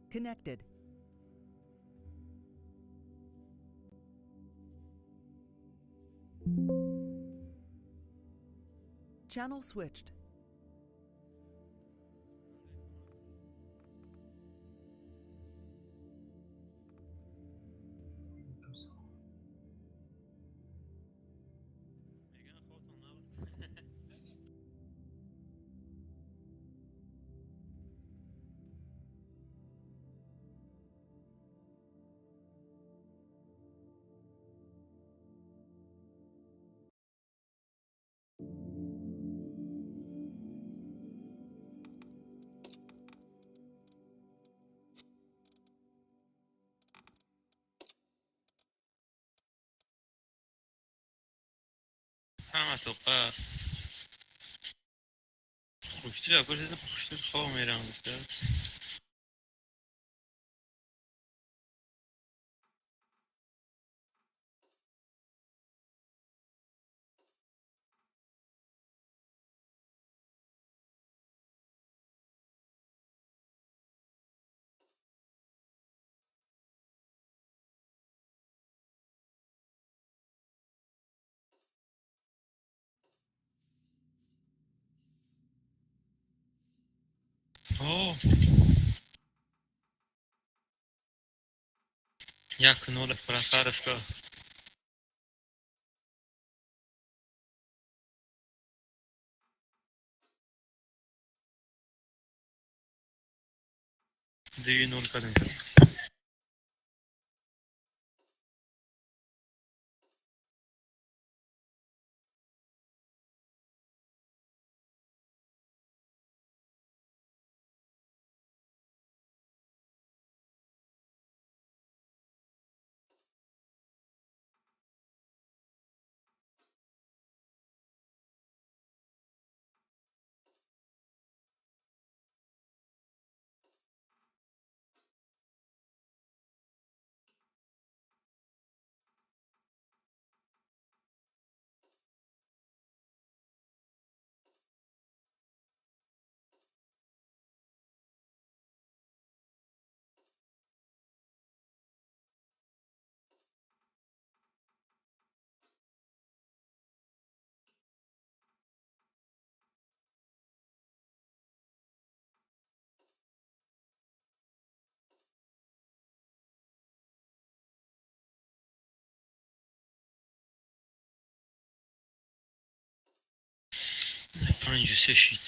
Connected. Channel switched. Меган хобтон набуд. Ҳама тоқа хуштир пурсидам, хуштир хоб мерам гуфта. О, 1-0 Прохоровка. 2-0 кардем. 5-3 шид.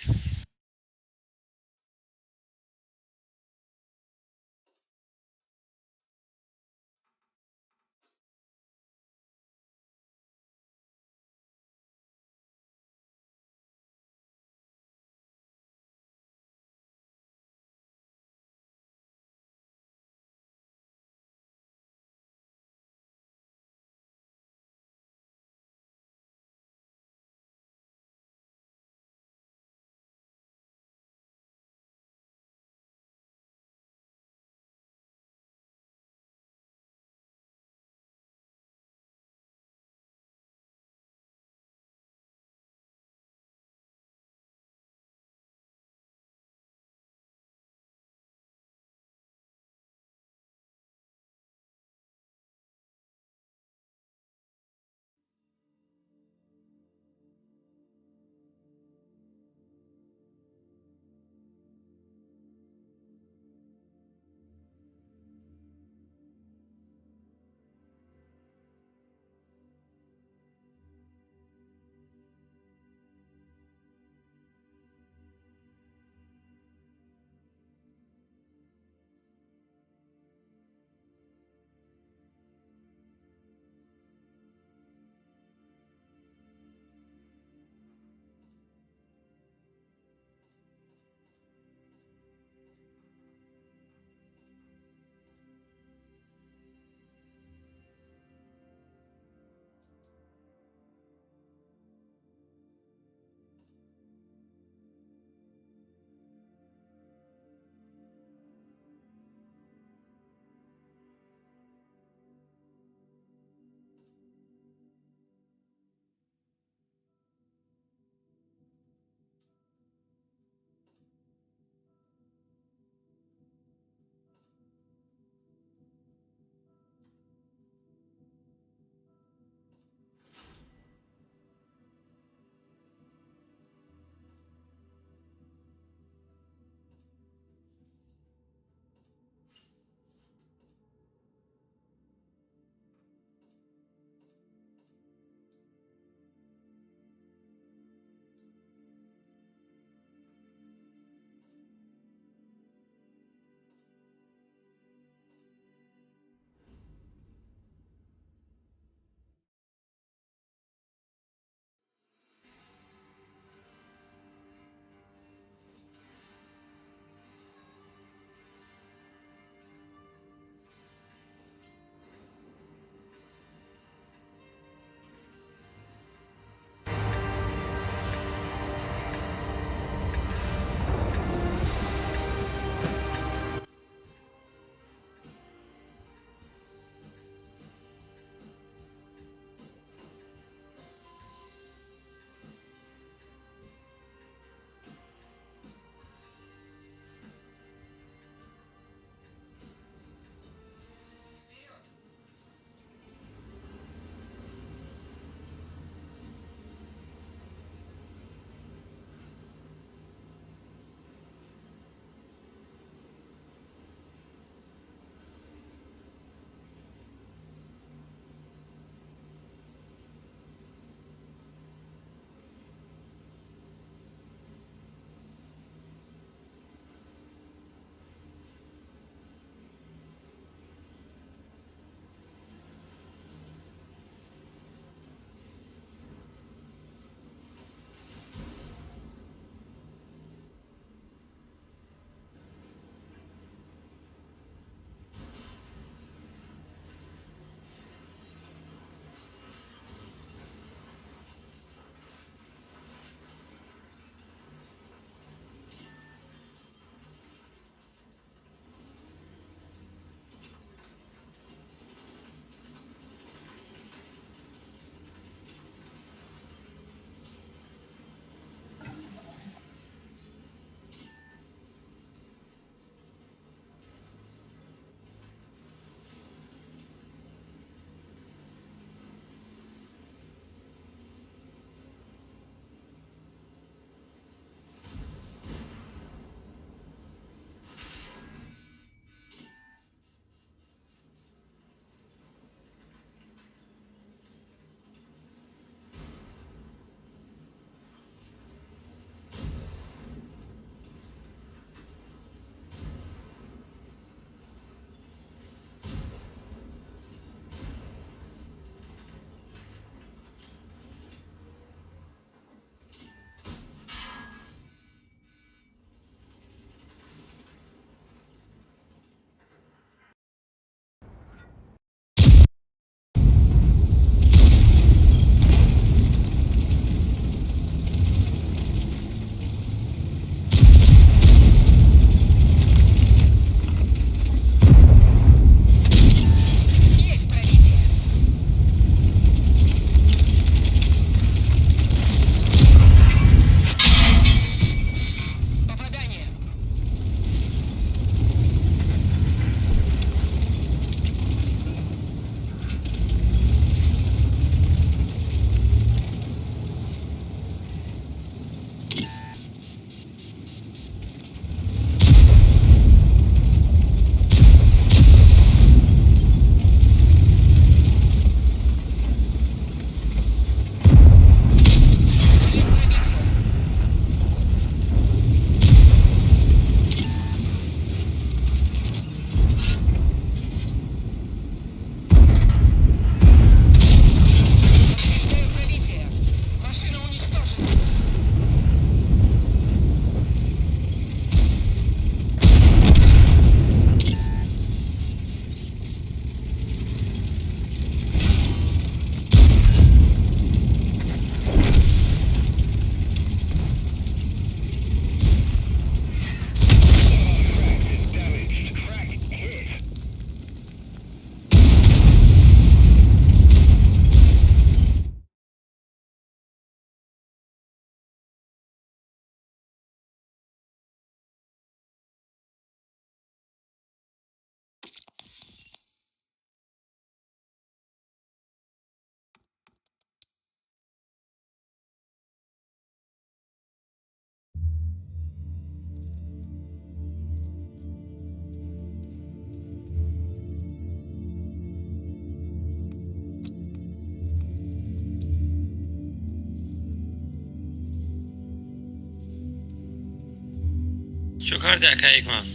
Чӣ карди, ака Ҳикмат?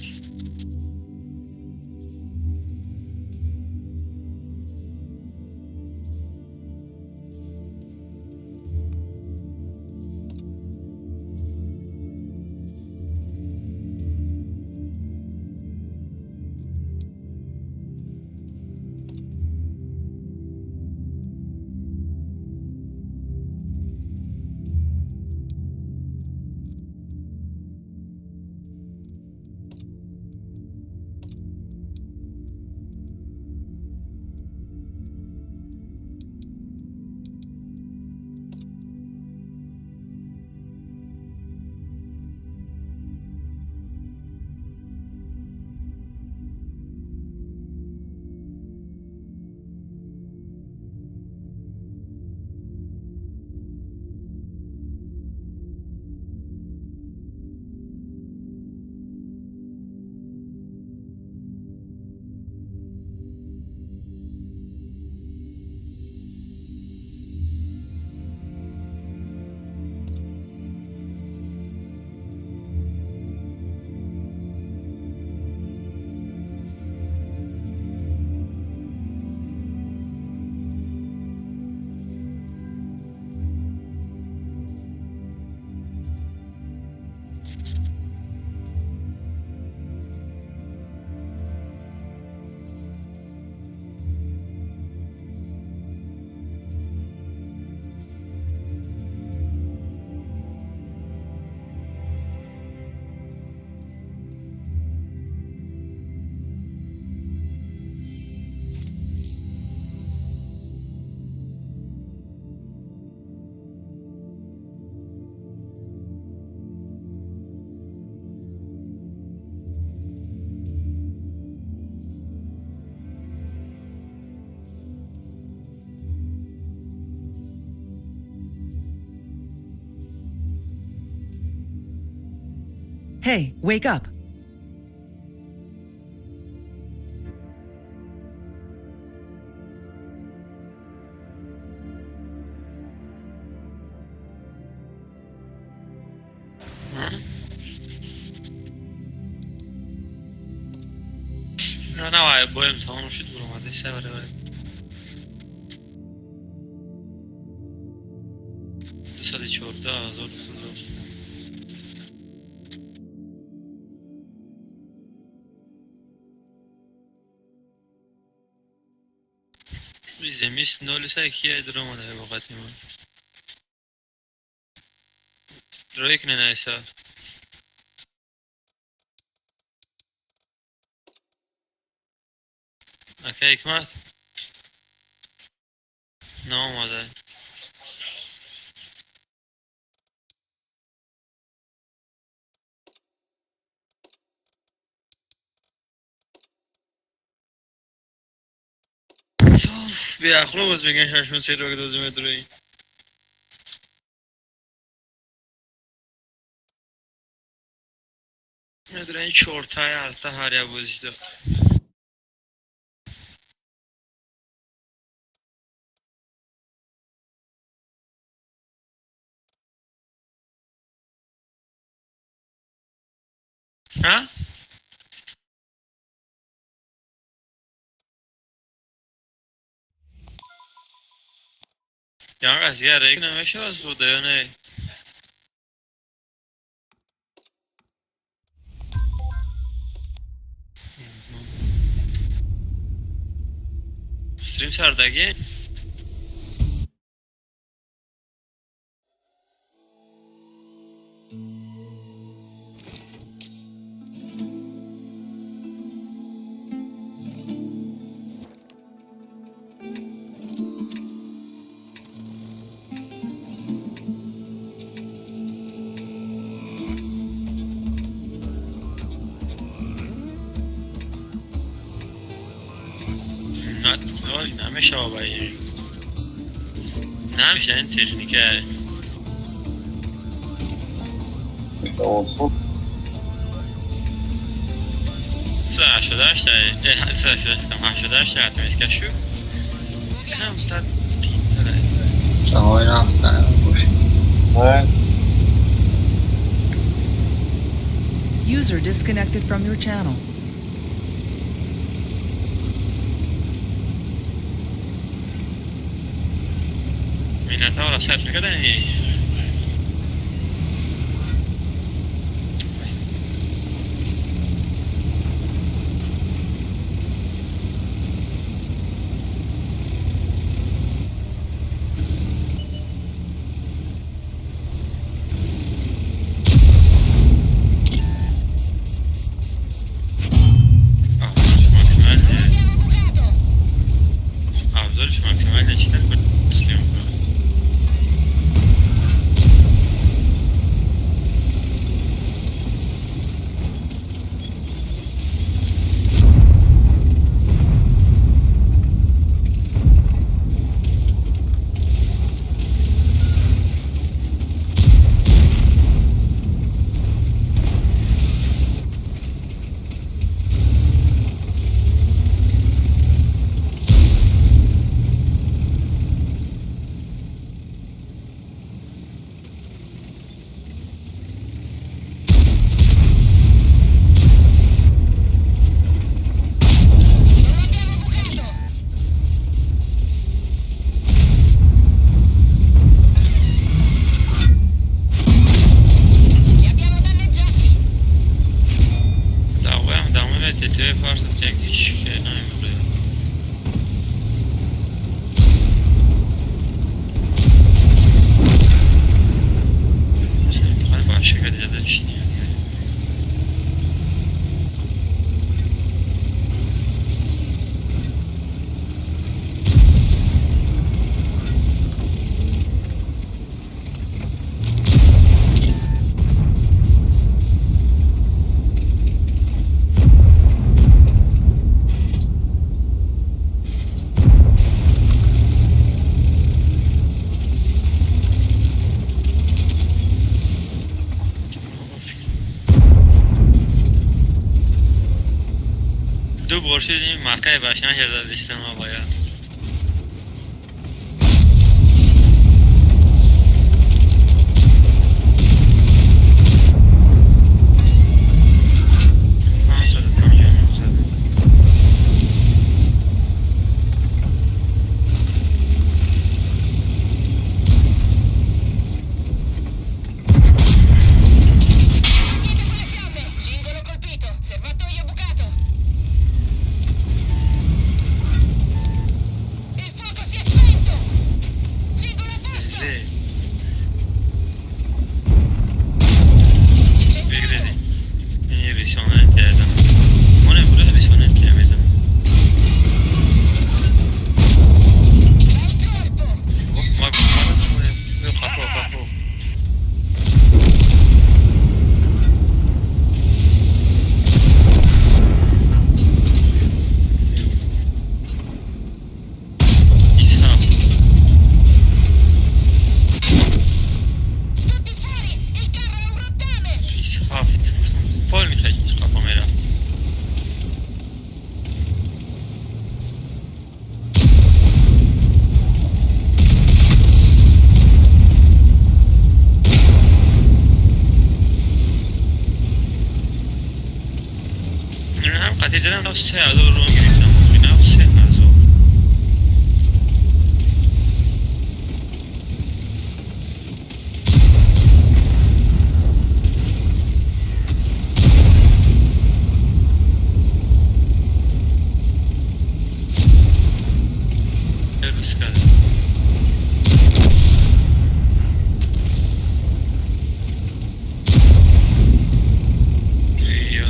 Hey, wake up. На, навай, боем тамом шуд, буромади саваре. 214 200. Земис 03 кия дуромада воқати мо. Рӯй кунед айса. Ака Ҳикмат? Наомада. Беахлоқ аст, мегӯян шашмон серо дозӣ медуроӣ. Медурои чортаи ҳарта ҳар як бозида. Ҳа? Ягон дигар рек намешавад буда ё не? Стрим сардагӣ? Намешава ба намеша ин техника. Осон. 88 88 88 кашу. Камтар Ҷаҳои нақс бош. Не. User disconnected from your channel. Минотавра сайт никогда не. Abbiamo bucato! Абзорчик максимально читать съемку. Non abbiamo bucato! Li abbiamo danneggiati! Давай, давай, тебе просто технически, ну, блин. Başka da. Ду бор шуд, ин маскаи башна шуда дистама бояд. 559. Niente con le fiamme! Cingolo colpito! Serbatoio bucato! Il fuoco si è spento! Cingolo a posto! Sì. Centrato! Бигрedi. Ин рисонаи тиязан. Моне бура рисонаи тия мезанам. Bel colpo! Ма хафо хафо. Исҳоқ. Tutti fuori! Il carro è un rottame! Исҳафт. Пол мехоҳӣ қафо мерафт. ҳам қатъи задам, 3000 рон гирифтам. 3000. Рискали. Ё.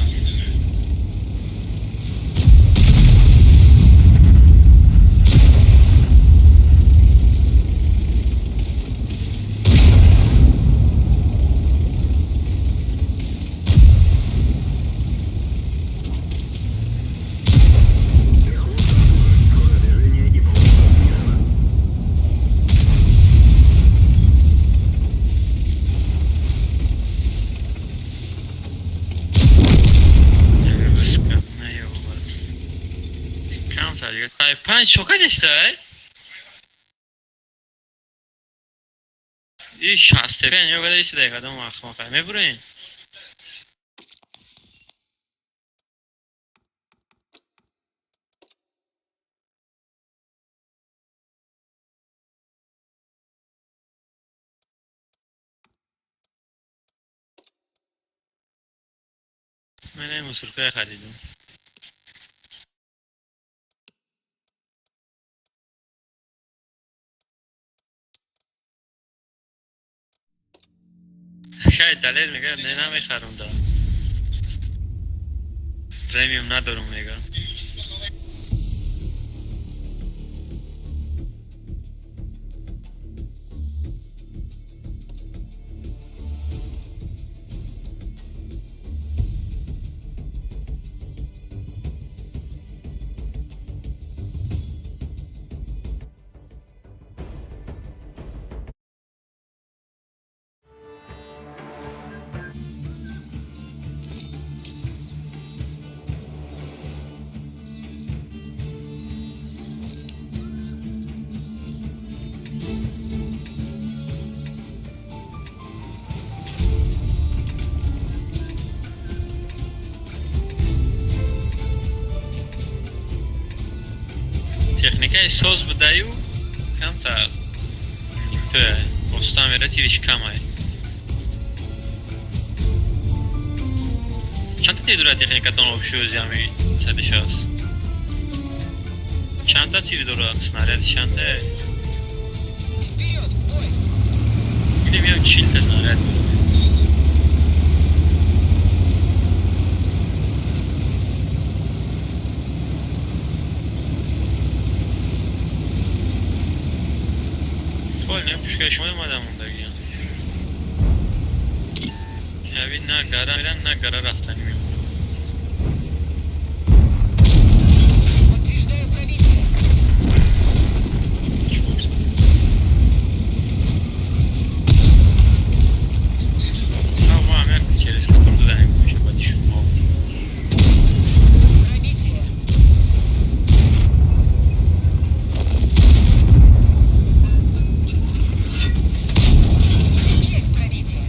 Панҷ шока нестай? И 65 ё гада истидай кадом ахмақа мебурен. Мен мусорка харидам. Хай, далер мега, не, намехарам да. Премиум надорум, мега. Техникаи соз будаю, камтар оста мера, тириш камай. Чандта тир дорад техникатон обшӯзи ҳами 160? Чандта тир дорад? Снаряди чандта? Вперед, в бой! Видим, я 40 та снаряд дорад. Хол не, пушкаи шумо омада мондагиям. Яви на гара меран, на гара рафтанӣ мемонад. Подтверждаю пробитие. Ма ҳам як через катор додаем, баъди шумо. Пробитие. Есть пробитие.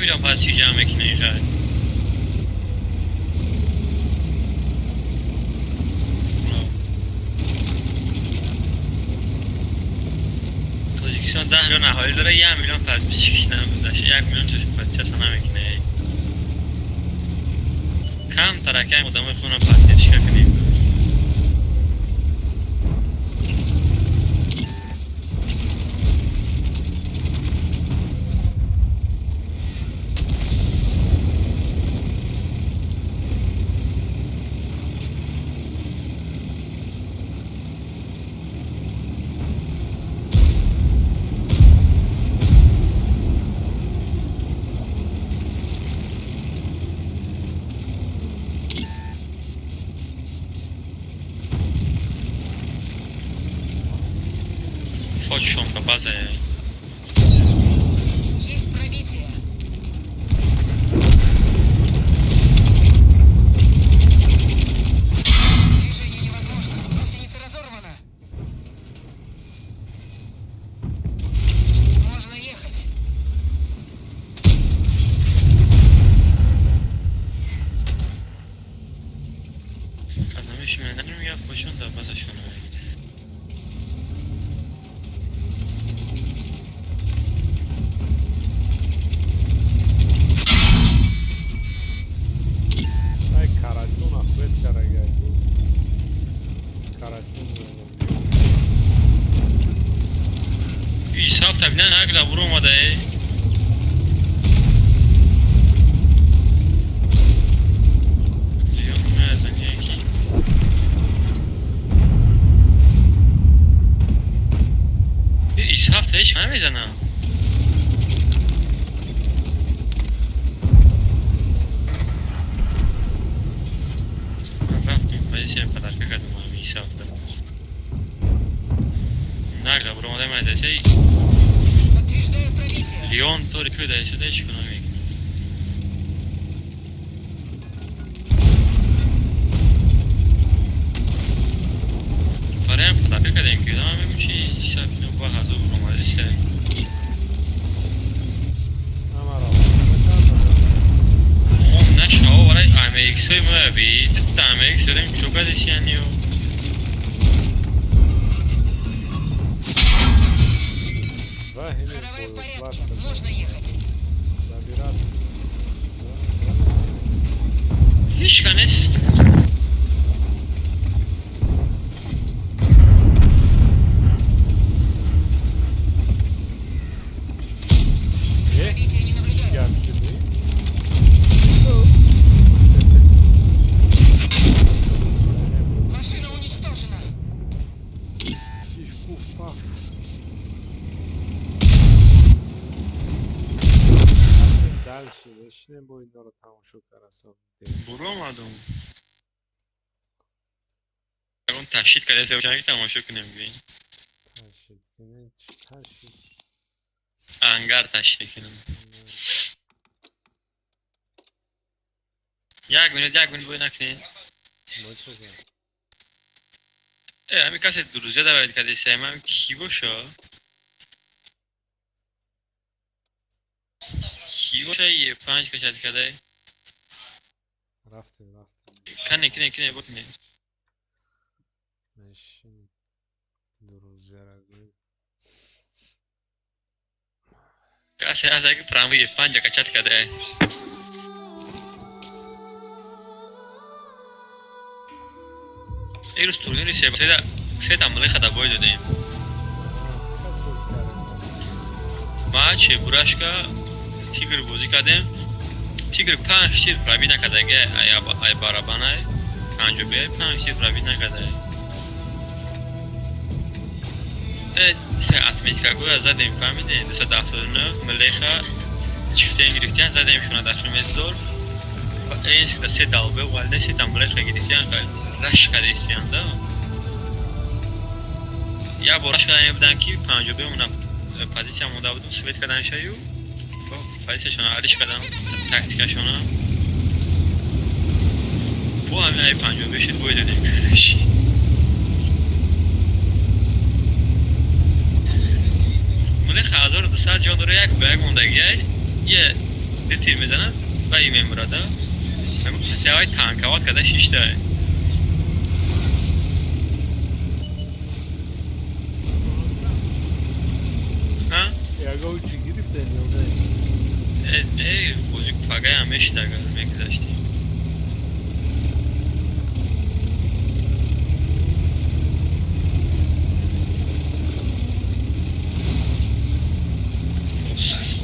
миллион пас ҷамъ мекунӣ шояд. Тоҷикистон 10 миллион аҳолӣ дора, 1 миллион подписчик 1 миллион подписаться намекунӣ. Кам таракам одамои худро подписчика кунем. Фотшонка база. Есть пробитие. Движение невозможно. Гусеница разорвана. Можно ехать. Кадамиш менам я фошон да база шона. Ай, Карачун ахвет карагай. Карачун. Исаф табина нагла буро омада э. Леон мезани яки. Исаф та ҳеч намезанам. Рафтем позиция подарка кардам ҳами Исаф. Нагла буро омада мезаси. Подтверждаю пробитие. Леон тори кӯда шуда ҳеч кунам мекунад. Бароям подарка кардем ки ман мегӯм чи Исаф ино ба ҳазор буро омада се. Амара. Мо нашаво барои AMX-ҳои мо би дута AMX дорем чо кадесияниё. Ходовая в порядке. Можно ехать. Забирать. Ҳеч ка нест. Э, Пробития не наблюдаю. гап шуди? Машина уничтожена. Иш пуф паф. Дальше бешинем бо инора тамошо карасо. Буро омадум. Ягон ташид кардесе бошам ки тамошо кунем бин. Ташид кунем, чӣ ташид? Ангар ташид кунем. Як минут, як минут бой накунед. Мо чӣ кунем? Э, ҳами касе друзья добавить кардесе, ман ки боша? Ки боша е панҷ кашад кардай? Рафтем, рафтем. Кане, кине, кине, бокине. Мешинем. Друзьяра гӯем. Касе ҳаст ки прамви е панҷа качат кардай. Ирӯз турнири сета млеха бой додем. Чӣ боз кардем? Ма Чебурашка Тигр бозӣ кардем. Тигр панҷ тир пробить накардаги ай барабанай. Панҷобиай панҷ тир пробить накардай. Э, се отметка гоя задем, фаҳмидем? 279 млеха чифтен гирифтиян задем шуна дар Химездор. Энскда се далбе валде сета млеха гирифтиян раш кардистиян да. Я бор раш кардани будам ки панҷоби уна позиция монда будум свет кардан шаю. Позитсияшона алиш кардам тактикашона. Бо ҳамин ай панҷоби шуд бой додем. Млеха 1200 ҷон дора як ба як мондагиай. Е Ду тир мезанад ва и мемурада. Ҳамин танкават карда шишта. Ҳа? Ягон чӣ гирифтен ё не? Э, э, бозӣ пагаям мешид, агар мегузаштем.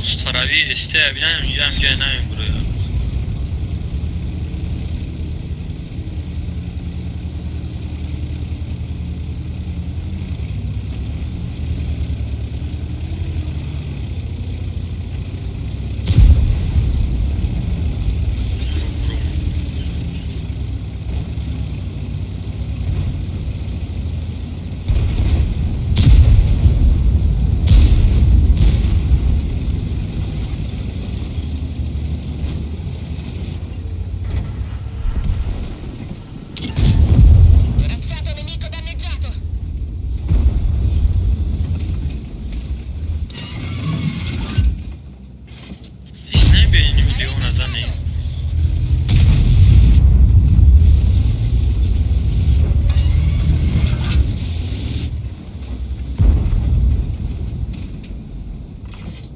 Остарави эсте бинам ҷам ҷай намебуроя. Corazzato nemico danneggiato. Ҳеч намебинем леона занем.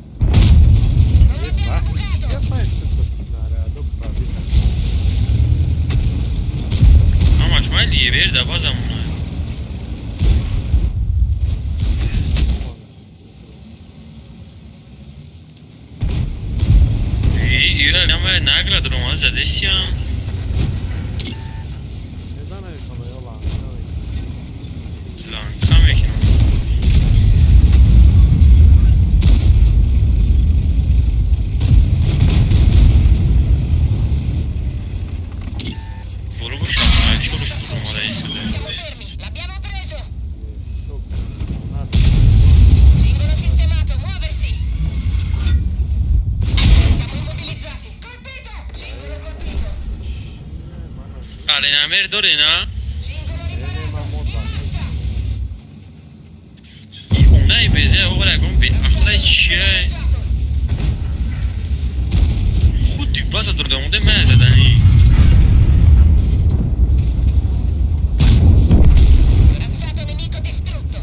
Non l'abbiamo bucato. Чия паечето снарядо прави така? Ҳамаш майли ебер да базамона. Ира нама наград рома задестиам. Мезанали само ё ланка. Ланка мекунам. Боло бо шашмайчорш буромада истода. Siamo fermi. L'abbiamo preso. Сток хонат. Cingolo sistemato. Muoversi. Siamo immobilizzati. Colpito. Cingolo colpito. Чи мана? Аленамер дорена? Cingolo Не, riparato. ма мода. In marcia. Онаи безе овара гон беақлай чия? Danneggiato. Худи база дордамоде мана задани. Corazzato nemico distrutto.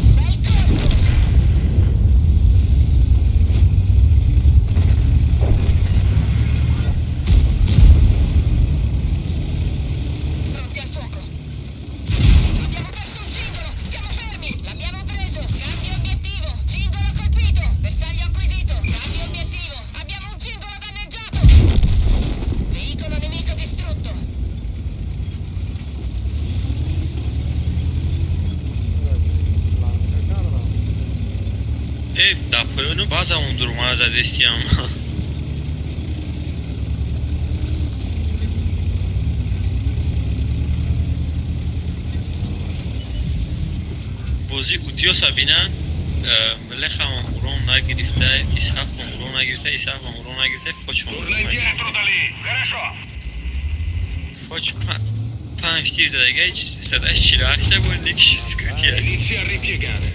Bel colpo. Pronti al fuoco. Abbiamo perso un cingolo. Siamo fermi. L'abbiamo preso. Cambio obiettivo. Cingolo colpito. Bersaglio acquisito. Cambio obiettivo. Abbiamo un cingolo danneggiato. Veicolo nemico distrutto. Ланка кардам. Э, дар поёну базамон дуромада задестиам. Бозӣ утиёса бина, млехамон урон нагирифта, исҳақмон урон нагирифта, исҳақмон урон нагирифта, фочмон урон Нужно нагирифта. диаметру дали. Хорошо. Фоч панҷ тир задага, садаш 48-та буд, никиш скрытия. Inizia a ripiegare.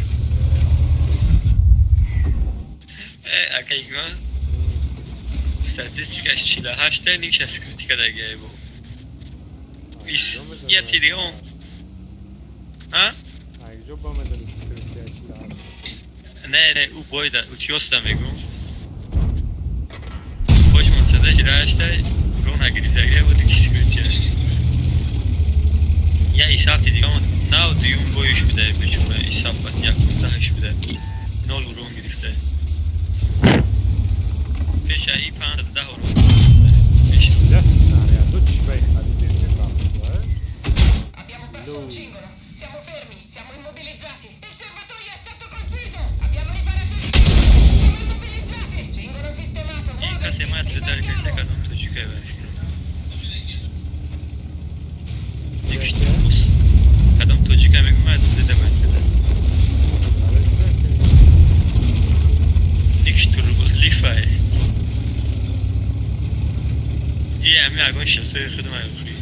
Э, акайгман статистикаш 48-та, никша скрытика дагай бу. Ис я тидион. А? Айҷо ба медали скрытия 48? Не, не, ӯ бойда, утиёста мегум. Фочмон садаш 48-та, урон нагирифтага буд, никиш скрытия. Я исафти дигамон нав дуюм боюш буда, бечора исаф бад якум даҳаш буда. Нол урон гирифта. Пеша и 510 урон. Пеша. Я снаряду чӣ бай харидесе рафта? Abbiamo perso un No. cingolo. Siamo fermi. Siamo immobilizzati. Il serbatoio è stato colpito. Abbiamo riparato il cingolo. Siamo immobilizzati. Cingolo sistemato. Ин касе Muoversi. ман дар касе Ripartiamo. кадом тоҷикай барф. зада бачада. Барои чӣ Ник турбо лифай. И ами ягон шасои худам охи.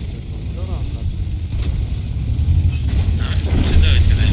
Севум дорам. Зада бачада.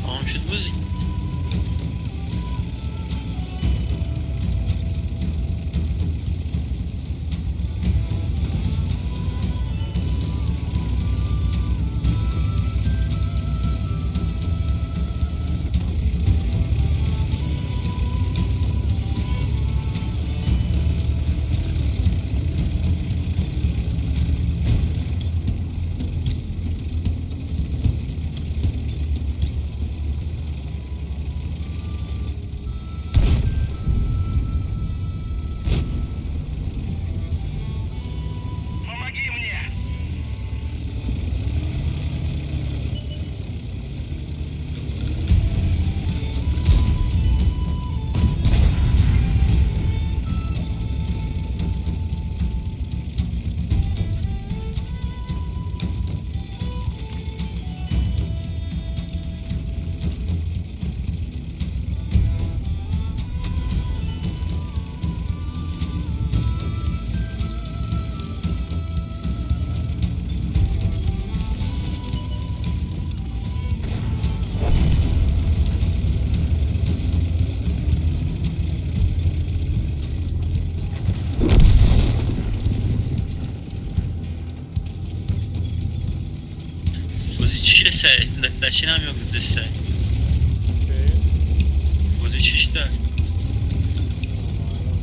Тамом шуд бозӣ. Помоги мне! Бозӣ чӣ шеста? Да чӣ намёг деста? Окей. Бозӣ чӣ шуда? Номаълум.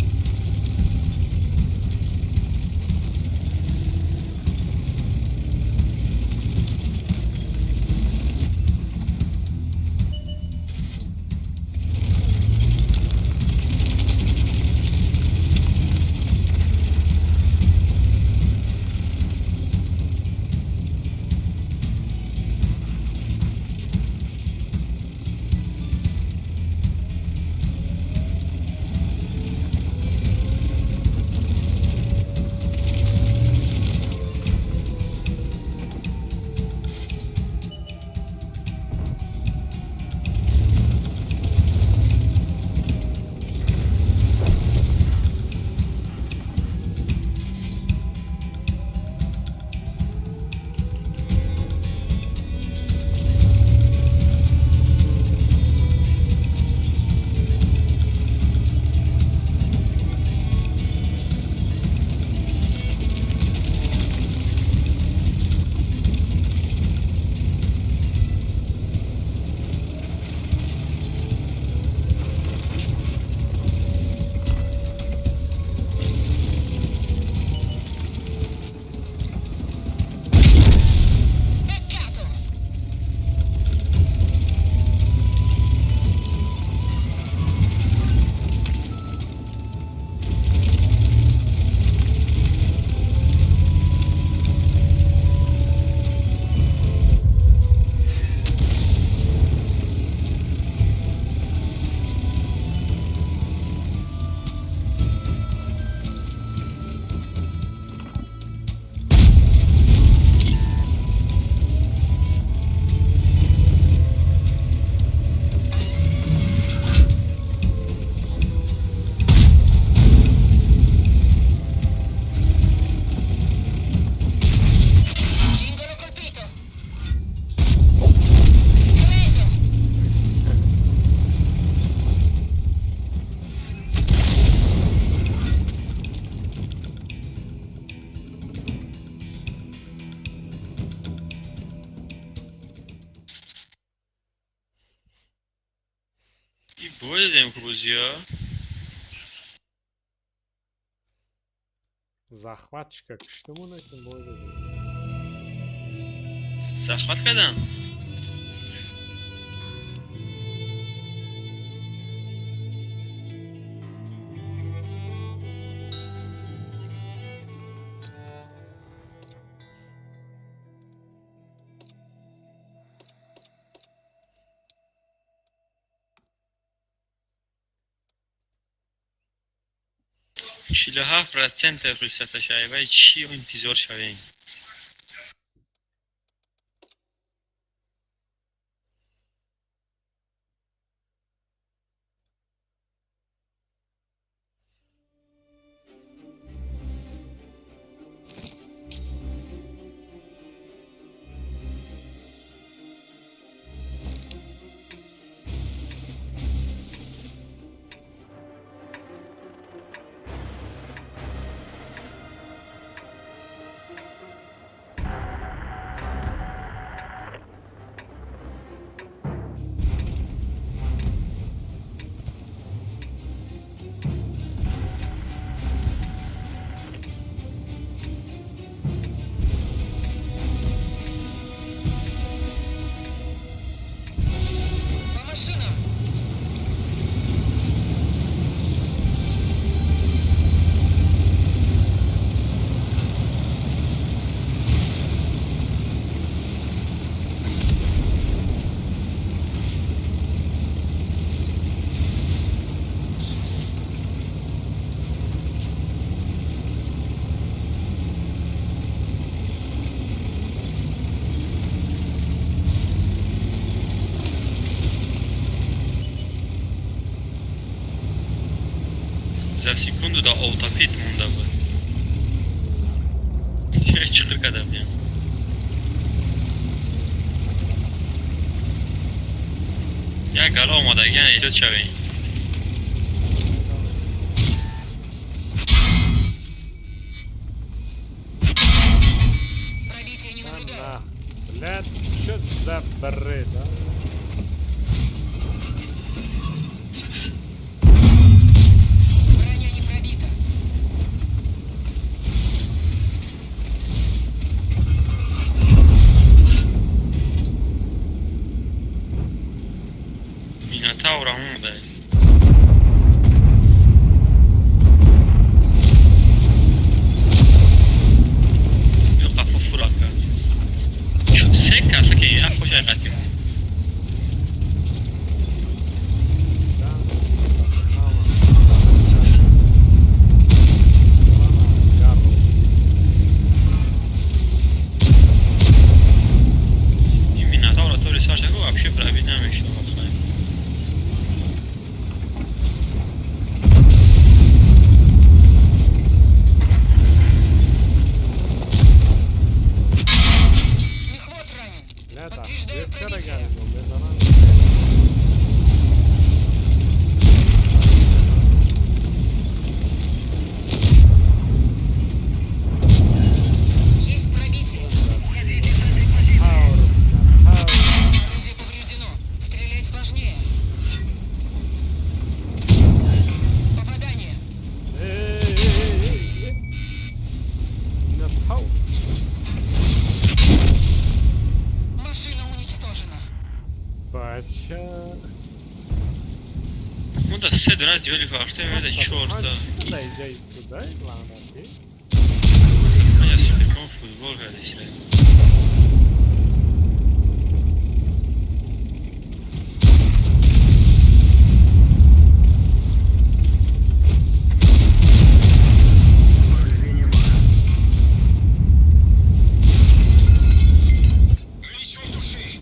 И бой дадем ку бозиё. Захватчика куштамон, лекин бой дадем. Захват кардам. 47% фурсаташай вай чӣ интизор шавем? По машинам! За секунду да отопит монда буд. Чиқир карда будем. Як гала омадагиан, эҳтиёт шавем. Пробитие не наблюдаю. На, блядь, что за бред, а? Броня не пробита. Минотавр омада. Ё қафо фурат кард. Се каса ки як хошай қатӣ. Да, мама. Мама, гарро. Ин Минотавра тори сар шаку вообще пробить намешава хай. Мехвод ранен. Блядь, Подтверждаю ахуеть пробитие. караган, мезанам. Есть пробитие. Пауэр, пауэр. Орудие повреждено. Стрелять сложнее. Попадание. Эй, эй, эй, эй, эй. На пау. Машина уничтожена. Бача. Мо да се дона дивели фаршта меда чорта. Чӣ даиҷаи судай, лаънатӣ? Я суперком футбол кардесила. Munitions touchées.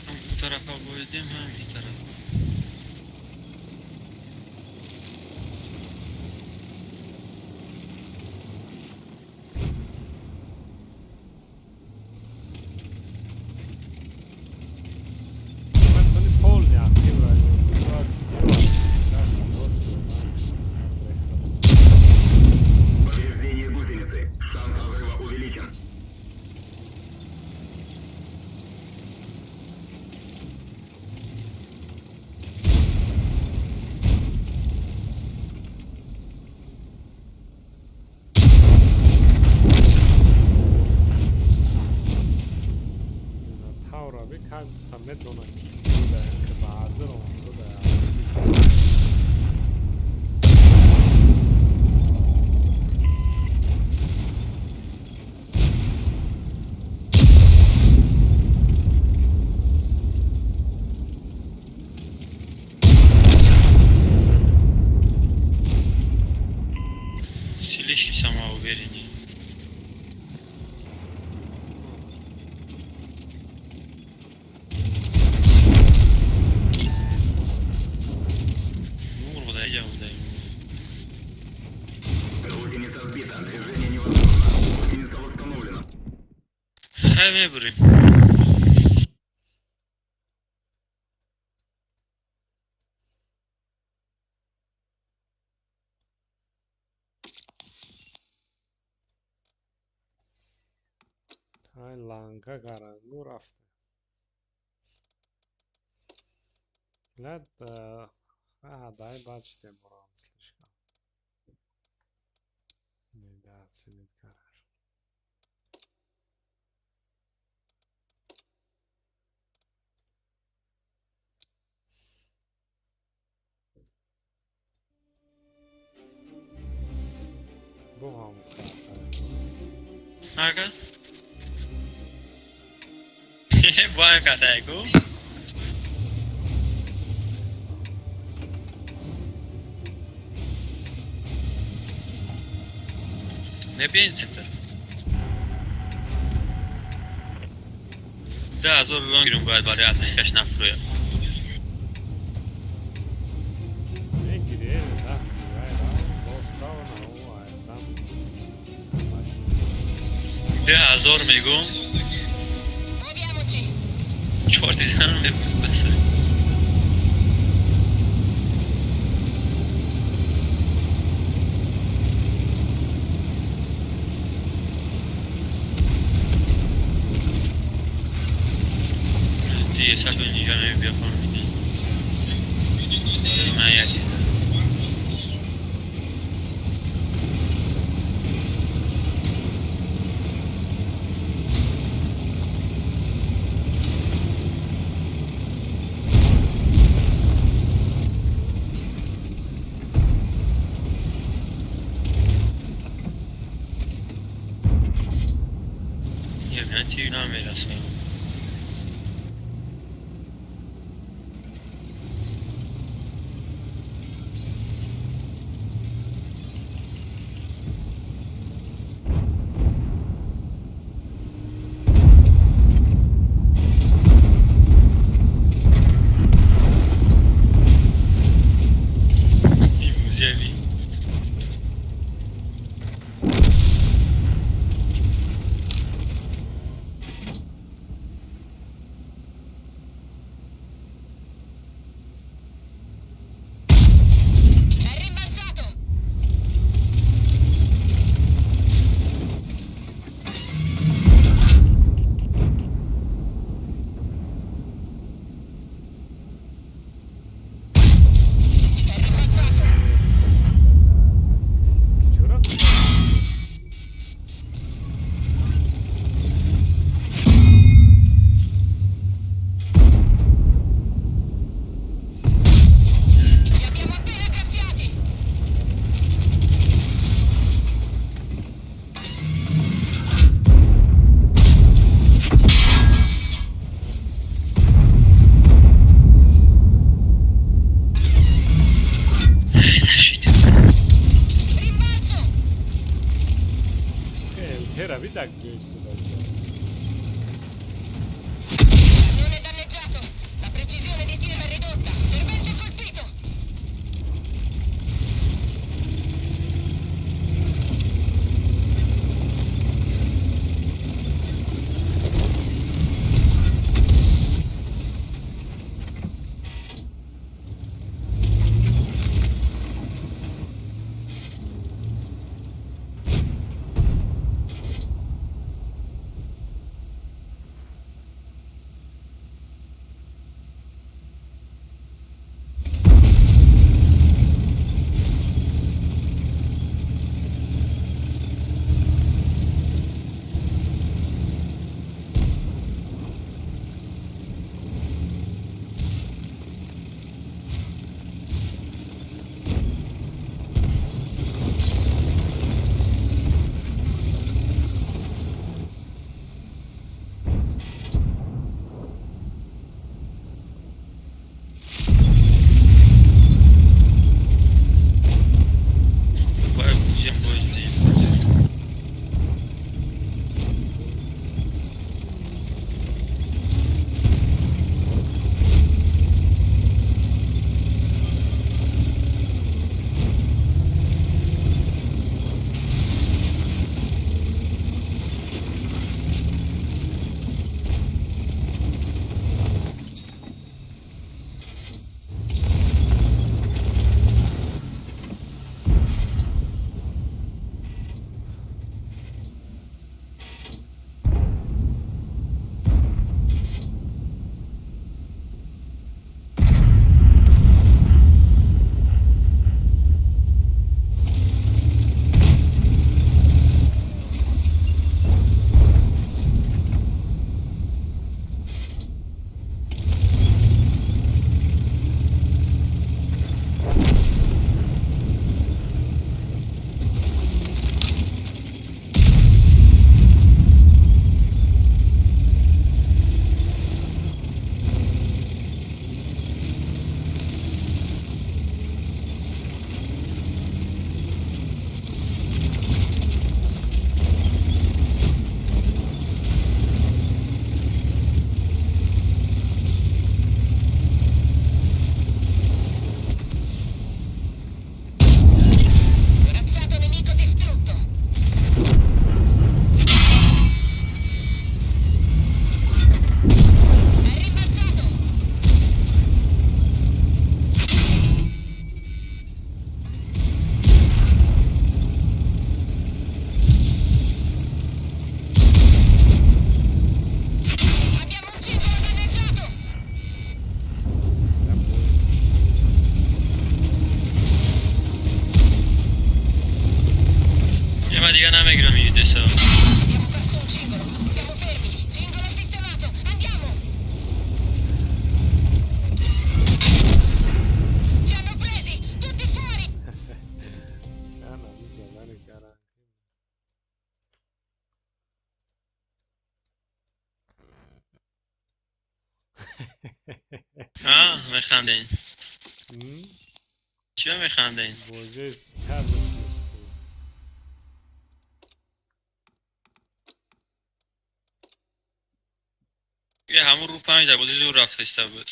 Ҳам у тарафа бурдем, ҳам ин тарафа. Медонад, ки ба ҳазир омзада. Слишком самоуверенный. Мурғ да ҷа. Гусеница сбита. Движение невозможно. Гусеница восстановлена. Хай, мебурем. Ай, ланга гарангу рафта. Глед, дай бачите морам слишком. Недооценить гараж. Богом. Ага. Бо катайку. Мебиен центр. Да, зор рон бояд барои атакаш нафрӯяд. Мегири дасти вайра достава на ӯ айзам машин. 10,000 мегӯм. Muoviamoci! Чорти занам мебаса. Диге сату инҷа мебия фаҳмидӣ. Ман як чиз. Я тир намерасам. Музеви. È rimbalzato! È rimbalzato! Киҷо рафт? Li abbiamo appena graffiati! Нашид. Rimbalzo! Элтера видак ҷойсуда. Cannone danneggiato! La precisione di tiro è ridotta! Servente colpito! мекарданд. Механдем. Чиро механдем? Бозии сказочный. Е ҳамун рӯ панҷ дар бозӣ зур рафта иста буд.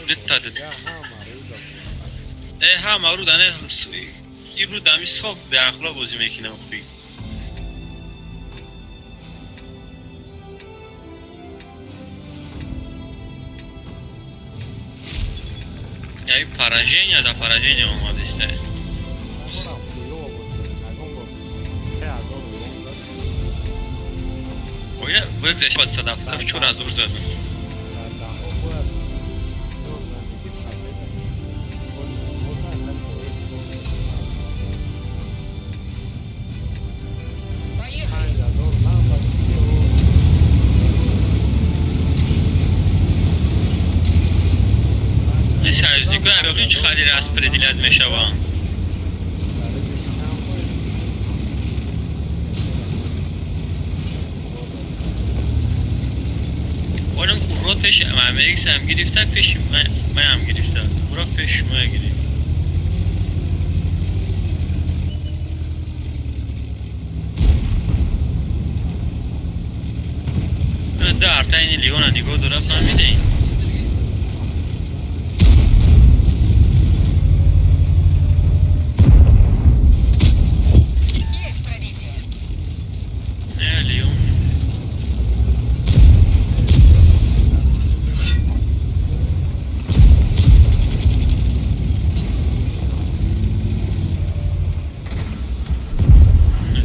Дитта дит. Э ҳама рӯ дане ин рӯ дами соф беақло бозӣ мекунам хуи. Яи поражение за поражение омад иста. Оя гузашта ба 174 000 задам. Поехали! Ин союзникҳо ароқи чӣ қадр распределять мешаванд. Онам урод пеши ММХ ҳам гирифта, пеши маям гирифта. Уро пеши шумо гирифт. Да, артайни Леона нигоҳ дора фаҳмидем. Есть пробитие! Не, Леон.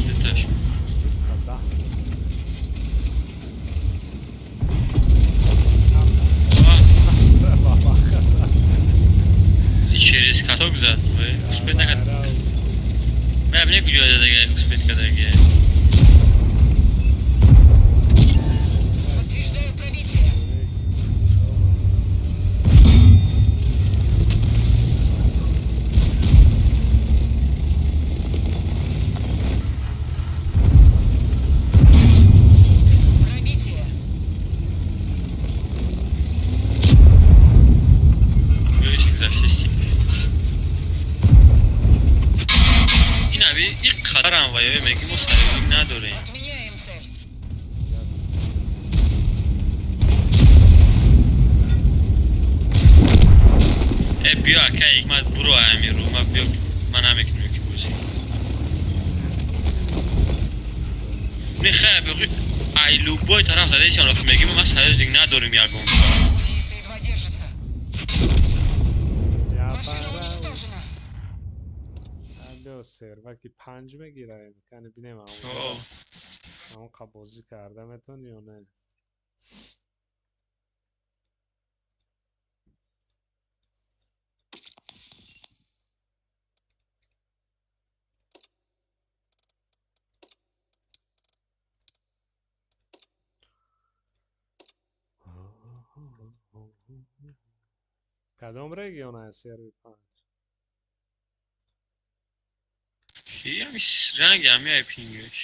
Диташ. Через каток зад. Успеть накард. Ман не куҷо задага успеть кардага. Подтверждаю пробитие! Пробитие! Гӯш гузаштести. Ин аби ин қадарам ва ё мегӣ мо союзник надорем. Отменяем цель! Э биё ака ҳикмат буро амиру ма биё ман намекунам ки бозӣ. Михай бигӯ ай любой тараф задаисиан охи мегӣ ма союзник надорем ягон. Птица едва держится! Машина уничтожена! Алло, серваки панҷ мегираем. Кани бинем О, ҳамон бозӣ карда метавонӣ ё не. Кадом регион аст серви панҷ? Ки ҳами ранги ҳами ай пингаш.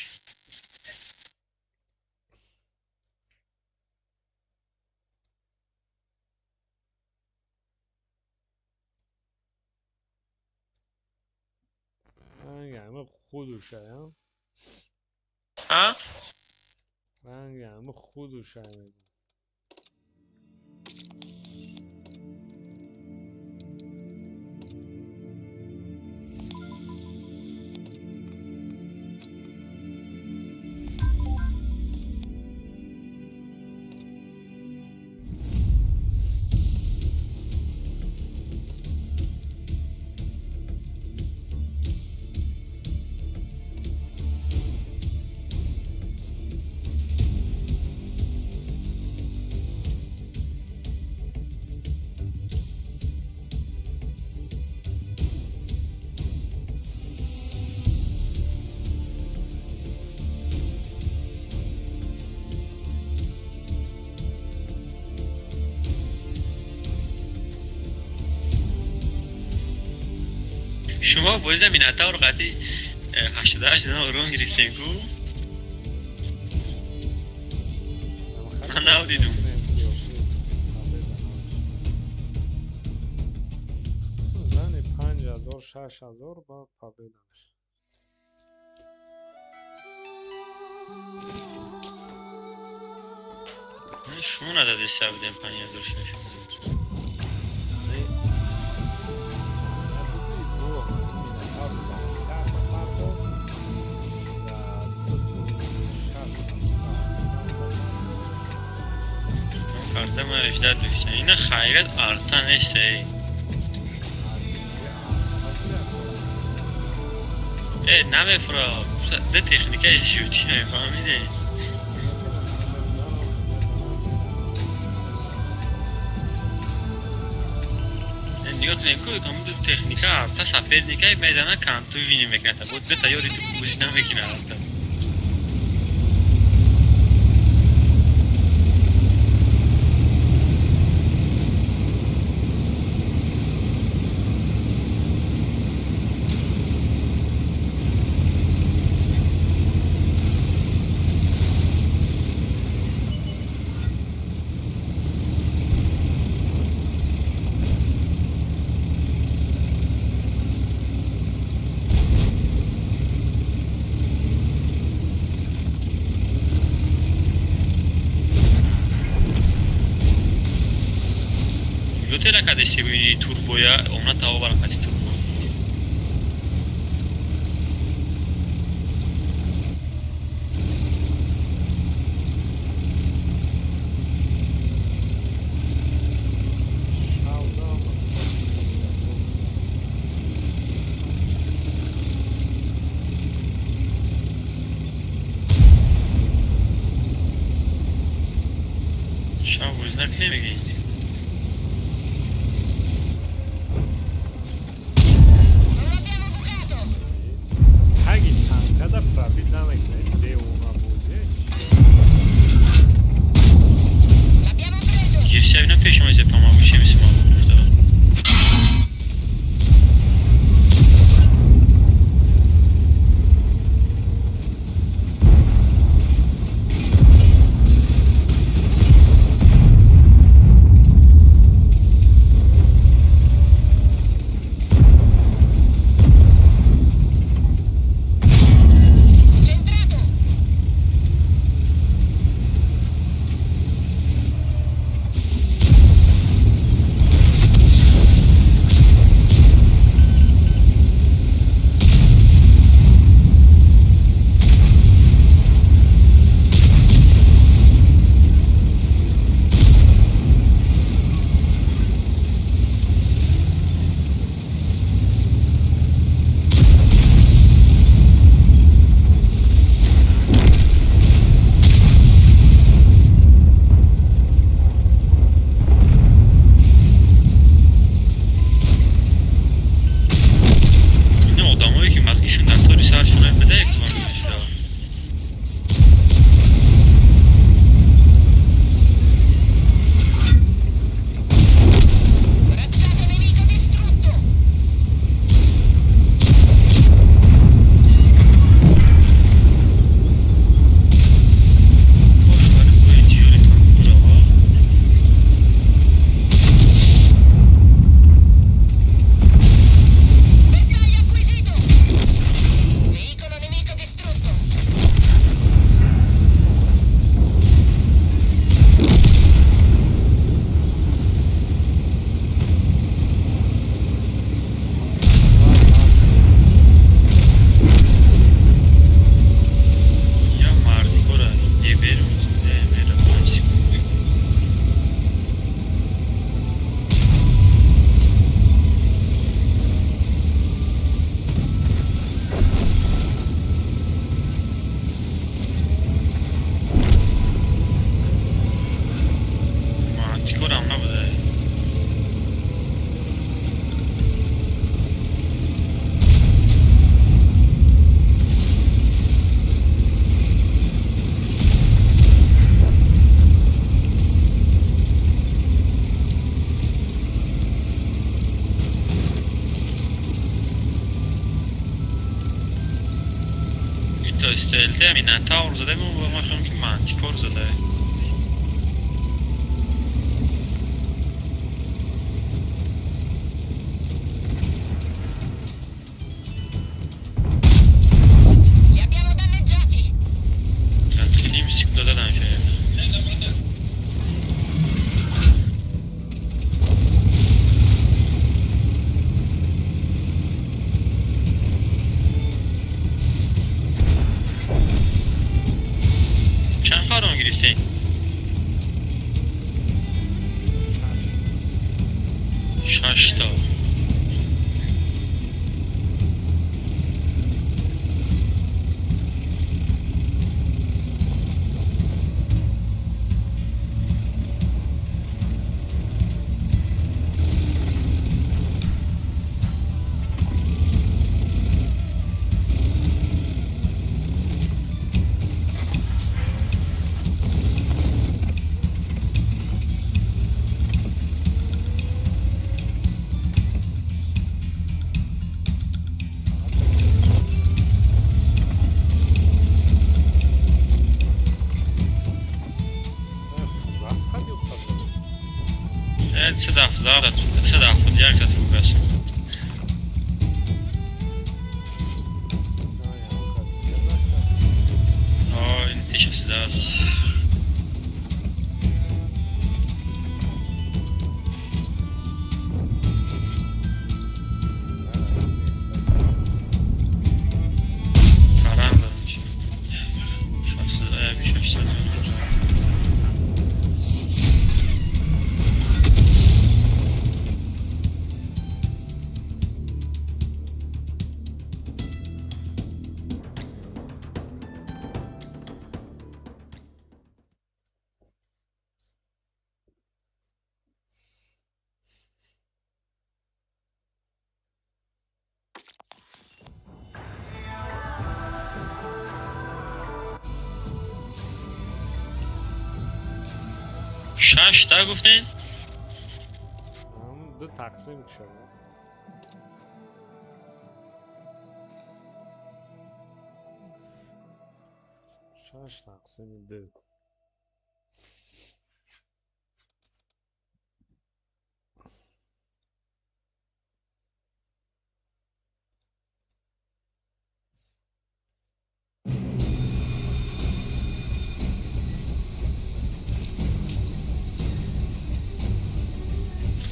Ранги ҳами худушая. А? Ранги ҳами худушая мегӯм. Шумо бозида Минотавр қати 88 дона урон гирифтем ку. Ман навдидум. Зани 5000 6000 ба победа мешавад. Шумо нададиста будем 5000 6000. Карта ма 18 дошта. Ина хайрат арта нест эй. Э, намефура. Де техника зиёдӣ фаҳмидӣ? Нигоҳ кунед ку ҳамун техника арта соперника мезана контужини мекунад. Бо ду тайёри ту бозӣ намекунад арта. Тела кадести бибини турбоя, омна тао баракати турбо. Шав бозӣ намегӣ. Non l'abbiamo bucato! Таги танкада пробит намекунед, девона бозия чи? L'abbiamo preso! Гирся бина пешма зе памагу шемси ма гуфта. Centrato! Бентли Минотавр задаем, ма хелм ки Мантикор задае. Li abbiamo danneggiati! Ним секунда дадам шояд. Чанд харон гирифтем? Шашта. 371 сад фугас. О, ин тиша сизад. Паран задам чи. 600. Шашта гуфтен? Ду тақсим шава. Шаш тақсими ду.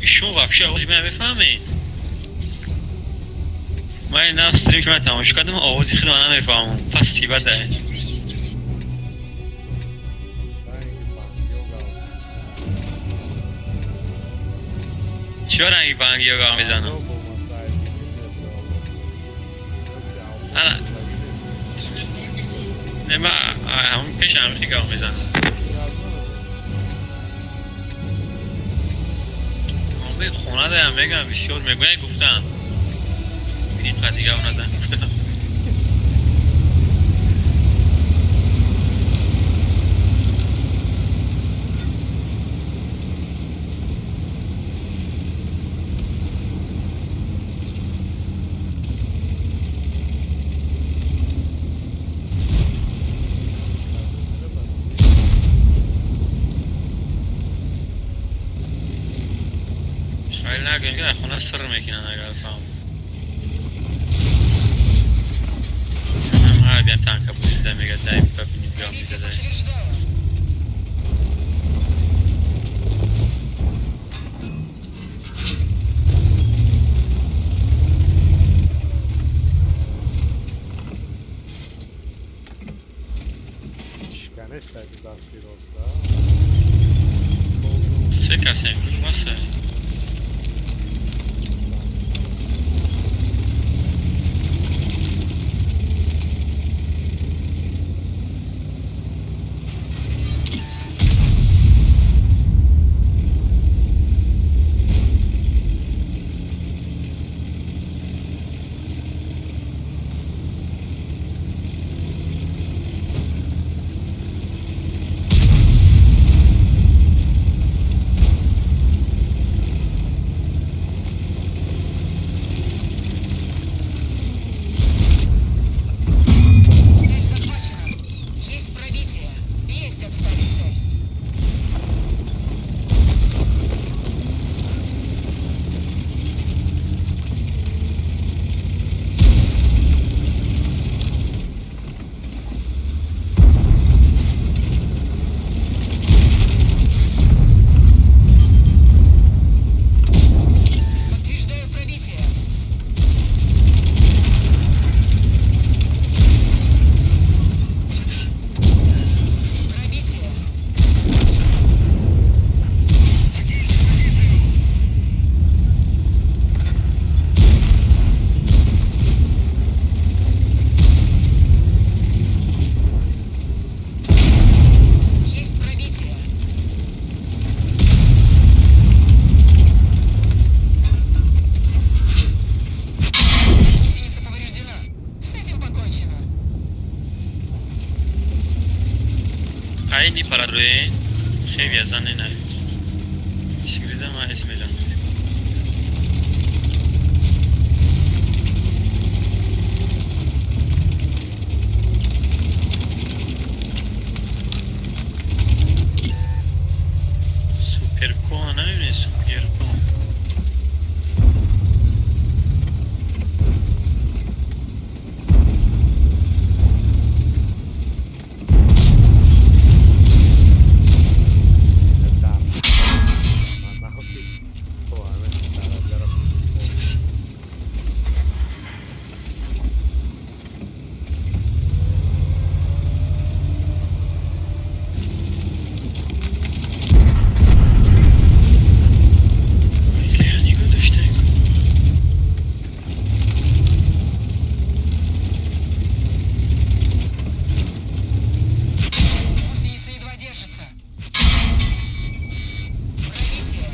Шумо вообще овози ман мефаҳмед? Ман ина стрим шумо тамошо кардам, овози худро намефаҳмам. Пас тиба да. Чиро ранги бангиё гав мезанам? Ана. Не, ма ҳамон пешам гав мезанам. Хона даям мегам, бисёр мегӯяй, гуфтам. Ин қадри гав назан гуфтам. Нагӯем, ки дар хона сир мекунанд, агар фаҳм. Ҳам биям танка бузида мега дай бибинем гав Позиция мезадай. подтверждаю! Шиканестаги дасти роста. Се касем маса. пара руе хеле зане на исмида ма исмила. Суперко намебинӣ, суперко. در من نخواستی تو همه درجه رو. Нигоҳ доштаем. Гусеница едва держится. Пробитие.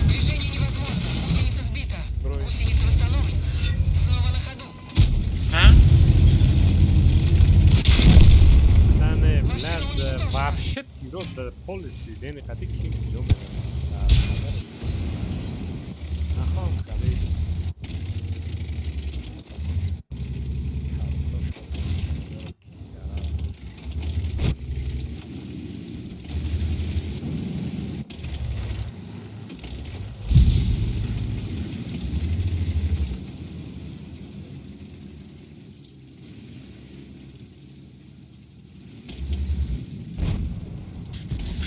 Движение невозможно. Гусеница сбита. Брось. Гусеница восстановлена. Снова на ходу. Ҳа. نه نه نه. вообще тиро به پل سویدن خطی کی اینجا میره در نظر نخواهم خیلی کارتاش کنم.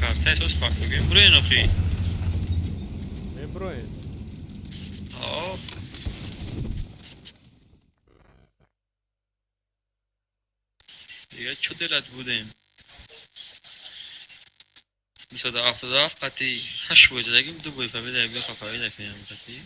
Картаи сос пахтогем буроен охи. Меброем. О, дига чӯ делат будем? 277 қати ҳашт бой задагим, ду бой победа, як беха победа кунем қати.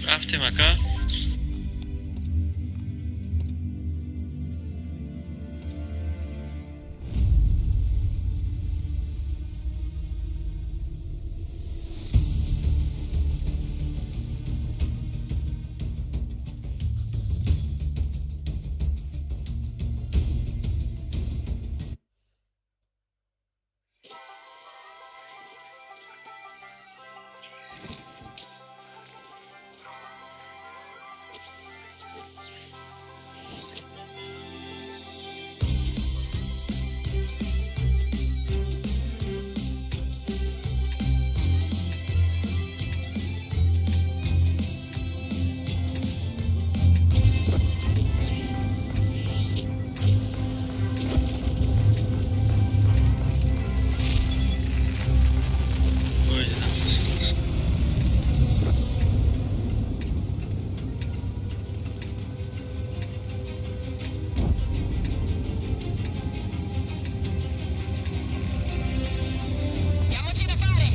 Рафтем, ака. Ой, Diamoci da fare!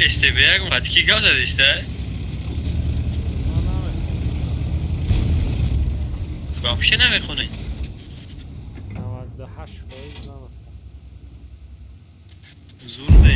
СТБ як қати ки гап задиста? من نمیخوام. Вообще намехонӣ? 98% نمیخوام. Зур бе.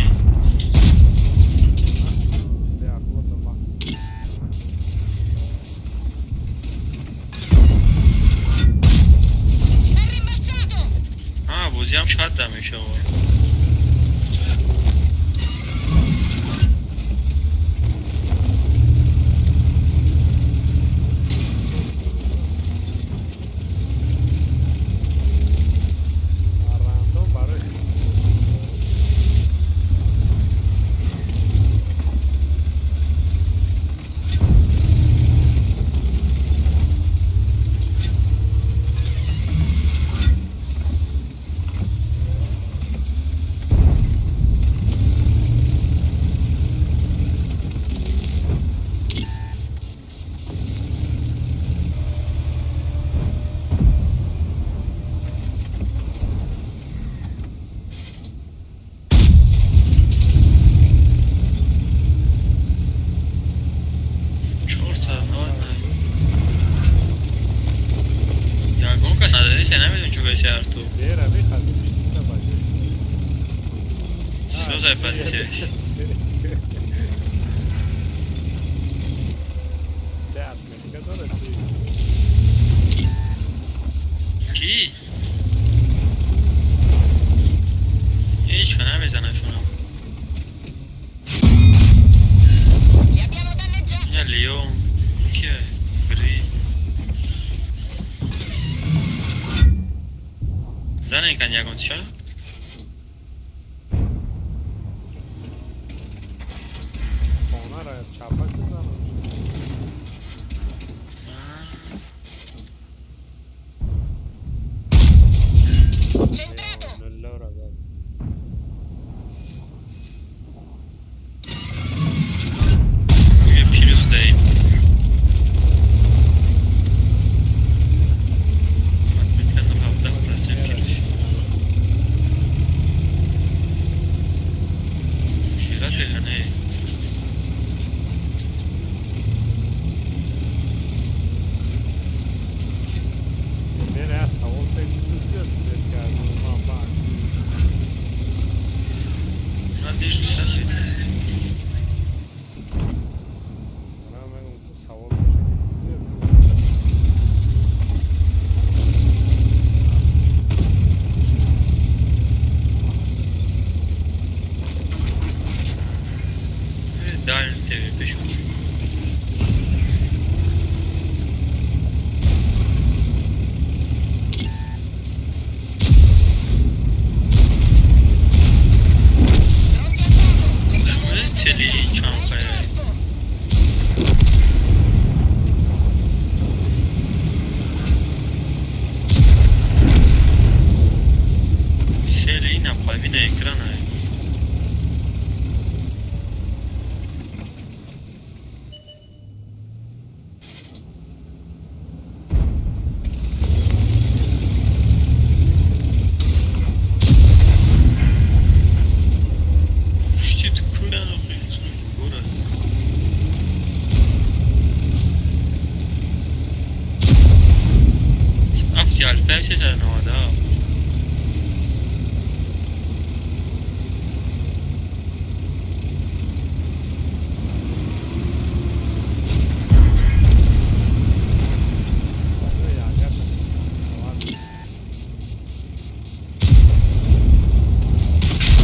Се отметка дорад чи? Ки? Ҳеҷ намезанашонам. Li abbiamo danneggiati! Ина Леон. Кия? Бри. Занен кан ягон ча? Хонара чапак бизанам. Centrato! Лоллора зад. Мега плюс даем. Отметка на 17% плюс. Шират я не. Мере аз савол ту зиёд свет кардӣ, ман ба актив. Надежда сосед. Ман мегум ту савол боша ки ту зиёд свет кардӣ. Дальний ТВ пишу. Pronti al fuoco! Cerchiamo un altro Цели bersaglio! Bel чанка. colpo! Сели ина половина экрана. Штит куда город. Афти альфа 690.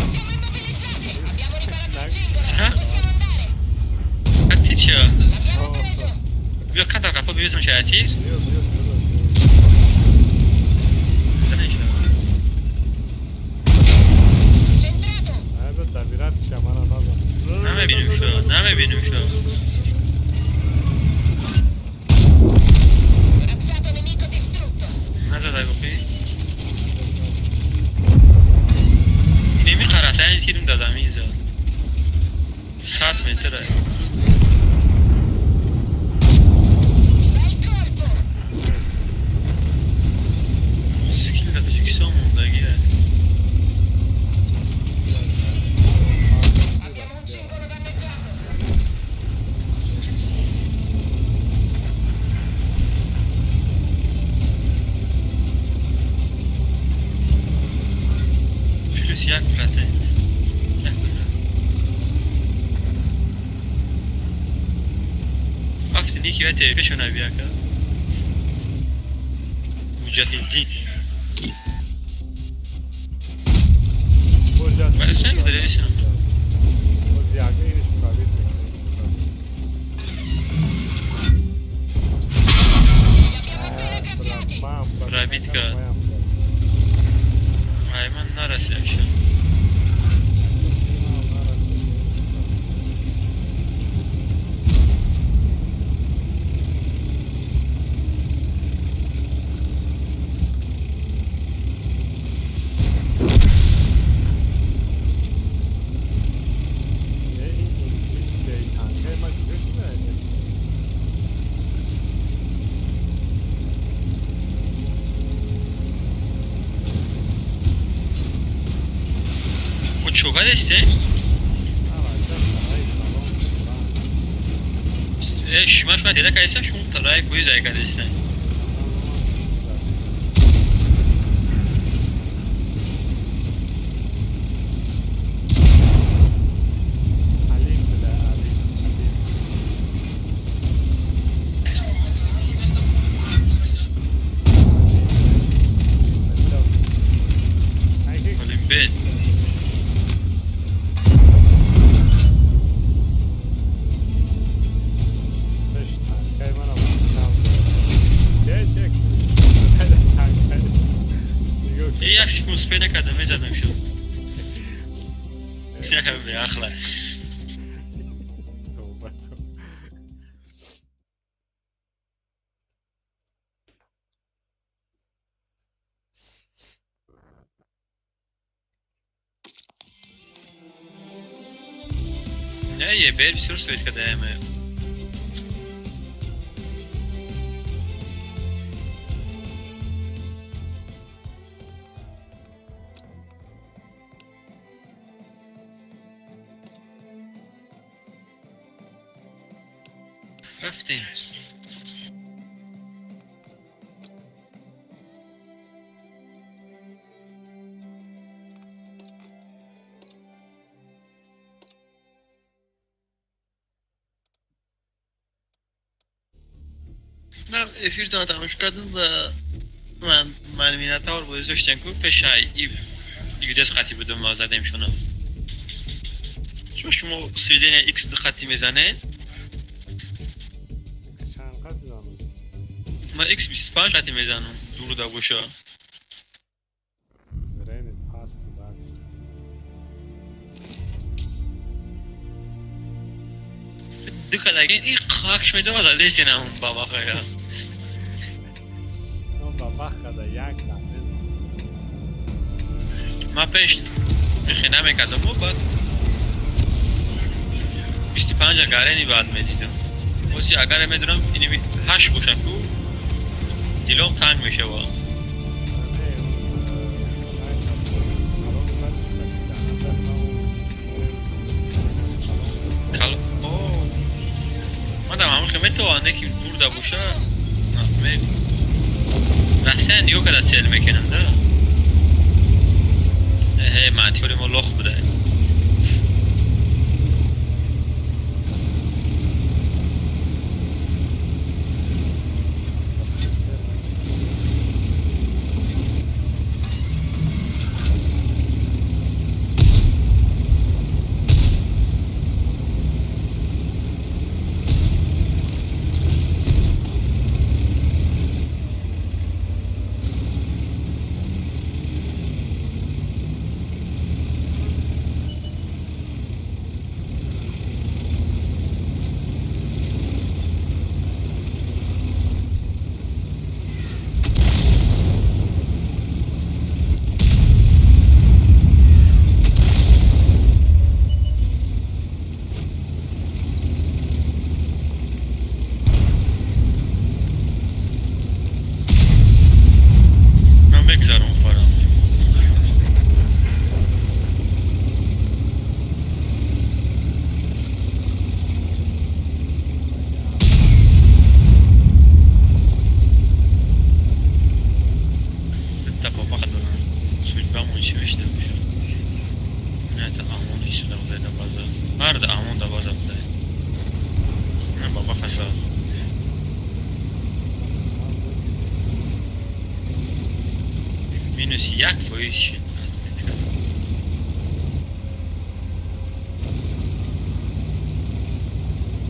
Siamo immobilizzati! Abbiamo riparato il cingolo! Ah? Possiamo andare! Ати чё? L'abbiamo preso! Биё када қапа бивезам шаятир? Биё, биё, биё. Занеша. Centrato! Ай, бе, добират киша мана назан. Намебинем шо, намебинем шо. Corazzato nemico distrutto! Назада гуфи. Инеми қарасани тирм да замин зад. 100 метр аст. Bel colpo! Скил да Тоҷикистон мондагӣ аст. Abbiamo un cingolo danneggiato! Плюс 1%. 1%. Вақти ники ва ТВ-шона бияка. Муҷаҳиддин. Вале чанд медалишам? Боз яга иниш пробит мекунад, иниш пробит. Li abbiamo appena graffiati! Ман пробит Пробит накардам, кард. моям пробит. Ай, ман нарасидам. Ман нарасидам. Е, ин инвизияи танкаи ма куҷо шуда? О, чо кадесте? Аваҷа, тарай калон. Э, шума шума деда кадестам, шумо тарай кӯи зай кадестам. Успеть накардам, мезадам шуд. Беахла. Тавба, тавба. Не, ебер бисёр свет кадаеме. Рафтем. Ман эфиртона тамошо кардам ва ман Минотавр бозӣ доштем, ку пешай и юдес қатӣ будум ва задем шуна. Шумо сведения X ду қатӣ мезанед? X чанд қад занад? Ман X 25 қатӣ мезанам, дурда боша. Зрение пасти бад. Ду кадаген и қакш медова задестена он бабахая. Но ба вақт як дам мезанад. Ман пеш ихе намекардам, баъд 25 гарени баъд медидам. Оси агар медонам иними 8 боша, ку дилом танг мешава. Не, калон бадш кати дар назар ман калон. Кал о. Мадам ҳамин метавонад ки дурда боша. Ме Россия нигоҳ карда цел мекунам да. Э, маътиёри мо лох буда. Прицел. Ман мегзарам фарам. Та бабаха дорам. Судьбамон чӣ мешида боша? Не, та амон ишуда буда да база. Ҳар да амон да база буда. Не, бабаха зад. -1% шид.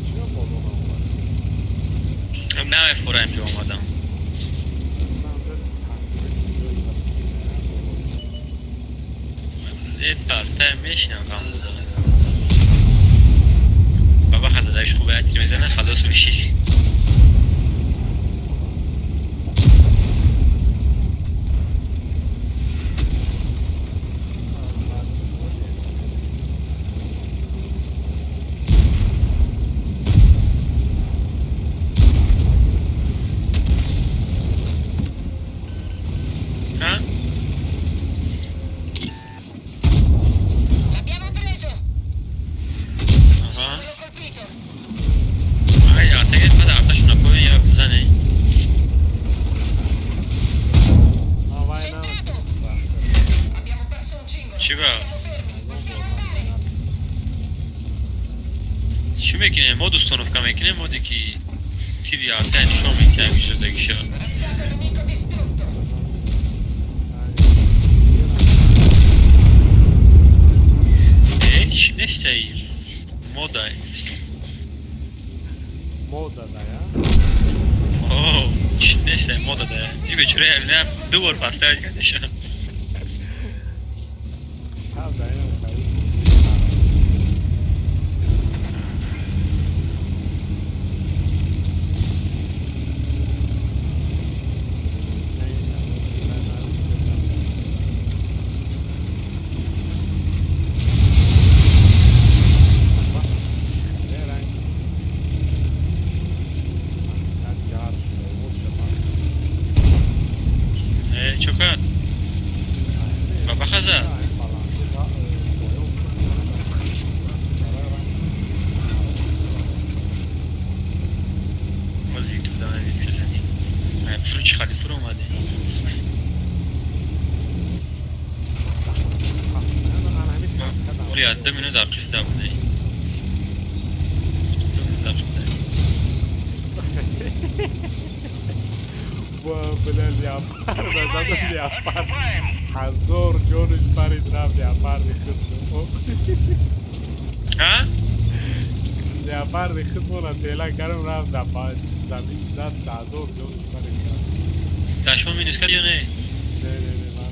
Чиро боло омад? Намефура инҷо омадам. На самом деле тақдири тирои ва боло. Е, парта мешинам, ғам буда. Бабаха задаиш хубе, як тир мезана, халос мешӣ. Ҳа? L'abbiamo preso! Аҳа. Cingolo colpito! Ай, атаге қада арташуна кои я бизане. Вай. Centrato! Бас. Abbiamo perso un cingolo! Чӣ ба? Siamo fermi! Possiamo andare! Чӣ мекунем? Мо установка мекунем, моде ки тири арта нишон метиҳам иҷозагиша. Razzato nemico distrutto! Э, чӣ нестаи? Модай. Мода дая. О, чӣ нестай мода да. И бечора я ду бор поставить кардеша. Я 2 минут дақиқа буде. 2 минут дақиқа. Ва, бля, леопард задам, леопард ҳазор ҷонаш парид, рафт леопарди худ. Ҳа? Леопарди худмона тела кардам, рафт дар замин зад, ҳазор ҷонаш парид, рафт. Дар шумо минус кард ё не? Не, не, не, ман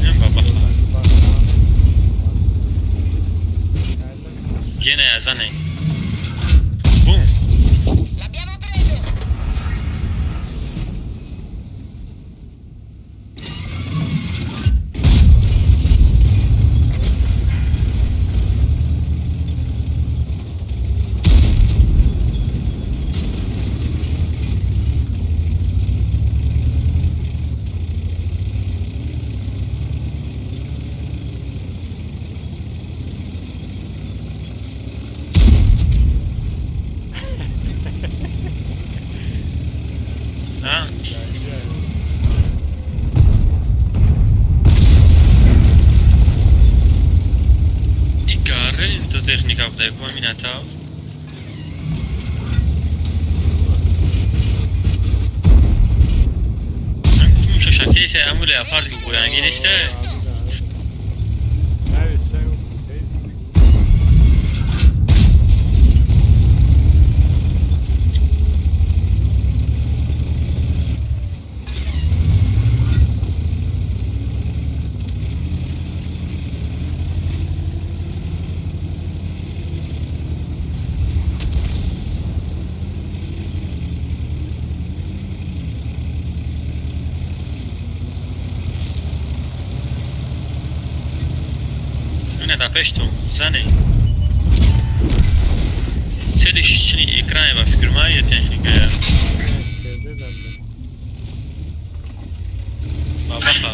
Не, баба. Гене зане. Бум. L'abbiamo preso! А? И гаре то техника буда, ку мината. Шашатесе аму леопард гуян гирифта. Ина да пештум, зане. Седишни экран ба фикр ма я техника я. Бабаха.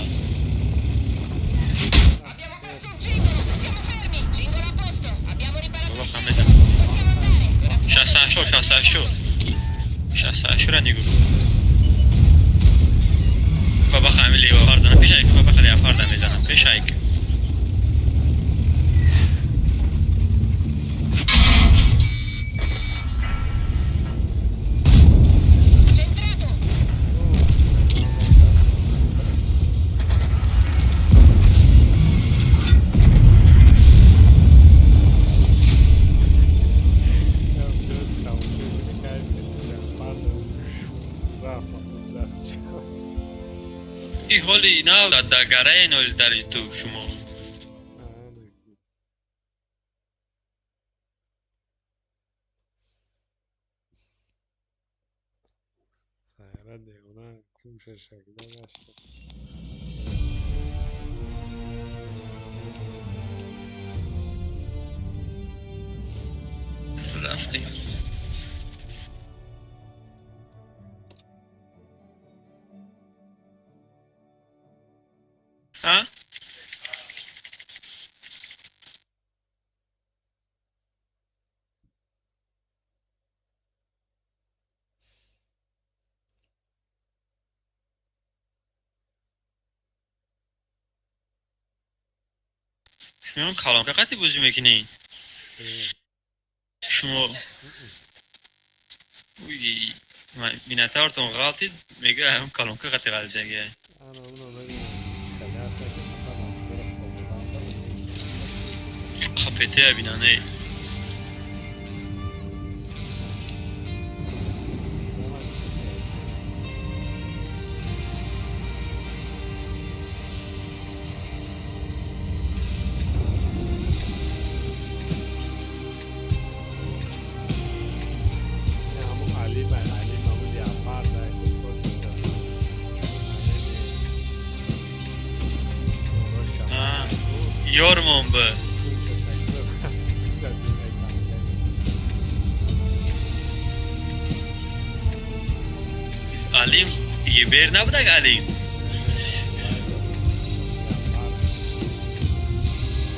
Abbiamo perso un cingolo! Siamo fermi! Cingolo a posto! Abbiamo riparato il Бабаха cingolo! меда. Possiamo andare! 68, 68. 68 ра нигоҳ. Бабаха ами леопарда пешайк, бабаха леопарда мезанам, пешайк. Centrato! И ҳоли нав дар гараи ноли дар ютуб шумо. Сайра девона кумша шакла дашта. Рафтем. Ҳа? Шумо калонка қати бозӣ мекунӣ? Шумо уи минатаортон ғалтид, мега ҳам калонка қати ғалтидаги. Ана уно мегӯям, ҳаста ки фақат ҳамтора хобидан. Қапетея бинане. Ҳамун Алим, Алим ҳамун леопард. Ёрмон бы. Алим ебер набудак Алим.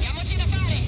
Diamoci da fare!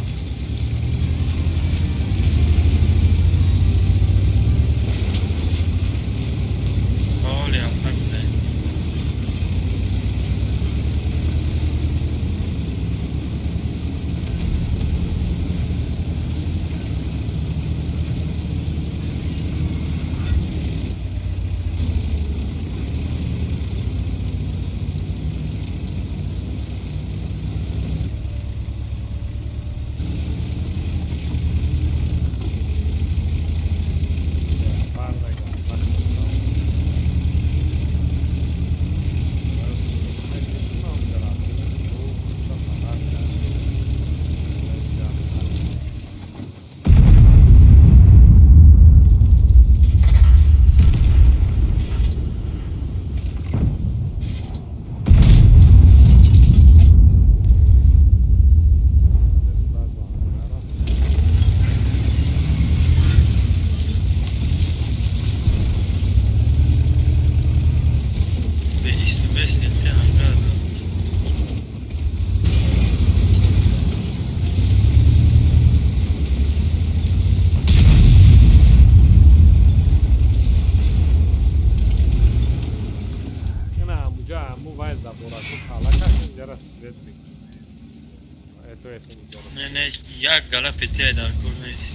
Аму вай забораку калакаш инҷара свет мекунем. То есть инҷара Не, не, як гала ПТ дар кор нест.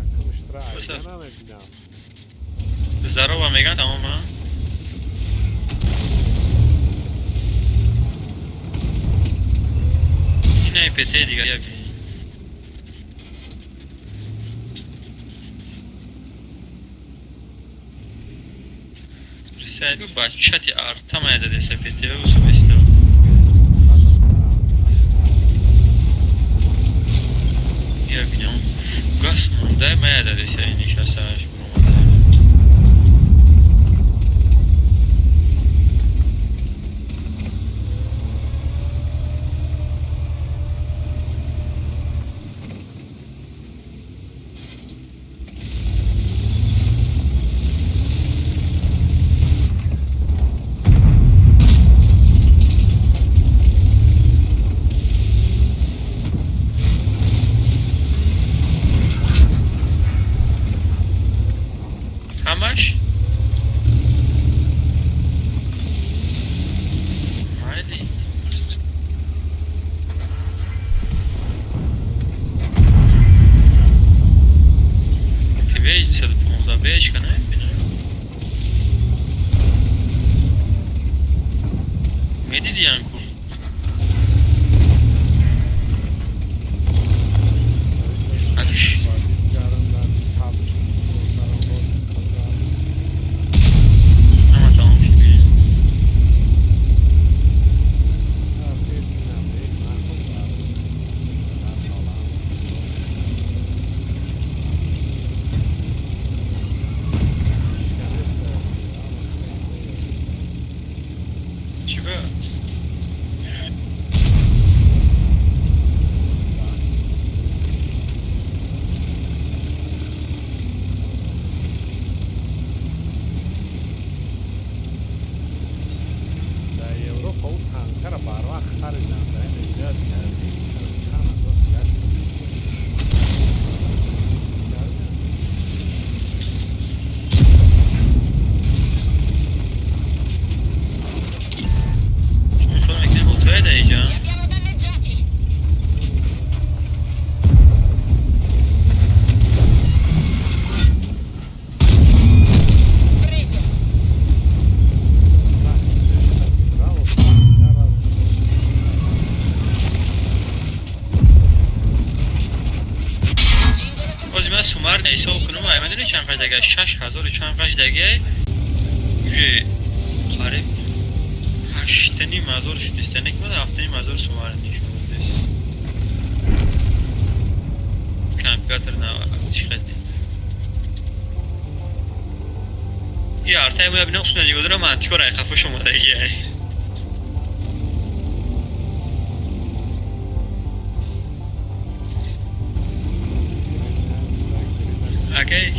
Якумштра айда намебинам. Здорово меган тамом, а? Ина ПТ дига як. Сайду бачати артама заде ПТ усубеста. Я бинам. Газ монда мая заде са нишасташ буромада. Ҳамаш? Майли. ТВ 115 бечка намебинам. Медиди янку? Алиш. Ама тамом шуд. Чӣ ба? Дар Европа ӯ танкара барвақт хариданд, дар ин инҷа наздик чанд ҳазор дигар Мехоҳам мекунем ботоя дар иҷа? Li abbiamo danneggiati! Preso! Cingolo Бози ман сумар ҳисоб кунам, ай медонӣ чанд қаш дага? 6000 чанд қаш даге? Уже қариб 8,5 ҳазор шудиста, не ки 7,5 ҳазор сумар нишон додест. Компютер на чӣ қади? И артай моя бинам суна нигоҳ дорам, антикор ай қафош омадаги ай. Акай.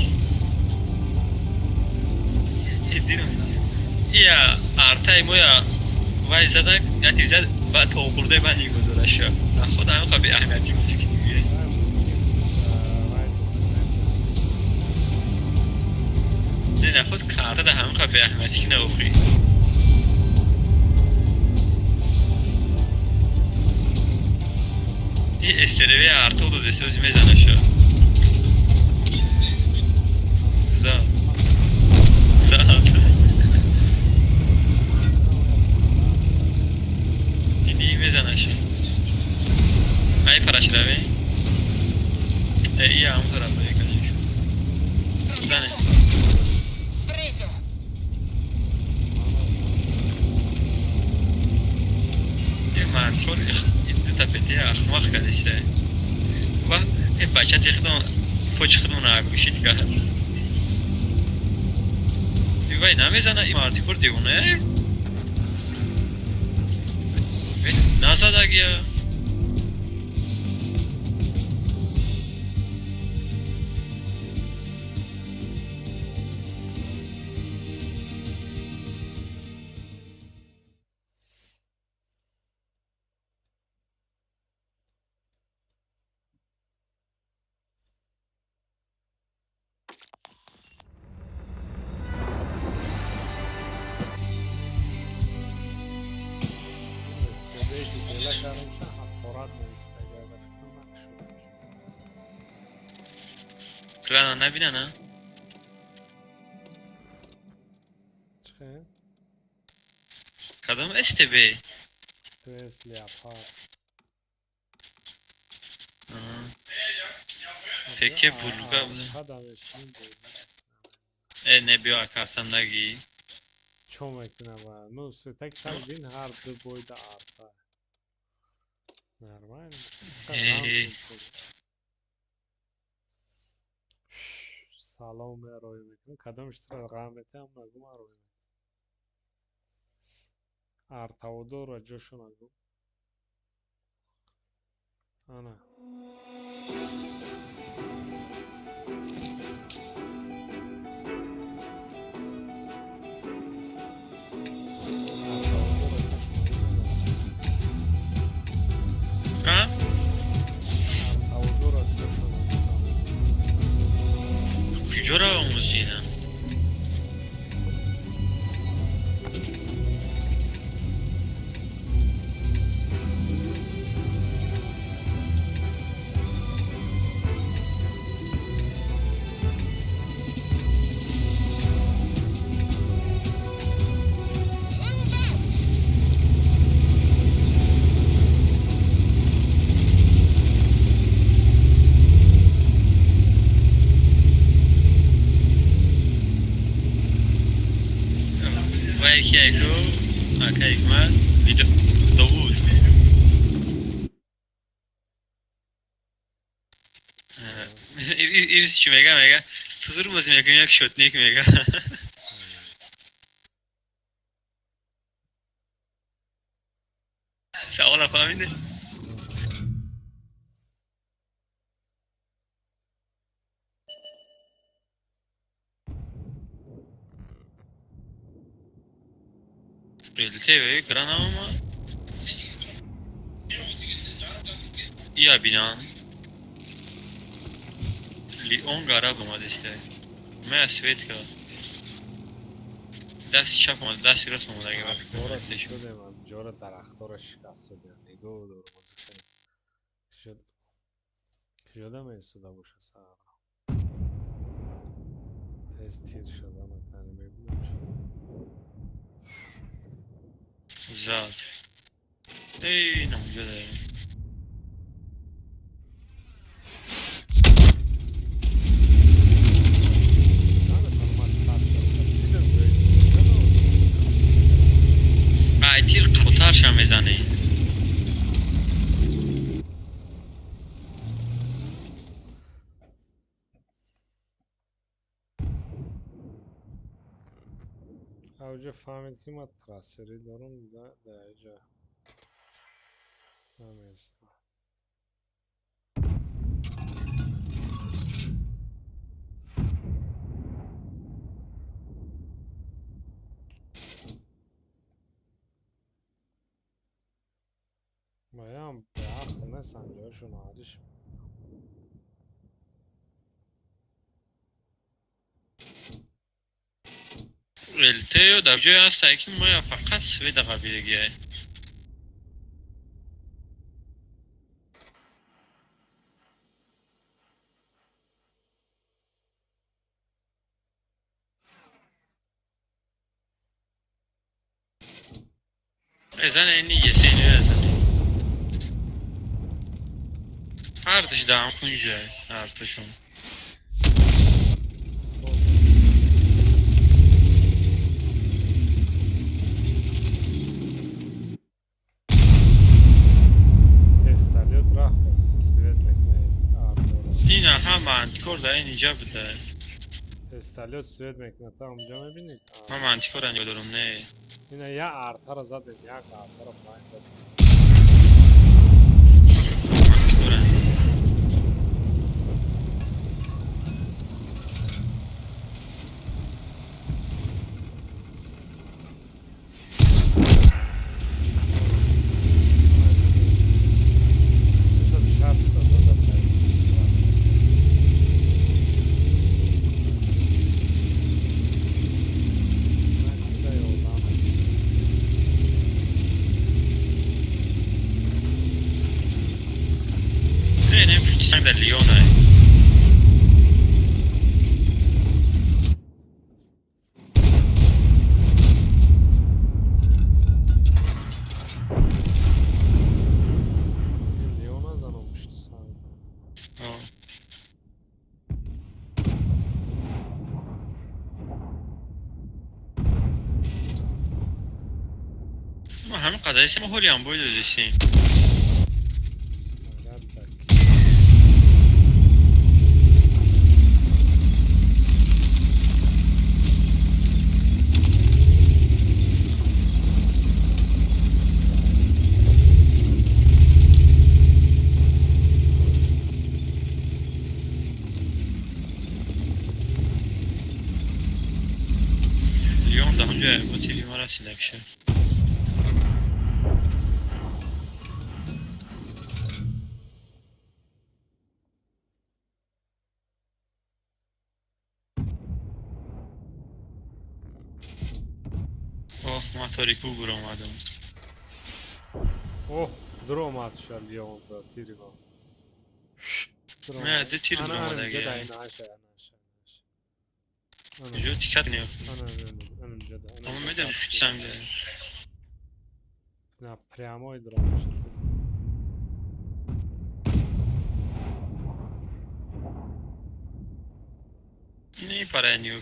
Дидам. Ия артай моя вай задак, яти зад ба то хурдаи ман нигоҳ дораша. Худ ҳамин қа беаҳамияти мусиқӣ мегӯяд. Не, на худ карта да ҳамин қа беаҳамияти ки наохӣ. И СТРВ арта додест, ози мезанаша. За. За. Диди мезанаша. Ай парашраве? Э, ия ҳамон тараф кашиш. Pronti al Zane. fuoco! Preso! Е мардхор дута петия ахмақ кардиста. Ва е бачати худон почи худон агӯшид кард. Вай намезана и мардикор девона? Вай назадагия. Экрана набинана? Чихе? Кадом СТБ? Трес Леопард. Феке булга буда. Қадамешин бозӣ. Э, не, биё, акартам нагӣ. Чо мекуна ба? Ну, сетак так бин, ҳар ду бойда арта. Нормально. Э. Салом мероӣ мекунам. Кадомиш тра ғам метиҳам, нагу, ман рӯй мекунам. Артаводорро ҷошо нагу. Ана. Артаводорро ҷошо нагу. А? Артаводорро ҷошо нагу. Куҷоро омӯзина? Move out! Ва яки яку ака Ҳикмат видео Довуд. Ирис чӣ мега? Мега, ту зур бозӣ мекунӣ, як шотник, мега. Савола фаҳмиде? Прилетеве гранама ия бинан Лион гараб омадесте. Мая светка. Дасти чап омад, дасти рост омадаги ба Артора фикр. шудем, ҷора дарахтора шикаст шудем. Нигоҳ дор, бозӣ кунем. Куҷода меистода боша саҳара? Тез тир шуда накани мебинам чи. Зад. Эй, намуҷо дарем. Наметавонам ман трассер дидам ҷои. Ай, тир қутарша мезанӣ. Авҷа фаҳмид, ки ман трассерӣ дорам, да иҷа намеистам. Маям беақл нестам, ҷояшон алиш. ЛТ дар ҷое ҳастае, ки моя фақат сведа қабилагиай. Эзан ини есени эзан. Ҳардуш даҳам кунҷай, ҳардушон. Тесталёт рафт, свет мекунад артора. Ина ҳама антикор дар ин иҷа буда. Тесталёт свет мекунад, та онҷа мебинӣ? Ҳама антикора нигоҳ дорум, не. Ина як артара задем, як артара паин задем. Антикора. 260-та зада паин. Мо ҳамин қадар мо ҳоли ҳам бой додисем. Снаряд так. Леон да ҳамҷо бо тири ма расида киша. Оҳ, ма торику буромадам. Оҳ, дуромад ша Леон ба тири ма. Не, ду тир Ана, ана, дуромадаги. ҷада, ина, аша, ана, аша, аша. Ана, Ҷо тикат не. ана, ана, ана, ҷада, ана. Ама медам пушти санг. На, прямой дуромад ша тир. Не парай ниё.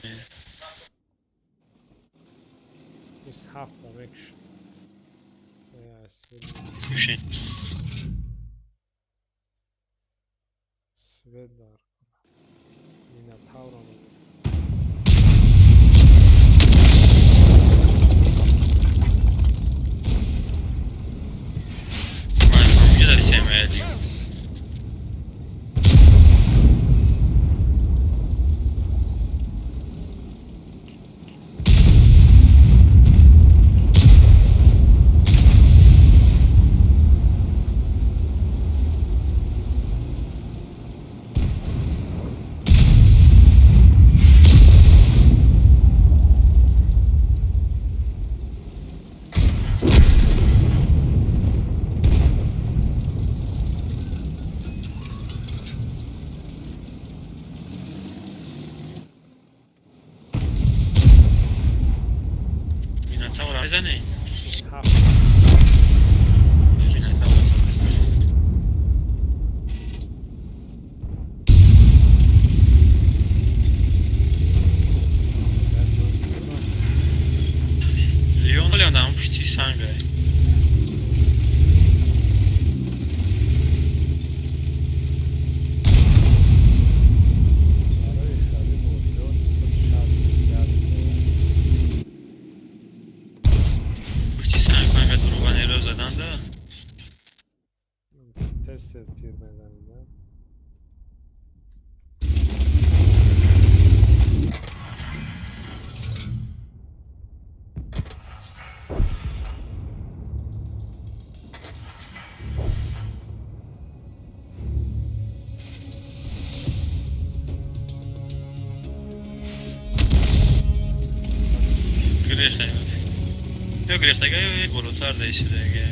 27 мекш. Кушен. Свет дар. Минотавро. Ман ҳамҷо дарисем аяди. Close. Минотавра мезанӣ? 27. Минотавра. Леон Леон ҳам пушти санг. Барои харид бозиён 161. Пушти санг манга дурованеро заданда. Тез тез тир мезанед, на? Гирехта. Ё гирехтага ё болотар даисидаге.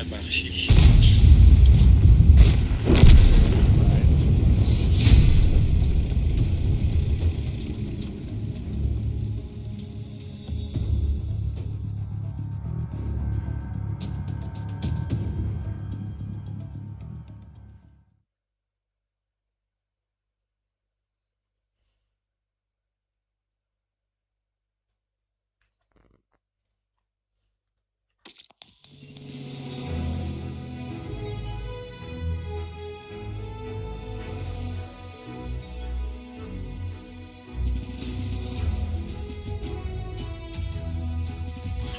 Бахшиш.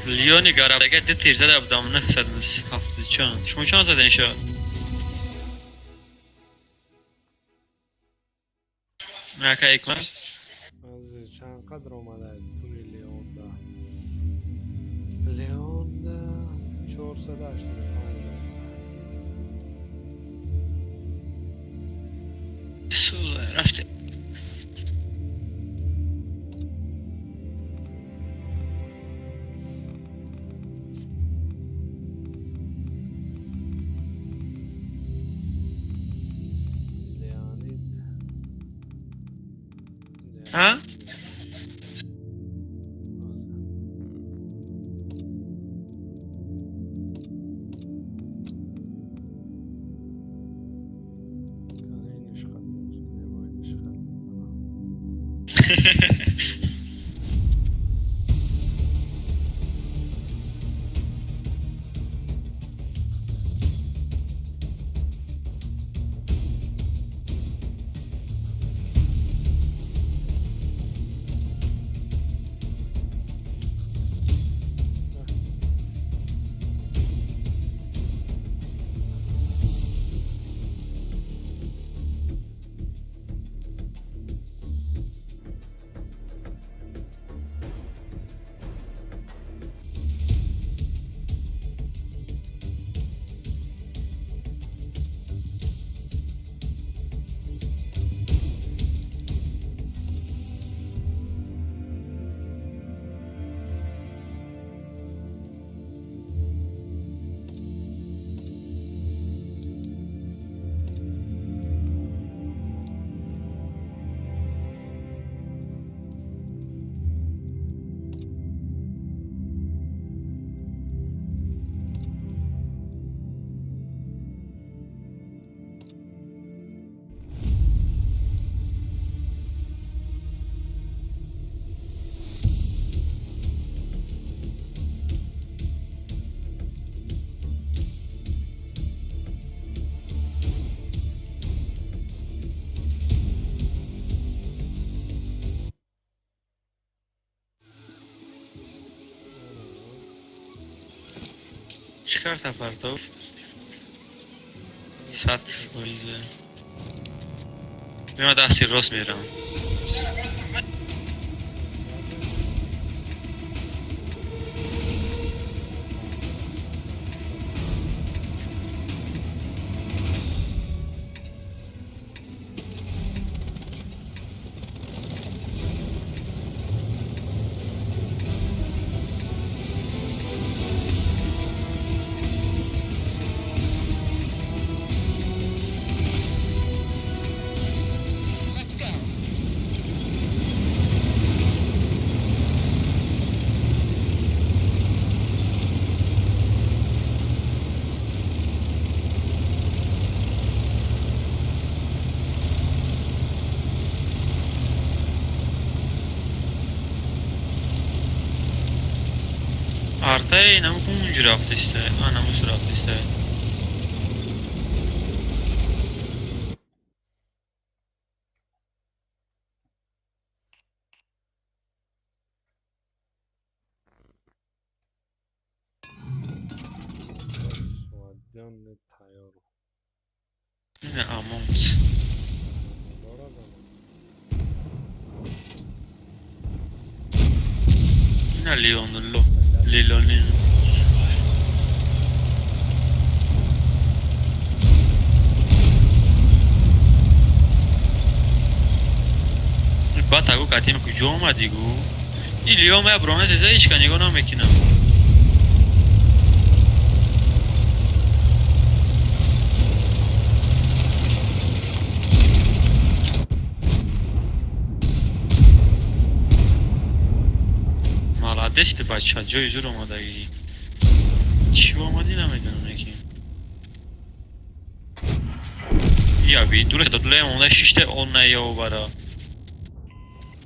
Леони гараб ди тир зада будам, 970 чанд. Шумо чанд заден шо? Нака икма? Аз чанд қадр омада пули Леонда? Леонда 485. Суза, рафте. Леонид. А? Чӣ карта партов? 100%. Мема дасти рост мерам. Let's go. Артай наму кунҷ рафтиста. А намус рафтиста. Свадённый тайёр. Ина амонт. Дора замон. Ина Леонло. Лилонин. Баъд агу катим куҷо омадӣ гу? И Леон ма броне зеза ҳечка нигоҳ намекунам. Дести бача, ҷои зур омадагӣ. Чӣ омадӣ, намедонам, ки. Я дура додуле омада шиште он наёвара.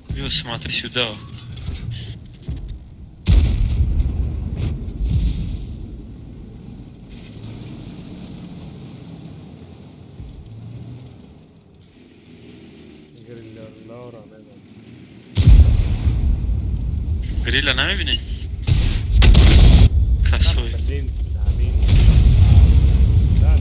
Биё, смотри сюда. Гриллера мезан. Грилла намебинӣ? Касой. Блин, замин. Дар.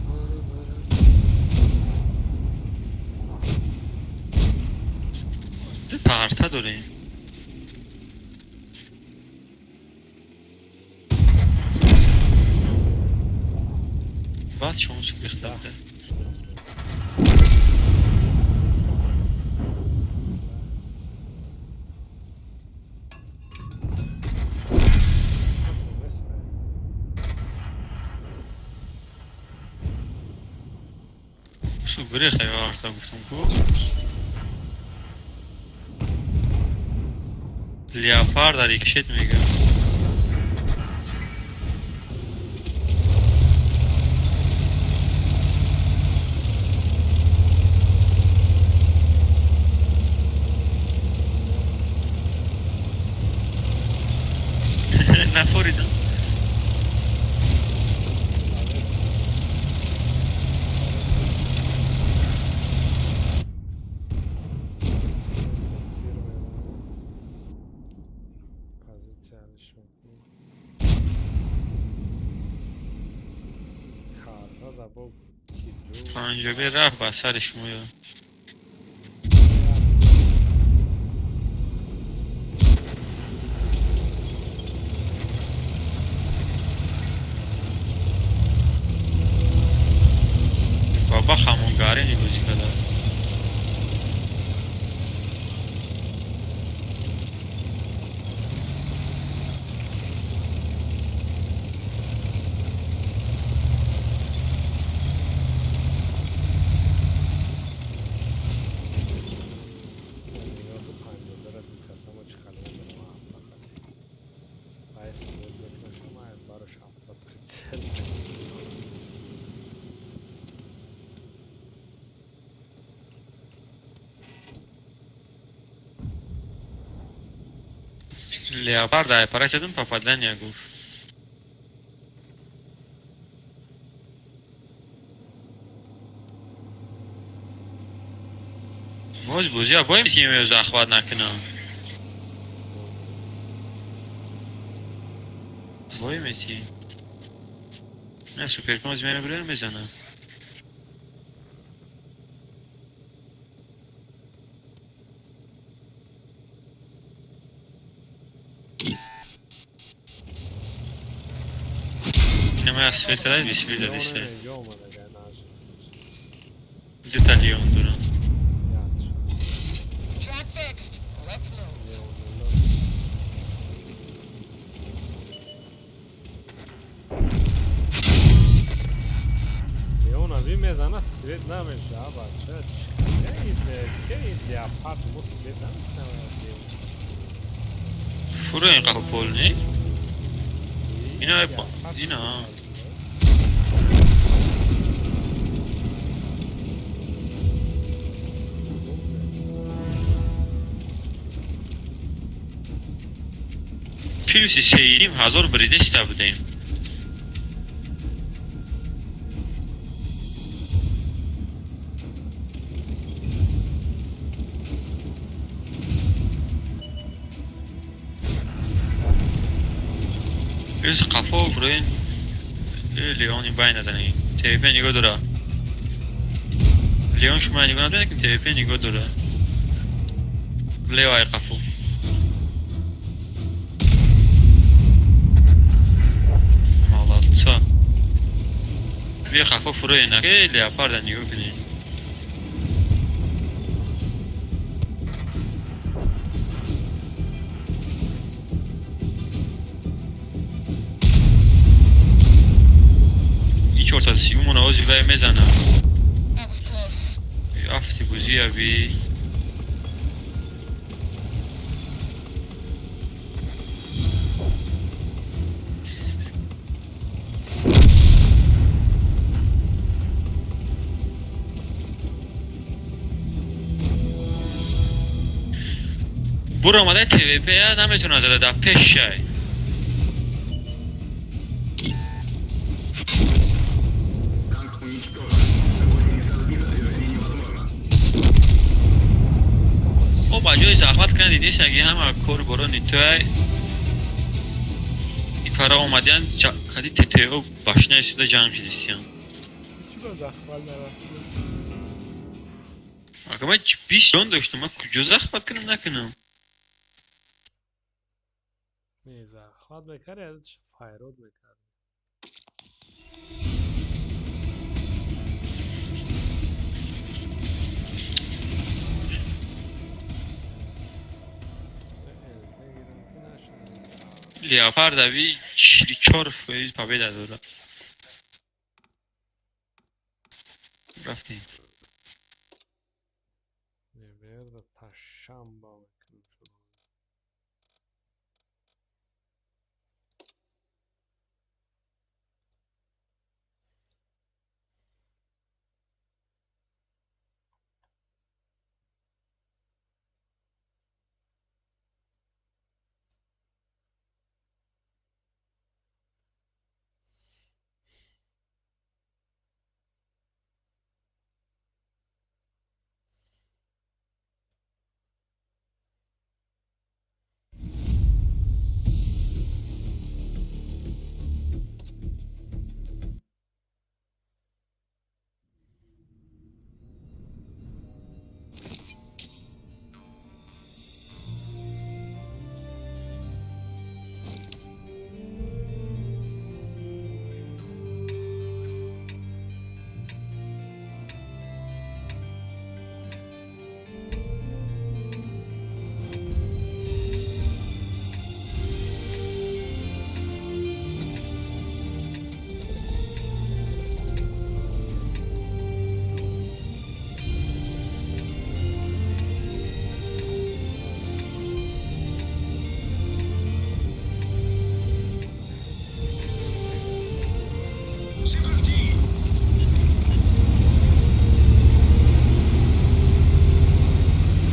Буру, буру. Ду тарта дорем. Баъд шонс гирифта буда. 10 секунд. 10 секунд. Нестай. Су гирифта ёрта гуфтам ку. Леопард рикошет мега. Нафоридам. Совет. Тез тир мезанам. Позиция нишон кун. Карта да бо киҷо. Панҷоби рафт ба сари шумоё. Баба хамонгари бозӣ када. Нигоҳ, панҷобера касамо чӣ хеле мезанам, ҳафта хати. Ай свет мекунашам, ай барош ҳафта прицел мезанам. Леопард ай пара задум, попадание гуфт. Боз бозиа боем тимеё захват накунам. Боем ти. Не суперкон змена бирем мезанам. Инама свет кадай висили дадисе. Инҷо омадага нашуд. Дута Леон дорам. Ятшо. Track fixed. Let's move. Леонелло. Леона ви мезана, свет намеша, а бача. Ки леопард мо свет намекунад Леон. Фуро ин қафо пол не? Ино ино. Плюси 3,5 ҳазор биридеста будем. Плюс қафо буроин Леони бай назанӣ. ТВП нигоҳ дора. Леон шумо нигоҳ надоред, ки ТВП нигоҳ дора. Лео ай қафо. Молодца. Бия қафо фуроин, ки леопарда нигоҳ кунед. И 430 мон овози вай мезанам. Афти бозӣ аби. Буромадаи ТВП наметавонад зада, дар пеш шай. Танк уничтожен. 80 сбито, движение невозможно. О, ба ҷои захмат кунад, дидеса ки ҳама кор борони туай ифара омадиян, кади ТТО башнаи суда ҷамъ шидистиян. Ту чӣ ба захват нарафтӣ? Ака, ман 20 ҷон доштам, ман куҷо захват кунам, накунам? Не, захват мекарди, ядаш файрод мекард. Леопард аби 44% победа дорад. Рафтем. Неверда ташамба мекунам шуд.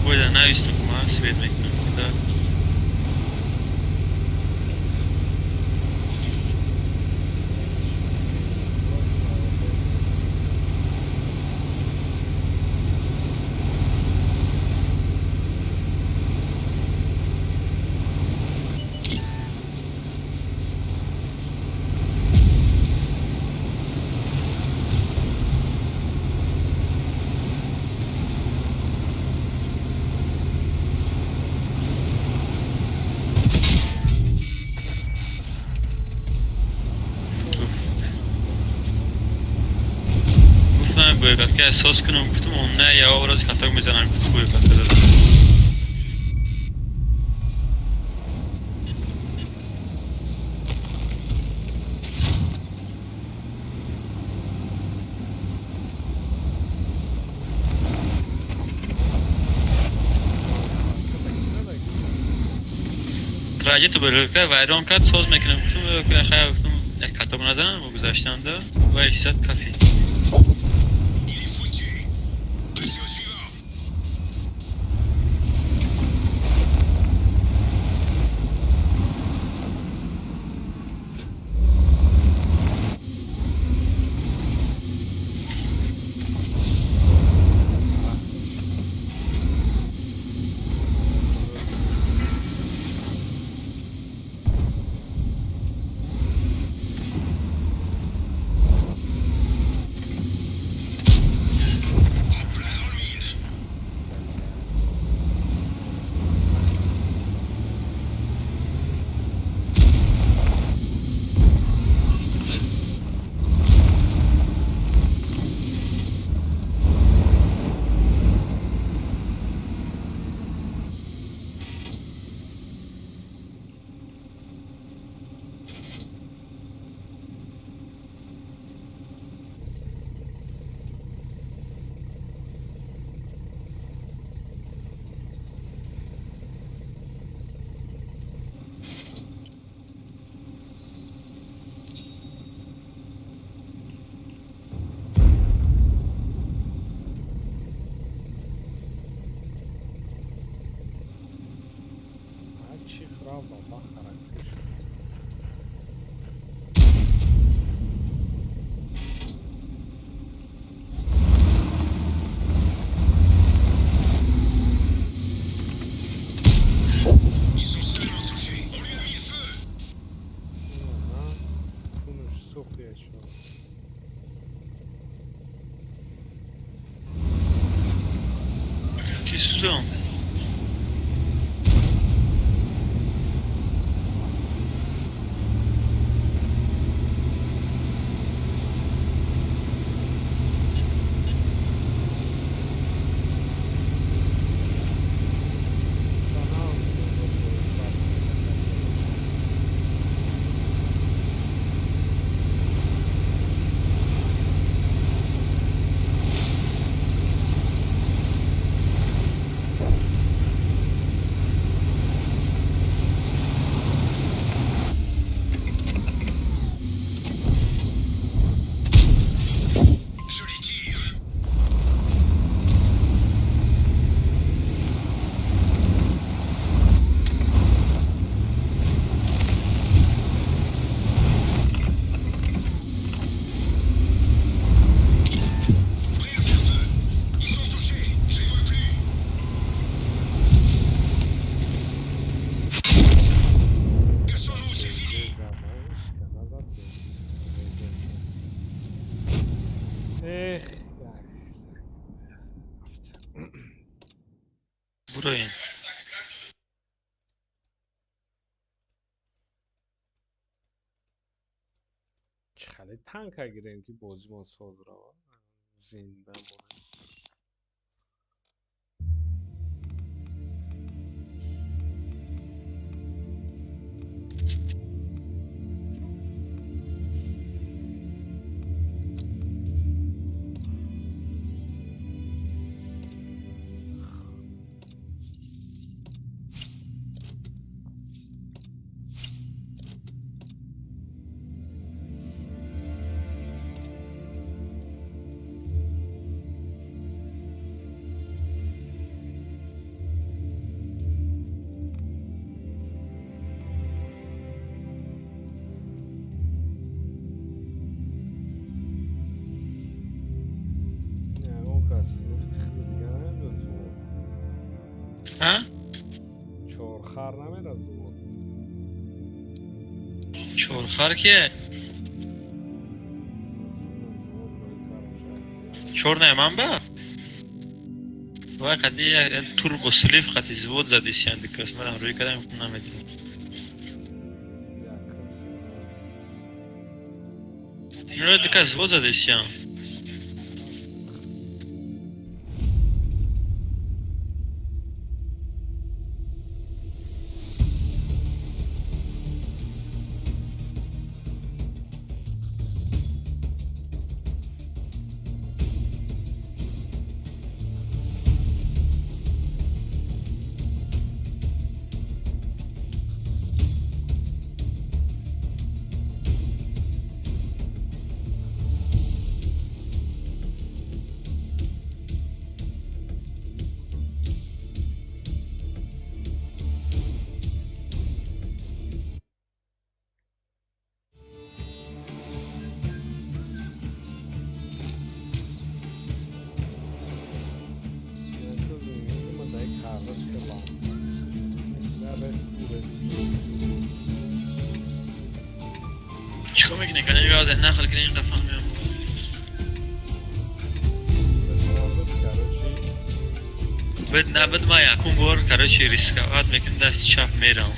Бояд навистам, ки ман свет мекунам. Да. Гуфтам боекатка эҳсос кунам, гуфтам он не, я образ хато мезанам, гуфтам боекатка задам. Раҷиту боекатка вайрон кард, соз мекунам, гуфтам хайр, гуфтам як хато назанам, гузаштанда ва ҳисат кафи. Il est foutu. Passez au suivant. Бахара кушт. Ils sont seulement touchés. On lui a mis le feu. Аҳа, кунуш сӯхт ячо. Ки сӯзон? Je les tire. Prêt à faire feu. Ils sont touchés. Je les vois plus. Cassons-nous, c'est fini. Заманишка назад бензин. Эх, так, так, рафт. Буроен. Чӣ хеле танка гирем, ки бозимон соз рава, зинда монем. Ягон кас гуфт, тихли дига намеда зуд. Ҳа? Чорхар намера зуд. Чорхар ке? Зуд рӯи карм шак. Чор не ман ба? Вай қади як турбо слив қади звод задисиян дикас. Манам рӯи кардам, намедонам. Якм сина. Рӯи дика звод задисиян. Яко зиндагима дай кардашка лам. На ресту ресту. Чикор мекунӣ? Кана ёд нақл кунӣ, ин қафам меом. Короче, Бед набед, ма якум бор, короче, рисковать мекунам, дасти чап мерам.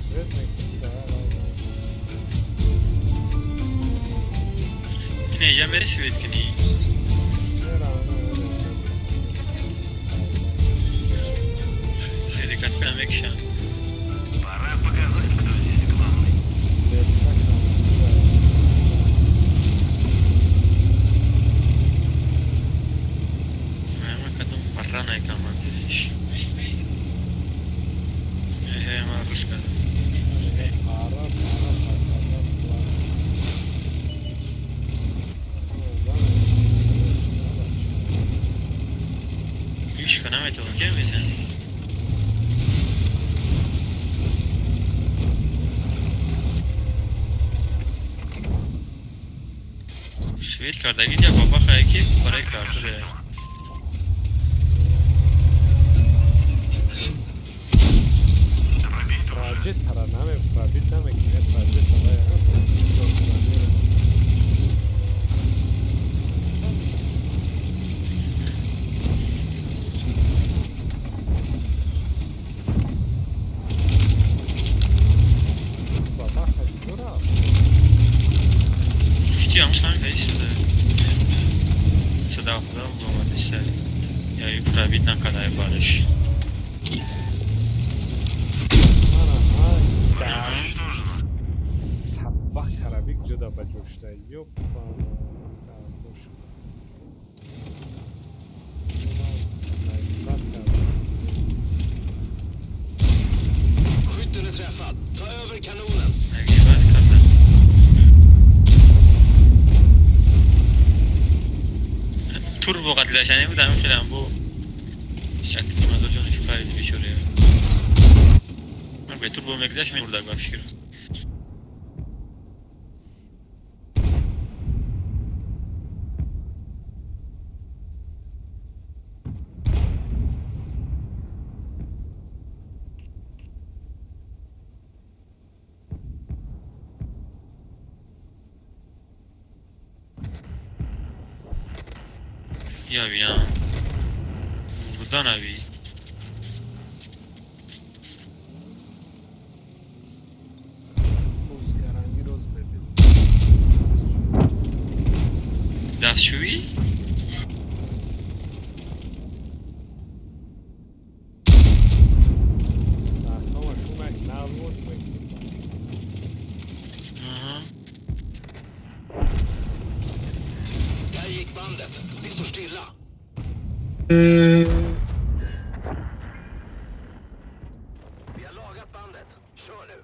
Свет мекунӣ, да, да, да. Кине, я мери свет кунӣ? Мерам, мерам. Ҳаракат кунам, мекушам. Пора показать, кто здесь главный. Бепшак намуда. Ман кадом барра командириш. Эҳе, ман рус кардам. Пара, пара, показать класс. Зан. Ҳеч ка наметавонам, ки мезанӣ? Свет кардаги я баба ки барои карда. Проджектора наме пробит намекунед, проджектора ягон. Бабаха куҷо рафт? Пушти ҳам ҳам истода. Сада худо омадиста. Я и пробит накарда бараш. Мана ҳай дар собакара бигҷода ба ҷошта, ёпана картошка. Наибат кардам. Skytten är träffad. Ta över kanonen. Нагибат карда. Турбо қат гузаштанӣ буд, ҳамин хелам бо як мазор ҷонаш парид бечора. Ман бе турбо мегузашт, мемурдак ба фикр. Я бинам. Мурдан аби. Боз гаранги роз мебинам. Дастшӯӣ? Дастҳома шумак нағз боз мекунем. Аҳа. Där gick bandet. Vi står stilla. Vi har lagat bandet. Kör nu.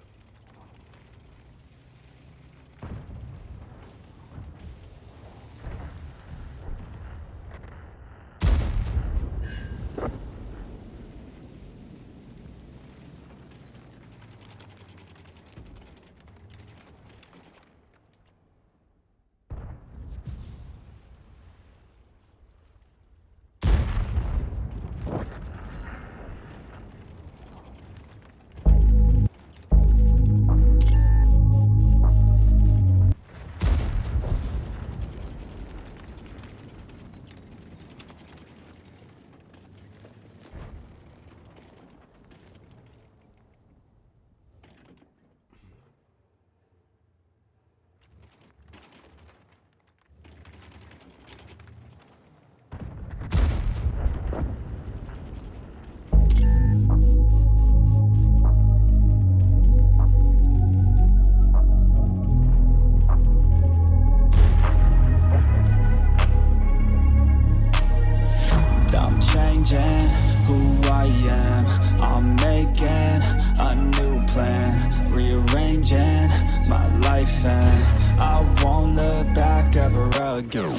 I'm changing who I am. I'm making a new plan, rearranging my life, and I won't look back ever again.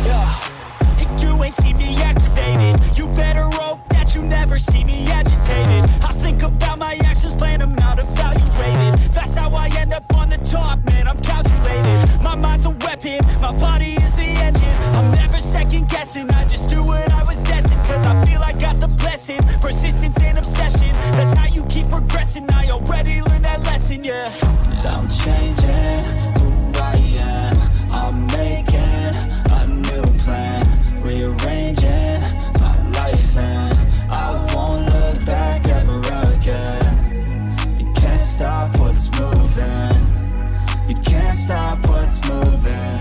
Yeah. And you ain't see me activated. You better hope that you never see me agitated. I think about my actions, plan them out, evaluated. That's how I end up on the top, man, I'm calculated. My mind's a weapon, my body is the engine. I'm never second guessing, I just do what I was destined. 'Cause I feel I got the blessing, persistence and obsession. That's how you keep progressing, I already learned that lesson, yeah. I'm changing who I am. I'm making a new plan, rearranging my life, and I won't look back ever again. You can't stop what's moving. You can't stop what's moving.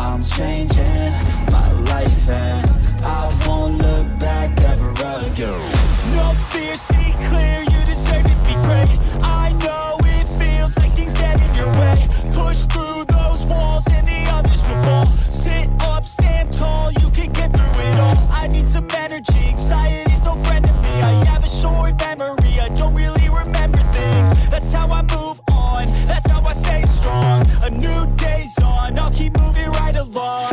I'm changing my life, and I won't look back ever again. No fear, see clear, you deserve to be great. I know it feels like things get in your way. Push through those walls and the others will fall. Sit up, stand tall, you can get through it all. I need some energy, anxiety's no friend of me. I have a short memory, I don't really remember things. That's how I move on, that's how I stay strong. A new day's on, I'll keep moving right along.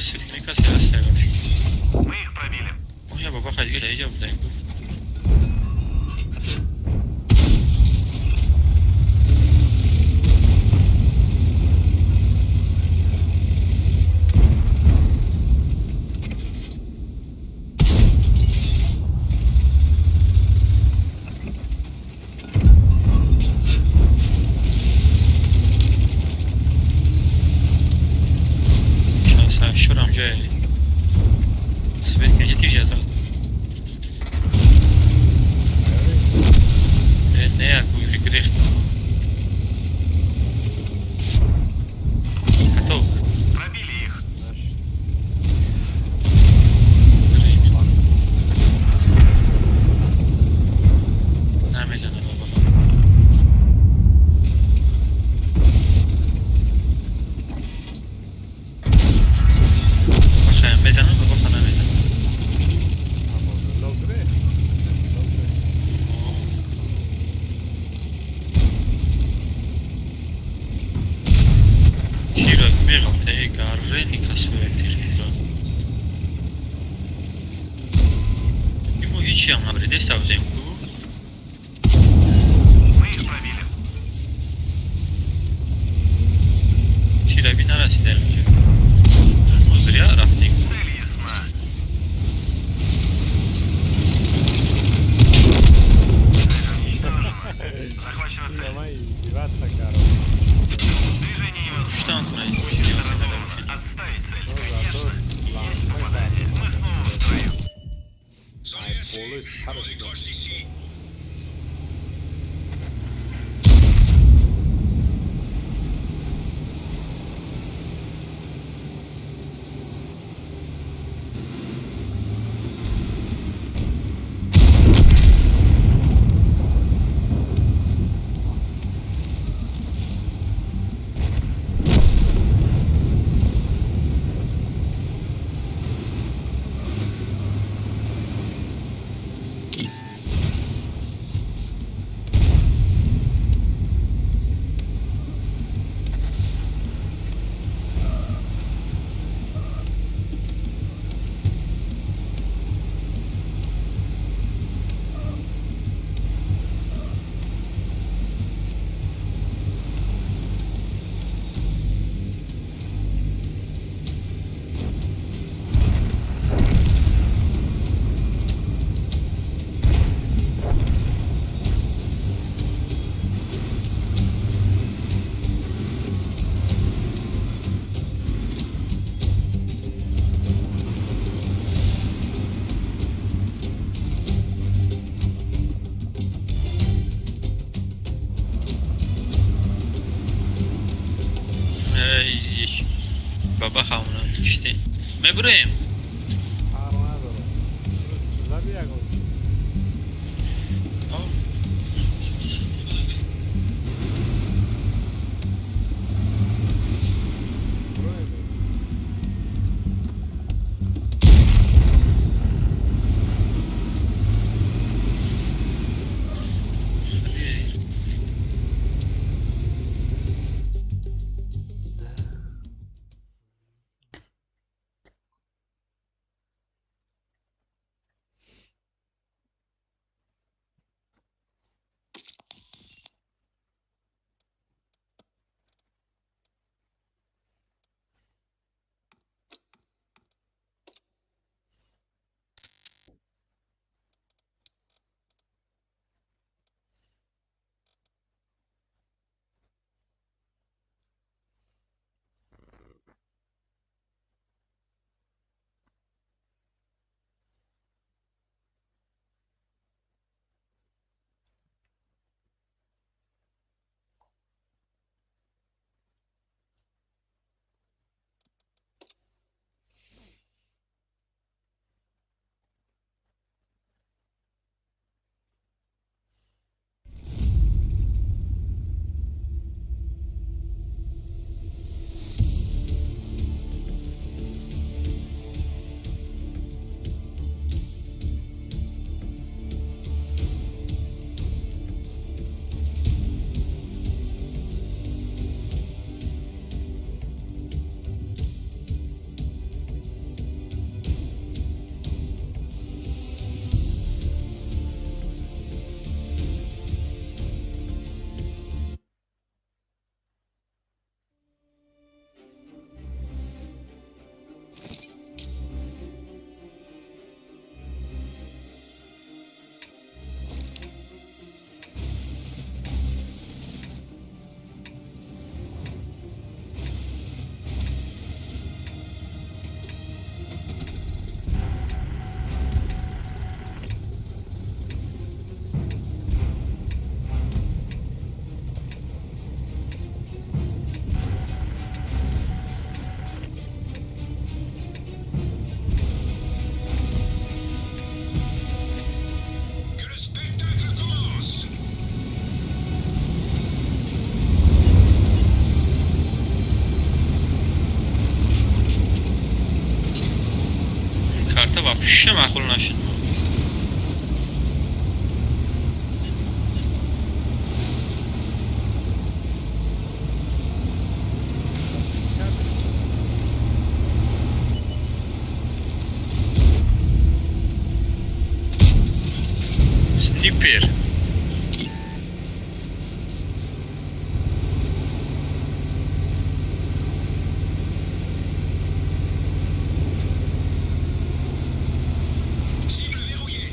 Иҷа свет касе ҳаст вообще. Мы их пробили. Оя баба дига дар иҷа будаем. Шурам ҷое свет ки тижа зад. Не, як уже грехт. Готов. Пробили их. Нашид. Намезана баба. Бахаям мезанам, баба намезанам. Амонулло грехт. Амонулло грехт. Тира меғалта, э гаррени касуя тира. Имо ҳичиам набриде савзем ку. Мы их пробили. Тираби нарасидаем ҷо. Мо зря рафтем. Цель ясна. Цель уничтожена. Захвачена цель. Давай издеваться, короче. Движение невозможно. Штан кунай. Гусеница разорвана. Отставить цель. Ну, Конечно. зато Есть попадание. Мы снова в строю. C'en Ай, est assez. полы On сарш. décroche d'ici. Баба ҳамона кишти. Мебурем. Фарқ надорад. Чӣ зади ягон чи? Броем. Маъқул нашуд. Снипер. Cible verrouillée.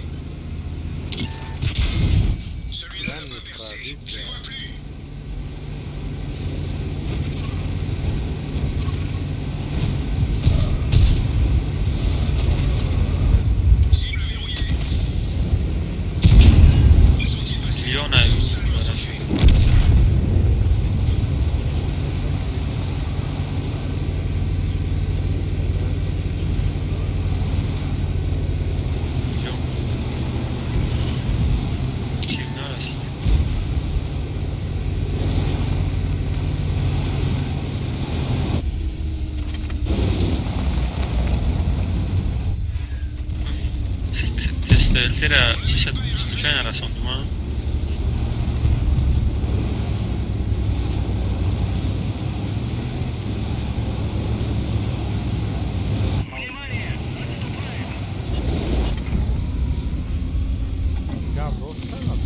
Celui-là n'a pas percé. Je les vois plus. Cible verrouillée. Où sont-ils passés? Леона. Seul m'a touché. Леон. Чим нарасид? Тера случайно расондума. Гап рост кард.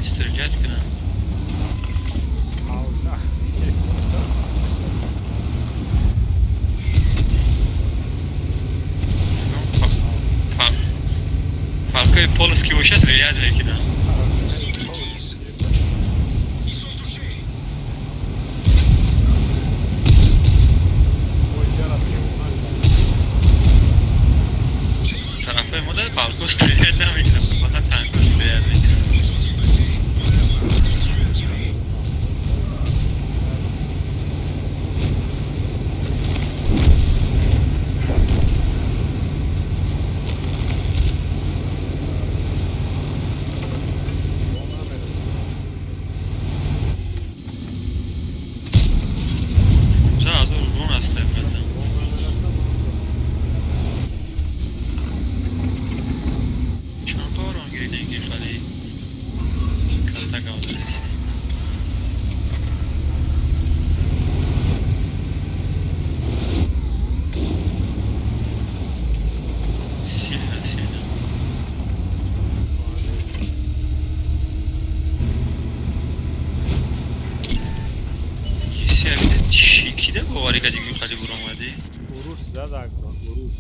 Стрелять кунам. Алка телефон. Фалкои полский боша, стрелять мекунам. Cible acquise. Ils sont touchés. Тарафҳои мо дар балко стрелять намекунам, фақат танко стрелять мекунам. Où sont-ils passés? On va l'avoir. Continue à tirer. 15,000 рублон аст братан. Чанд орон гиридем, ки хали калта гавзадеси? Сильно, сильно. Кида боварӣ кардӣ, ки хали буромадӣ? Урус задак, урус.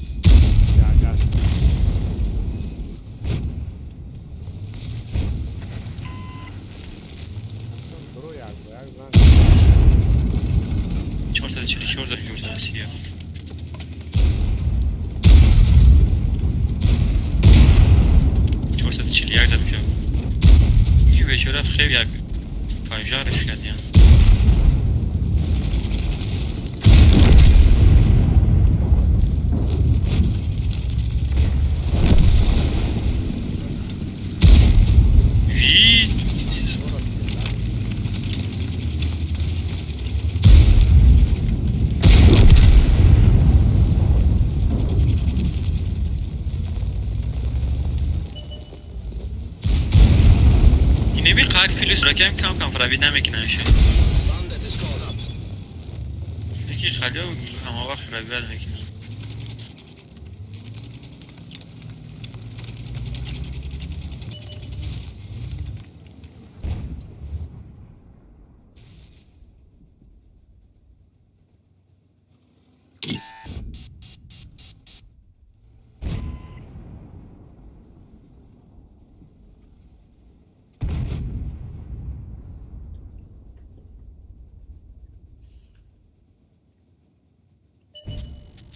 Ягаш. Бро, як ба як зан. 444 431. 441 зад ки ин бечора хеле як пожарш кардиям. Ви. Инеби қар плюс ракам кам кам пробить намекунам ше. Яки халё ҳама вақт пробивать мекунам.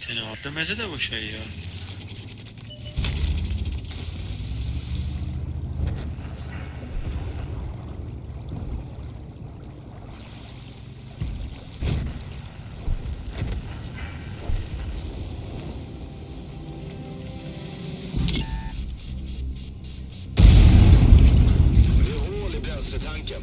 Сеноварда мезада боша ё? Det är hål i bränsletanken.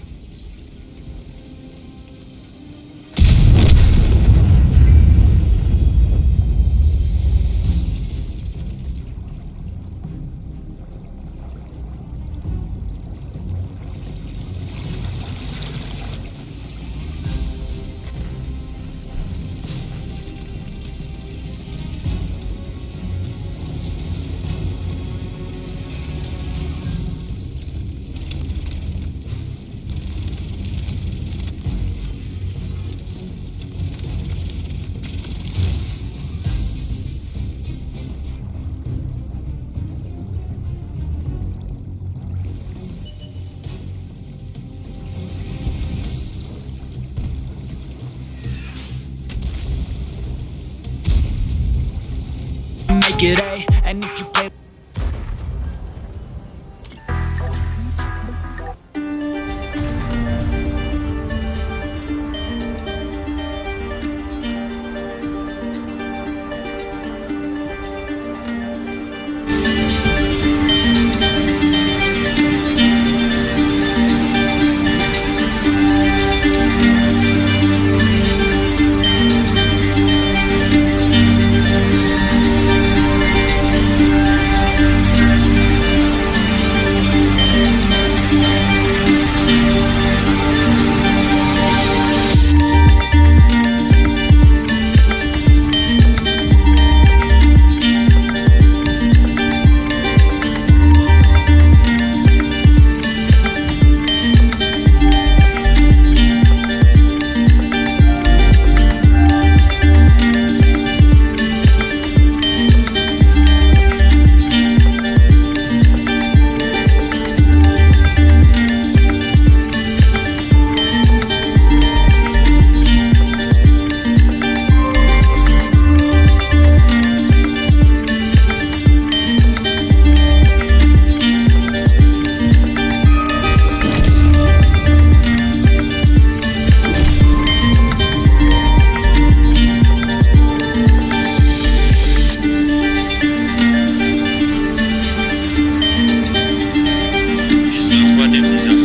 like it, ayy. And if you play Захватим, захват.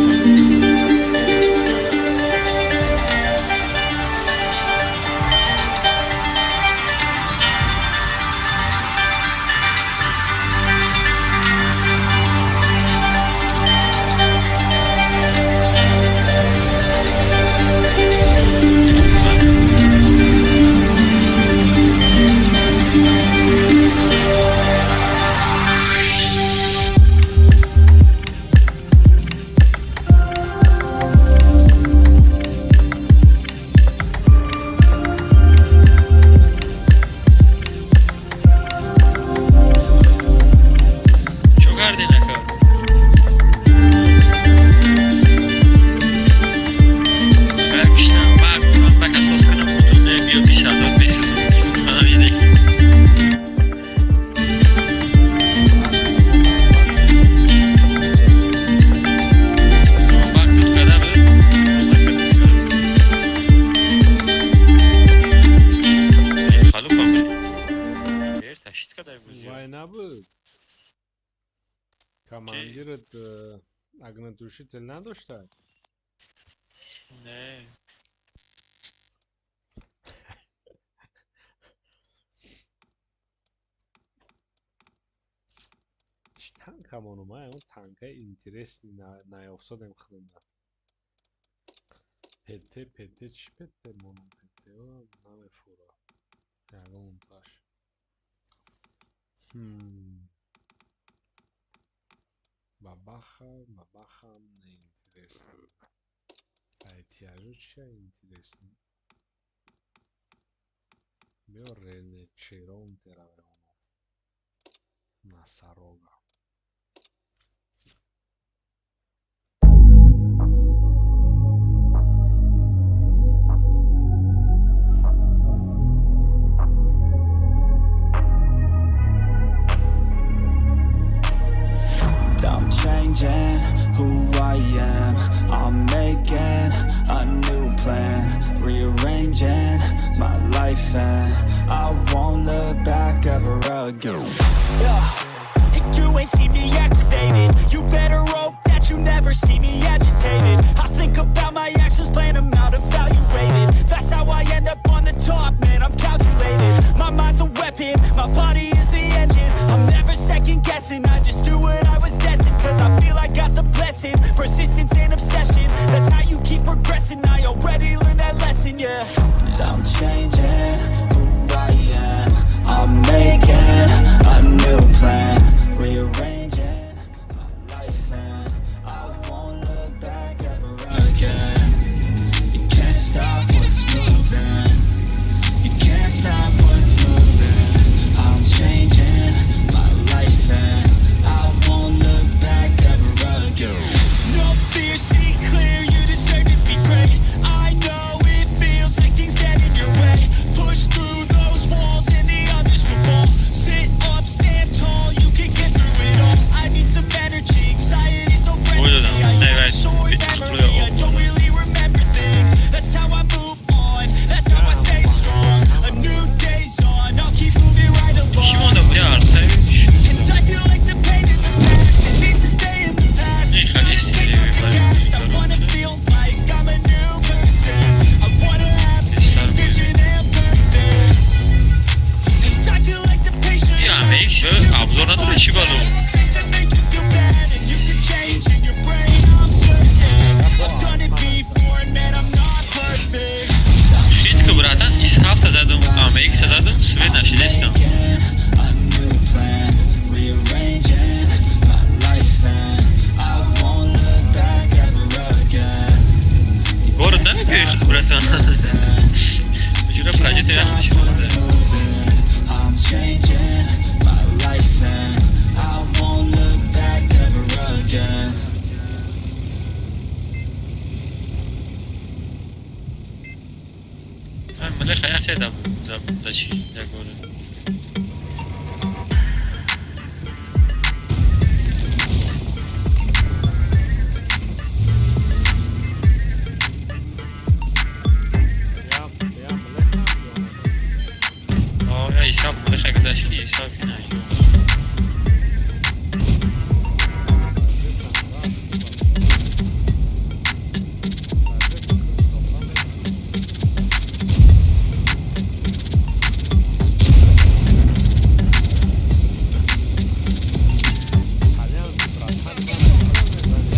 Чо кардин ака? Хайр, киштам, бак, бак асос кунам, бутун биё 20 000 бесизум, манам едек. Бак тут када буд? Халупа буд. Бер ташид кадай буд. Вай набуд. Командират огнетушитель надошта? Не. Чӣ танка монум, а? Он танкаи интересный наёфтодем худамда. ПТ, ПТ, чӣ ПТ монум? ПТ намефура. Ягонташ. Бабаха, бабахам неинтересно. А этиажу чия интересно? Биё ренечеронтера мемонам. Носорога. I'm changing who I am. I'm making a new plan, rearranging my life, and I won't look back ever again. Yeah. And you ain't see me activated. You better hope that you never see me agitated. I think about my actions, plan them out, evaluated. That's how I end up on the top, man, I'm calculated. My mind's a weapon, my body is the engine. I'm never second guessing, I just do what I was destined. 'Cause I feel I got the blessing, persistence and obsession. That's how you keep progressing, I already learned that lesson, yeah. I'm changing who I am. I'm making a new plan, rearranging my life, and I won't look back ever again. You can't stop what's moving. You can't stop what's moving. I'm changing my life, and I won't look back ever again. No fear, see clear, you deserve to be great. I know it feels like things get in your way. Push through those walls and the others will fall. Sit up, Насон. Ҷура Can't проҷекти stop яхтиш. what's moving. I'm changing my life and I won't look back ever again. Млеха як седа за чи за горе. Я, я млеха О, я ҳисоб млеха гузашт ки ҳисоб ки на.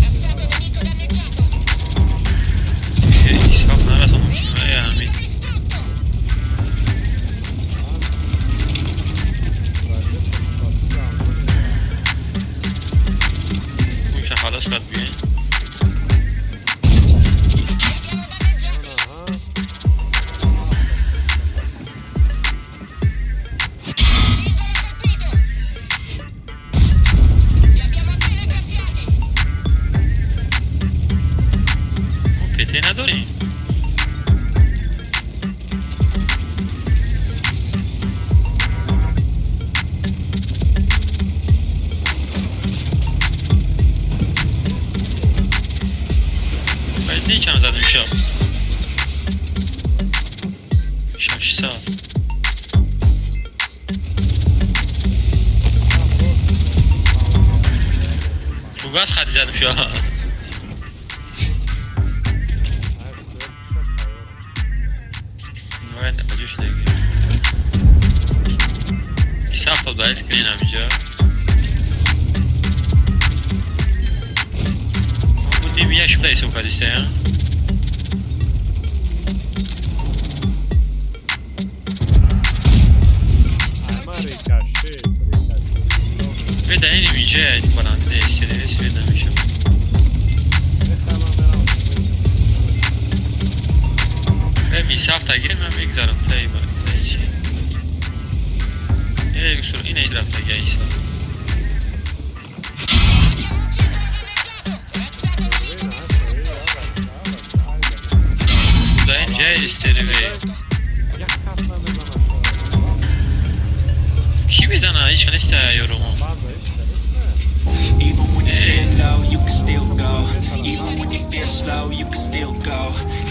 Razzato nemico danneggiato! Ҳисоб нарасонам. Nemico Я ҳамин. distrutto! Муша халос кард биёин. Li abbiamo danneggiati! Cingolo colpito! Li abbiamo appena graffiati! Мо ПТ надорем. Баъд чанд задем шо? 600. Фугас хади задем шо. Бояд аҷӯш деги. 27 дайл кунем ҳаминҷо. Мо будем як шуда ҳисоб кардистем. Бедаиним инҷа баланде стресс беда мешавад. Бе мисафта гирем ман мегзарам таи ба таи чи. Е сур ина рафта гайса. Abbiamo un cingolo danneggiato! Razzato nemico distrutto! Да инҷа истерве. Ки мезана? Ҳеч нест ёромо. Even when you feel low, you can still go. Even when you feel slow, you can still go.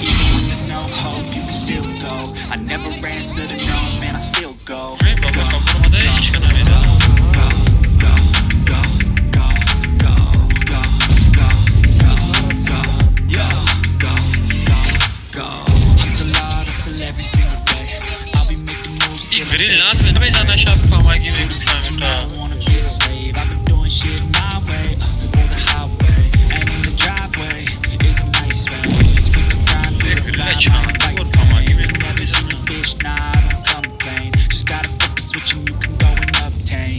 Even when there's no hope, you can still go. I never answer to no, man, I still go. Бе баба кабур омада ҳеч ка намеда. Go, go, go, go, go, go, go, go, go, yo, go, go, go. Hustle hard, hustle every single day. I'll be making moves И till I'm грил нас мезана шаб камаги мекушам I ка. don't wanna be a slave. I've been doing shit my way, or the highway. And in the driveway is a nice range. 'Cause I grind through the Грил climb, I чанд fight бор камаги pain. мекушам Never мезана. been a bitch, nah, I don't complain. Just gotta flip the switch and you can go and obtain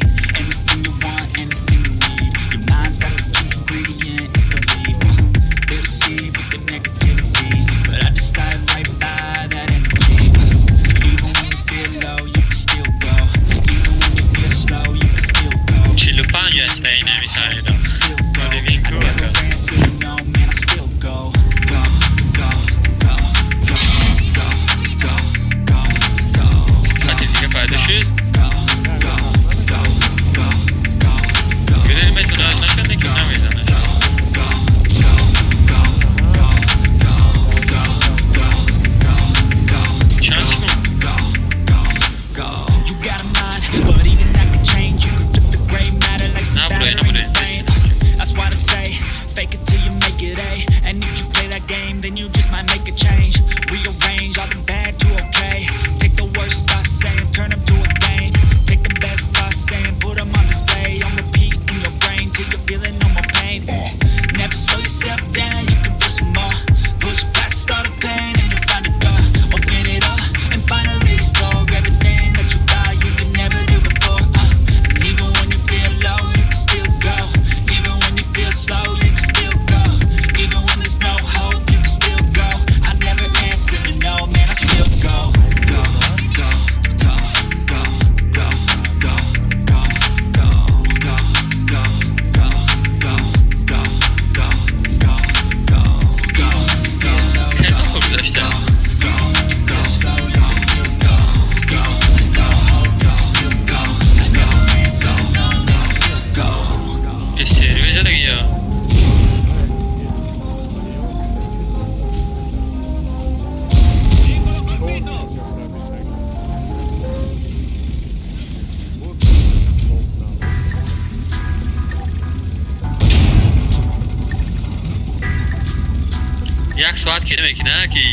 Як соат ки мекина ки.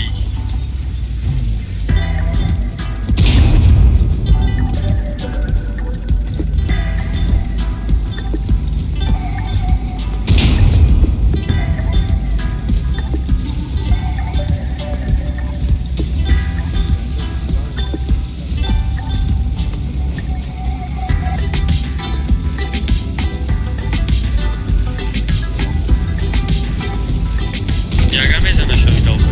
Яга мезана шои долба.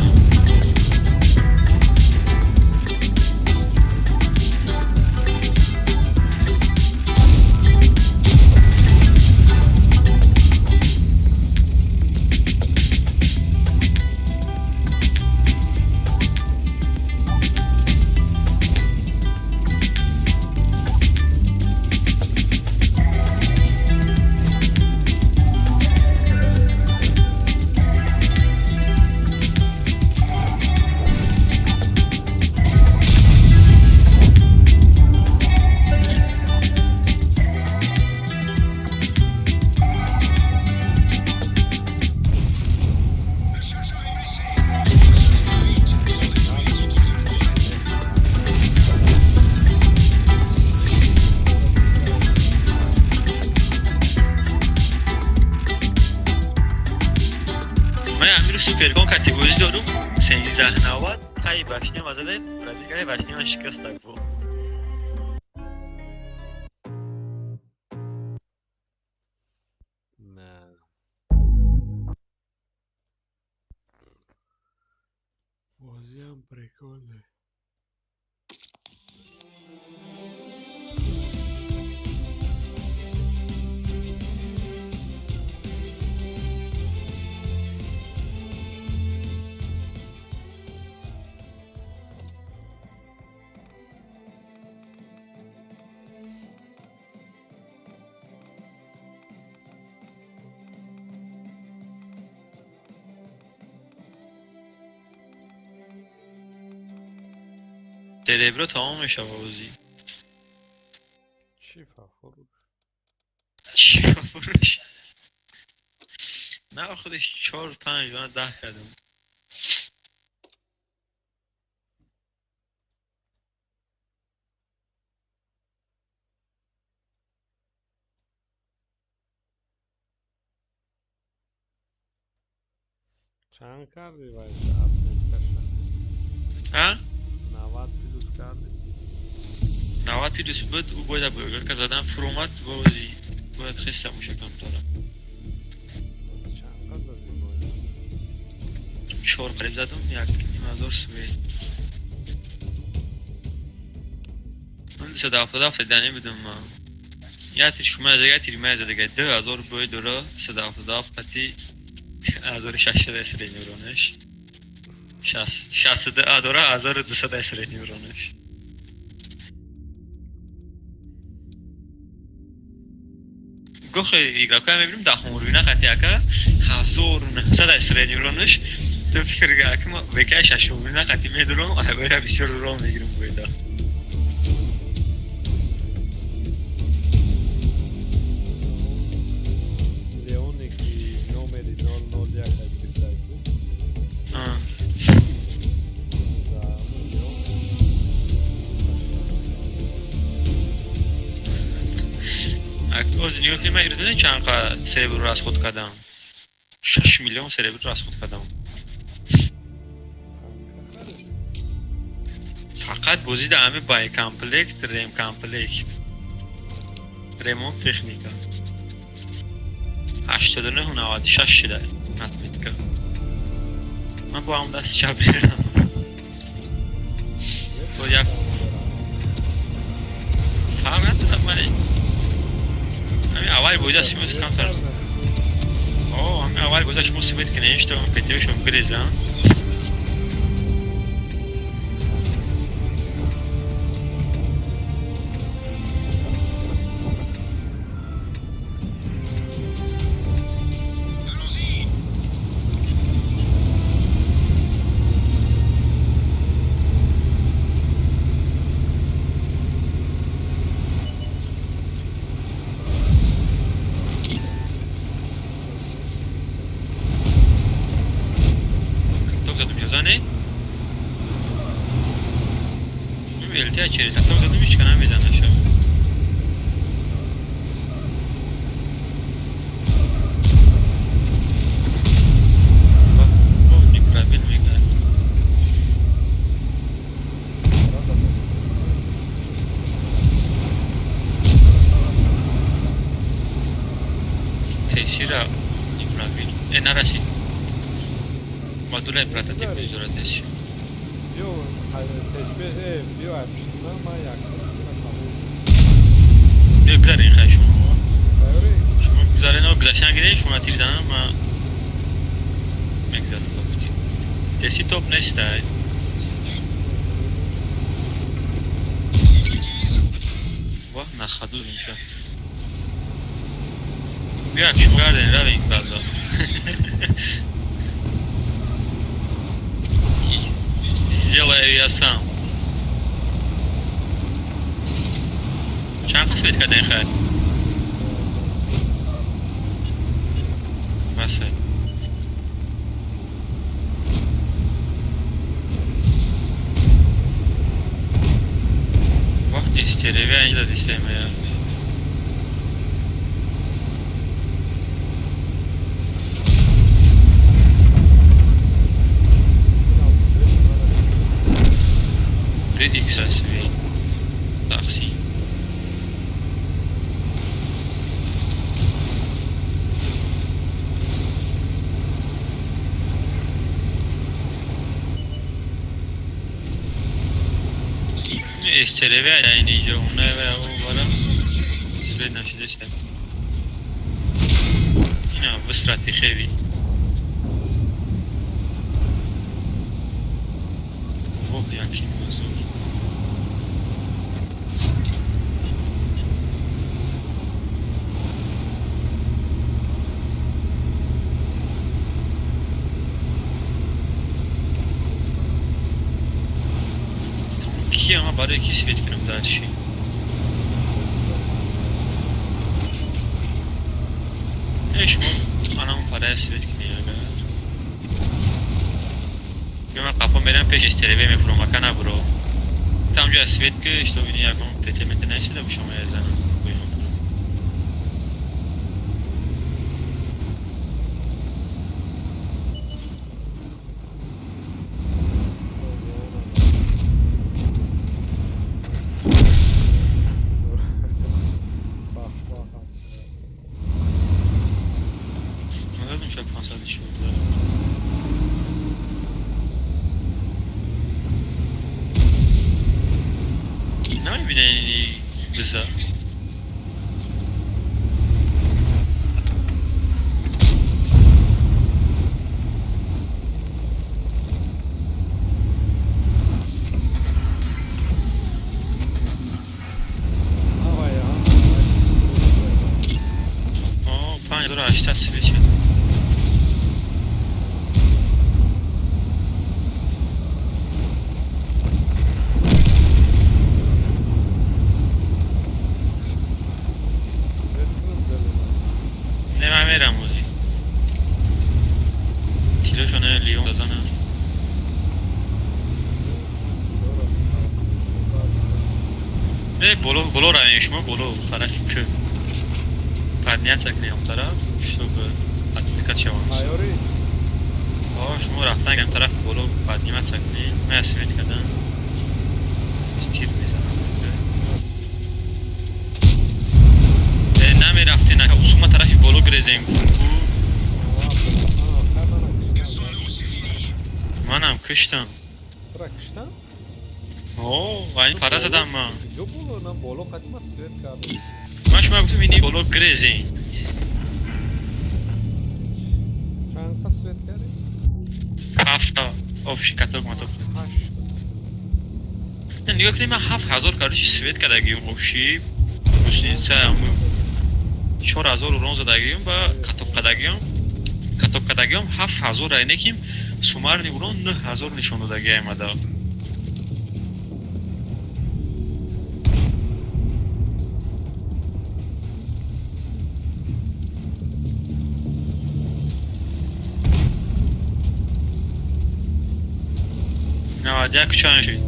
Ман амиру супергон категорӣ дорум 1390 таи башня мазаде пробикаи башня ман шикастак бу. На. Бозиам прикольный. Серебро тамом мешава бозӣ. Чӣ фафуруш? Чӣ фурӯш? На, худаш чор панҷ ман 10 кардам. Чанд кардӣ вайша отметкаша? А? 90 плюс кардӣ? 90 плюс буд, ӯ бояд боёгарка задан фуромад, бозӣ бояд хеста муша камтара. Боз чанд қа задӣ бояд? Чор қариб задум, як ним ҳазор свет. Ман 277 дани будум ман. Як тир шума зада, як тир ман зада, 2000 бой дора, 277 қати 1600 средний уронаш. 62 дора, 1200 средний уронаш. Гохе игрока мебинем дар хунруина қати ака 1900 средний уронаш. Ту фикр ка ма векай шашумина қати медурам, айбара бисёр урон мегирам боида. Леоне ки номери 001 гирифтай ку? А. Да, ҳамун Леон. Оз нигоҳ кунед, ман ирдида чанд қа серебро расход кардам. 6 миллион серебро расход кардам. Танка харидӣ? Фақат бозида ҳами байкомплект, ремкомплект. Ремонт техника. 89,96 шуда отметка. Ман бо ҳамон дасти чап мерам. Свет Боз як фарқ надорад, ман ҳамин аввали бозида шумо камтар. О, ҳамин аввали бозида шумо свет кинем, что петиошон гирезам. Allons-y. задум зане. ЛТ через каток задум, ҳеч ка намезанаша. Неправильно мегӯяд. Тесира неправильно. Нарасид. Модуля прототип изора теси. Биё, тешбеш, биё, пиштуна ман як тира қабул. Биё, гузарен, хай, шумо. Тайёрӣ? Шумо гузарен, гузаштан гиред, шумо тир занам, ма мегузарам. Теси топ нестай. Ва на ходу иншо. Биё, шумо гарден, равем база. Сделаю я сам. Чанд свет карден, хай? Басай. Ва, истеревя инҷа дистемая. Инам свет мана. 3x SV. Такси. Истеревя инҷо унева вара свет нашидеста. Ина высрати хеви. Во, який мазур. Кия ма барои ки свет кунам дальше? Э, шумо анам парая свет кунӣ агар. Ё, ман қафо мерам, пеш истереве мефурам, ака, набуро. Там ҷоя свет ки, что бини, ягон ТТ-мете нашида шумо я занам. Гӯям. Бах, бах. Надо шо 514. Намебинени биза? Авай. О, 5800 свет шуд. Свет кунам зелена. Не, ман мерам ози. Тилошона лион дазанам. Э, боло, боло равем, шумо боло, тарафи кӯ. Подняться кунем тараф, чтобы отвлекать шавам. Тайёрӣ? О, шумо рафтан гирем тарафи боло, подниматься кунем. Ман свет кардам. Тир мезанам. Э, намерафтен, ака, усума тарафи боло гирезем. Sans nous, c'est fini. Манам киштам. Тура киштам? О, ва ин пара задам ман. Куҷо боло? На боло қадима свет кардем. Ман шумо гуфтам, ини боло гирезем. Чанд та свет кардем? Ҳафта общий каток маток. Ҳашт. Нигоҳ кунед, ман 7000 короче свет кардагиюм общий. Гусеница 4000 урон задагиюм ба каток кардагиюм. Каток кардагиюм 7000 айнеким суммарный урон 9000 нишон додагиам омада. 91 чанд шуд?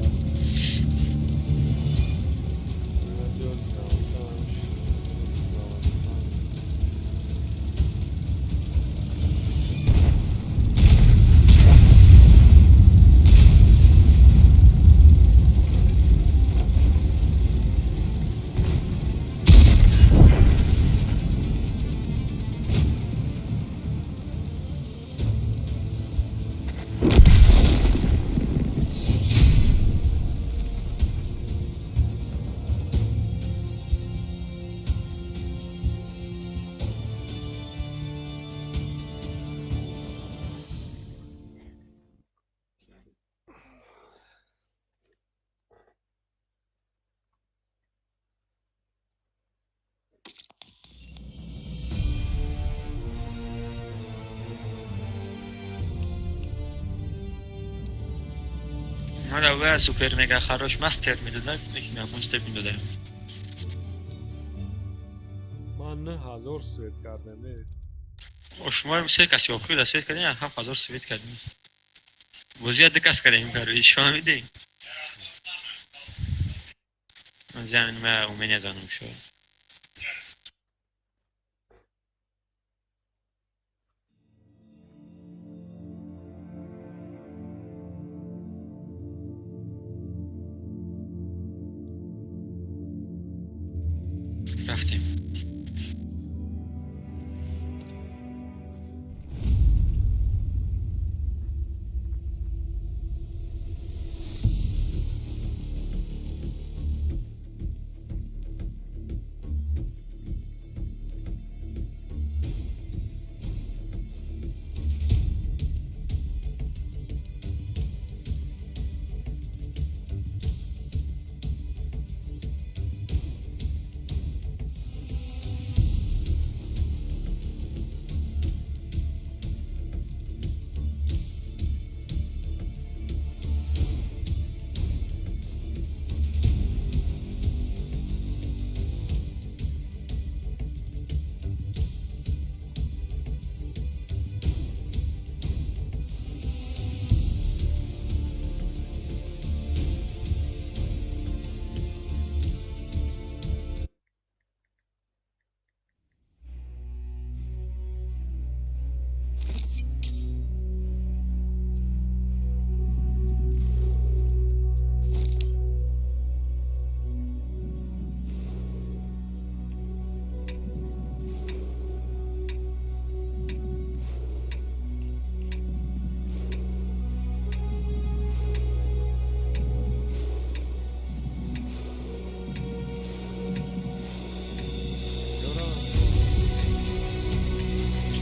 Мара ва супер мега хорош мастер медодам, лекин ягон степ медодам. Ман 9000 свет кардам, не? Шумо се каси охир да свет кардем, 7000 свет кардем. Бозия ду кас кардем, короче, шумо медиҳед? Замин ма умения занум шуд. Рафтем.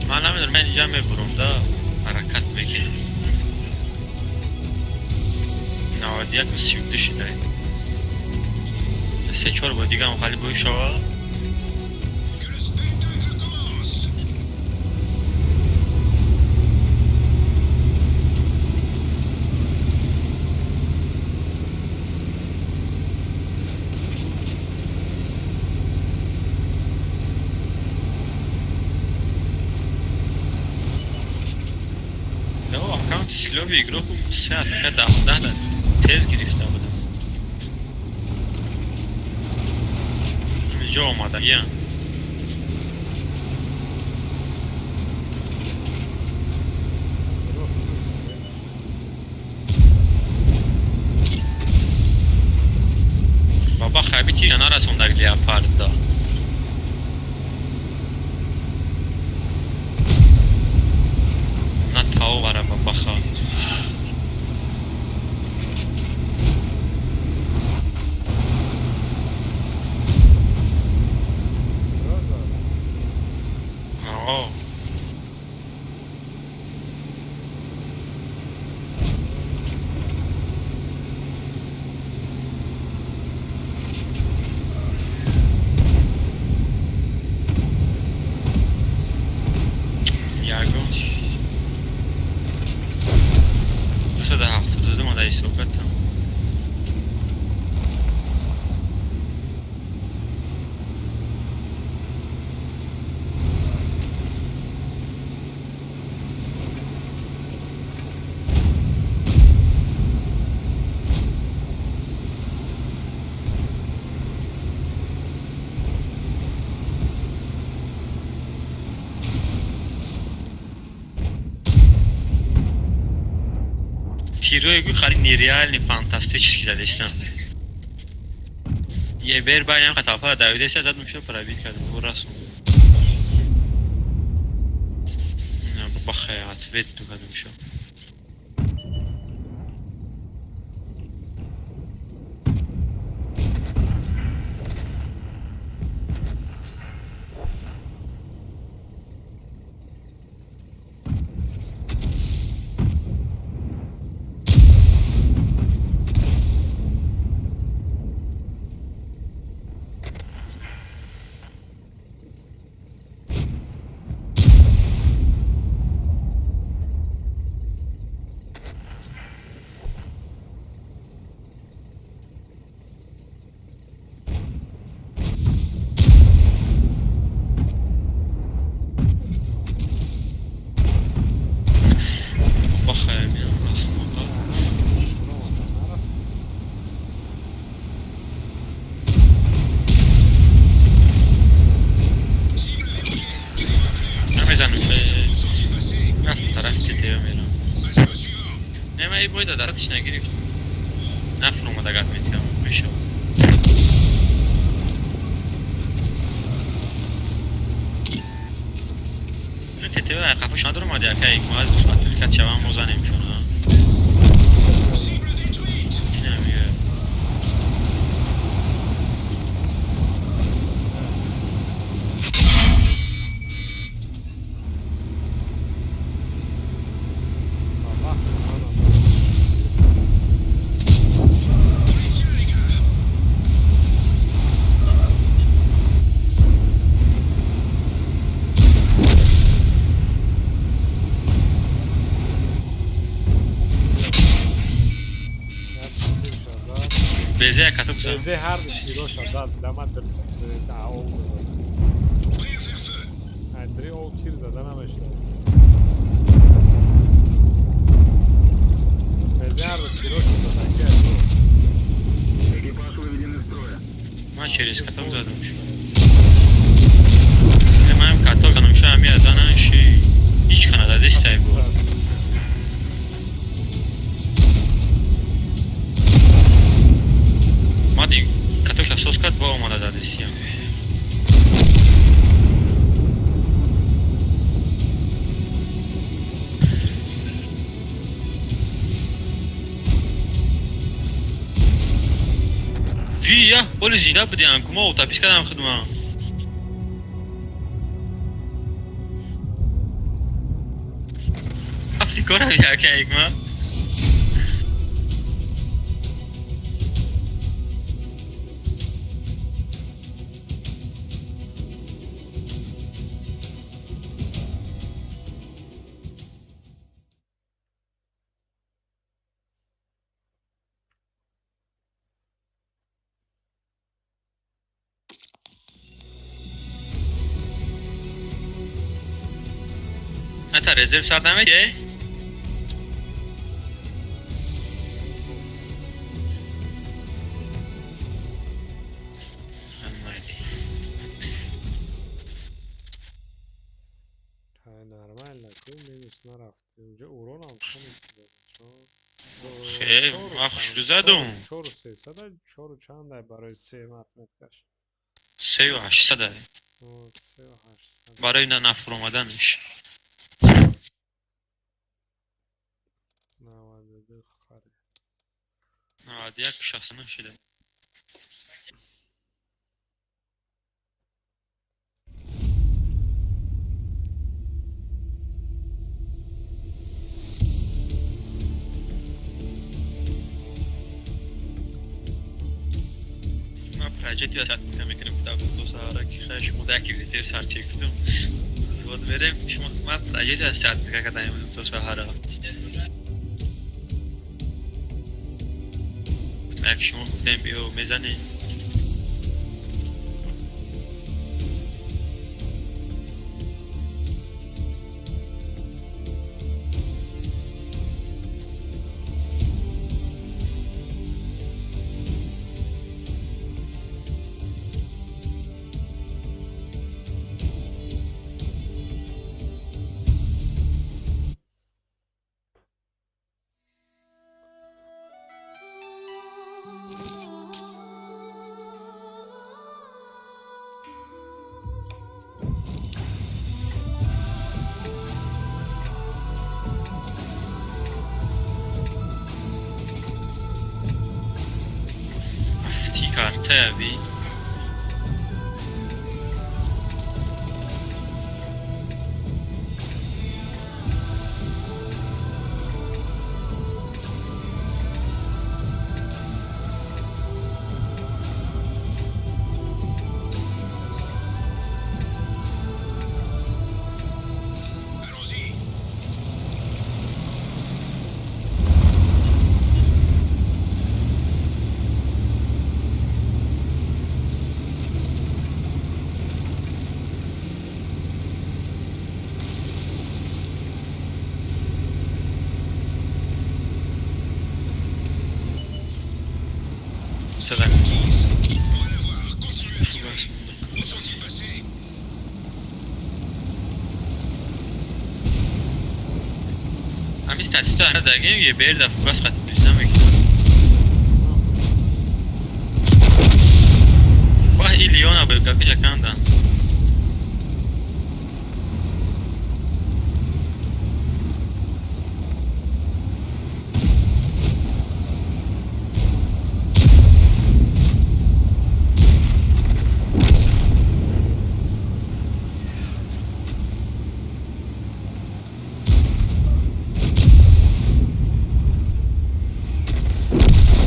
Ман намедонам, ман инҷа мебурам да, ҳаракат мекунам. 91 32 шидаем. Се чор бор дига ҳам хали бой шава. Que le spectacle commence. Да, аккаунти скиллови игроку се атака 10 тез гирифта будам. Инҷо омадагиам. Роҳ свет. Баба, хаби тира нарасондаг леопарда. На таовара бабаха. Роза. О, Тирои гу хали нереальный, фантастический задестам. Ебер байнам қаталпа давидеса задум шо пробить кардам. Бу расум. На бахая ответ ту кардам шо. Бахая меня ахмака. Буромада нарафт. Cible verrouillée. Je les vois plus. Намезанам Où sont-ils passés? рафт тарафи ТТ мерам. Passez au suivant. Не, ман боида дартиш нагирифт. Нафромада гап метиҳам мешавад. ТТ қафош надоромади акай мо аз атуликат шавам мо занем шуна. Cible détruite. Инам я. Ба вақт манам. On les tient, les gars. Як тирша зад. Безе каток зад. Безе ҳар тироша зад. Дама ов додад. Prêt à faire feu. Дри ов тир зада намешавад. Безе ҳар тироша зад. Аки аз Экипаж выведен из строя. Ман через каток задам шо. Не, манам каток задам шо ами занан ши ҳеч кана дадистай бу. Мади каток афсос кард бо омада дадисиям. Ви я боли зинда будиам кумо утапис кардам худма. Рафти кора якайк ма. Ата резерв сар намеде? Майли. Ҳай, нормально ку минус нарафт. Унҷо уронам танис дод. Хе, ман хушрӯ задум. Чору сесада, чору чандай барои се отметкаш? 3800. 3800. Барои на нафуромаданаш. 92 хари. 91 69 шуда. Ман проҷекти васат мекунем то саҳара ки хай шумо даки резерв сарчек кутум. Взвод мерем шумо ман проҷекти васат кадаем то саҳара. Як шумо гуфтем биё мезанем. Таяви. Allons-y. Садак. On va l'avoir. Continuez à tirer. Où sont-ils passés? Ами статисто ана дагем е берда фугас қат бизам мекунам. Вах илиона бе гакиша канда.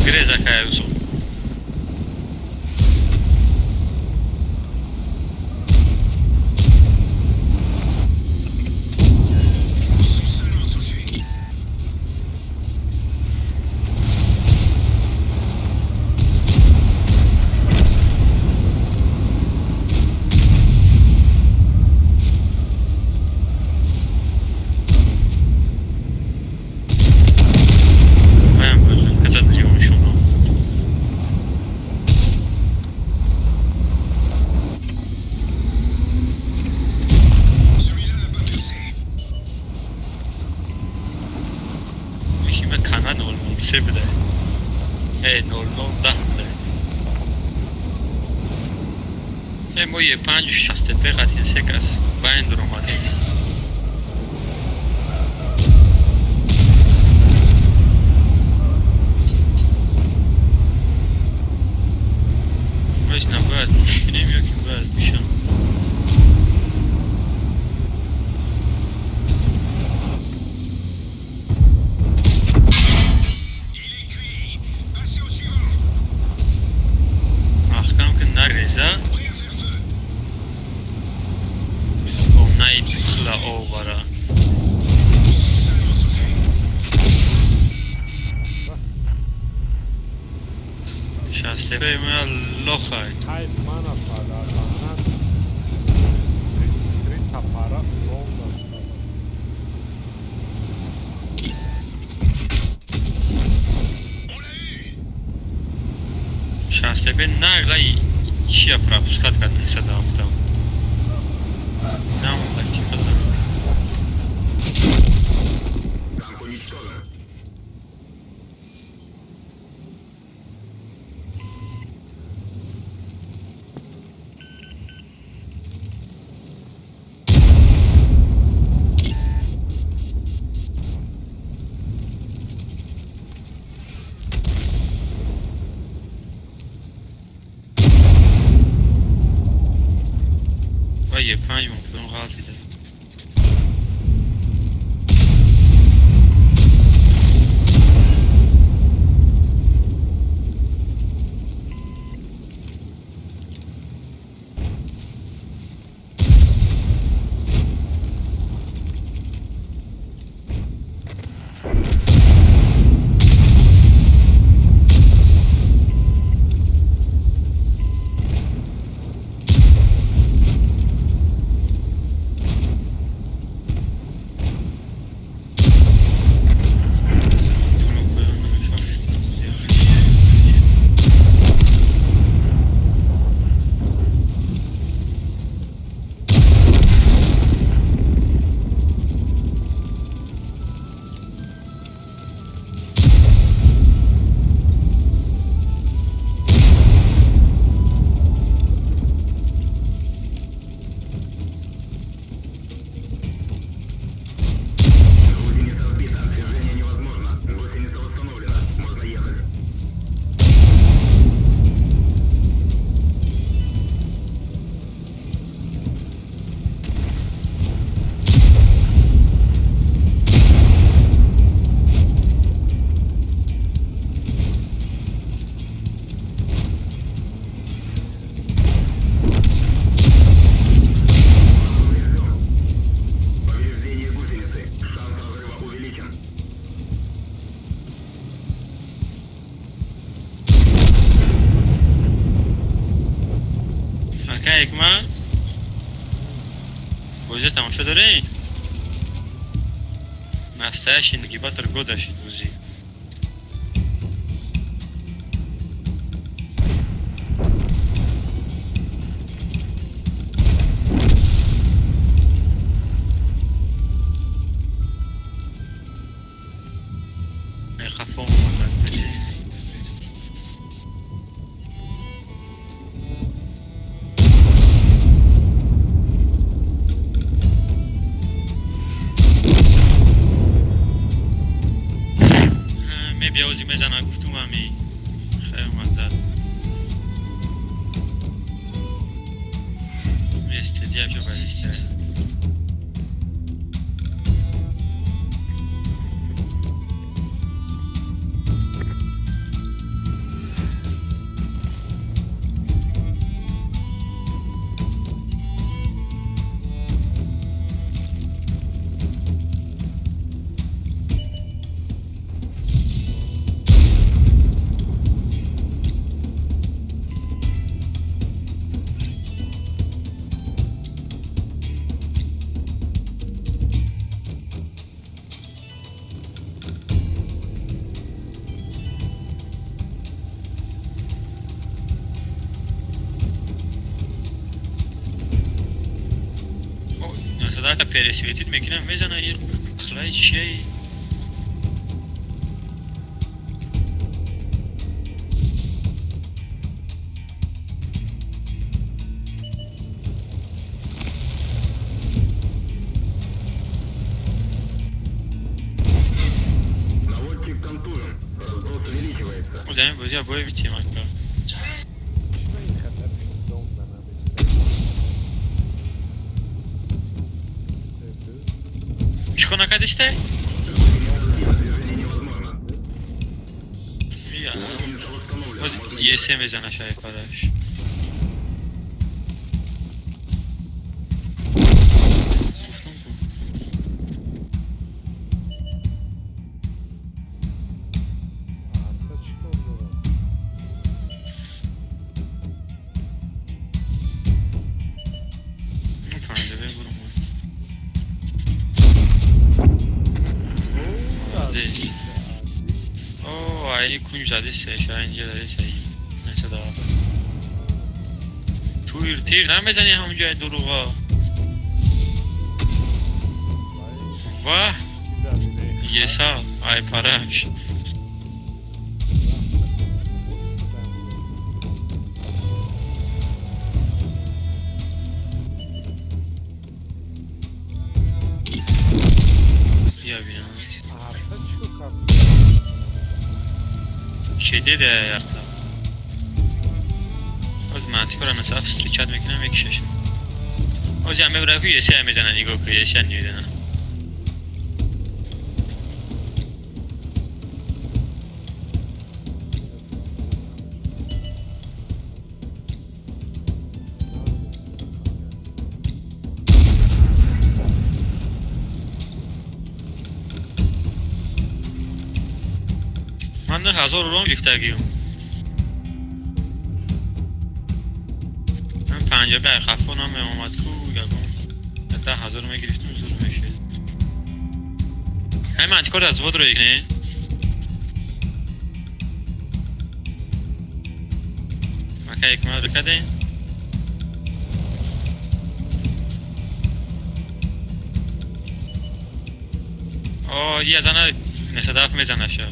Греза кая усо. Ils sont salement touchés. Маям бозун казад лион шуно. Celui-là n'a pas percé. Михима кана нол се бде. Е нол нол да бде. Е мо е панҷ шаст пе қатин секас байн дромадем. Моис набояд мушкилем ё ки бояд бишам. Il est cuit. Passez au suivant. Маҳкам ки нареза Prêt à faire feu. на итла овара. Ils sont salement touchés. Шастепе моя лохай. Ҳайф мана падар, три тапара урон дастад. On l'a eu. Шастепе нагла чия пропускать кард несада афтам. Намонда ки базан. Ва е панҷ мумкин ғалтида. Встречен. Ака Ҳикмат, бозиро тамошо дорӣ? Настоящий нагибатор года шид бозӣ. Хафо омадад. Мебиёзи мезана, гуфтум, ами хай омад, зад. Местедия ҷо базиста. Садака пересветить мекунам, мезана. Хлай чия? Наводчик контужен. Разброс увеличивается. Замин бозӣ боя битем, ака. Чӣ ба ин хатар шуд, дом нанависта? Стеду. Чӣ кор накардисте? Движение невозможно. Гусеница восстановлена. Можно Есе мезана шай параш. Гуфтум ку. Арта чӣ кор дорад? Ну, панҷабе бурум. Молодец. О, айни кунҷ задисе, ша инҷа задисе. Несада. Тир тир намезани ҳамҷои дуруға. Ваҳ, еса, ай параш. Я бинам. Арта чӣ кор кард? Кеде де ярта. Оз мантикора насаф встречать мекунам, мекишаш. Оз я мебра ку есе мезана, нигоҳ ку, есе мезана. Ман 9000 урон гирифтагиюм. Ман панҷаби ай хафо намеомад ку ягон. 10,000 мегирифтум, зур мешид. Ҳай мантикор аз вод ро не? Мака ҳикмат ро кардем? О, я зана несадаф мезанаша.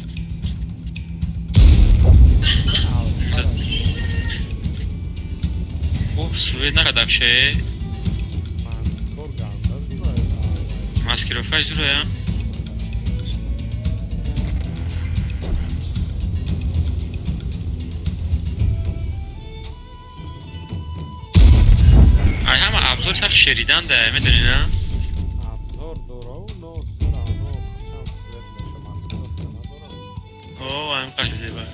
О, свет накардакше. Мантикор ганда зура. Маскировка зура. Ай ҳама абзор сах шеридан да, медонӣ на? Абзор дораву, но всё равно чанд свет меша, маскировка надорам. О, ам қаш зеба.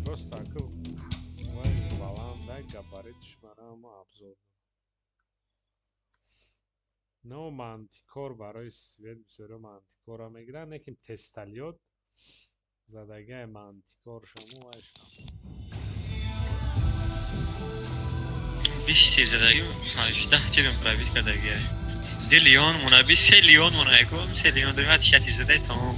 Просто ака вай баландай габарит ш барама абзор. Но мантикор барои свет бисёриҳо мантикорро мегиранд, лекин тесталиёт задагиай мантикор шаму вайшам. 20 тир задаги, 18 тирм пробить кардаги. Ди Леон мона, би се Леон мона, яко се Леон дорим, ҳатти тир задай тамом.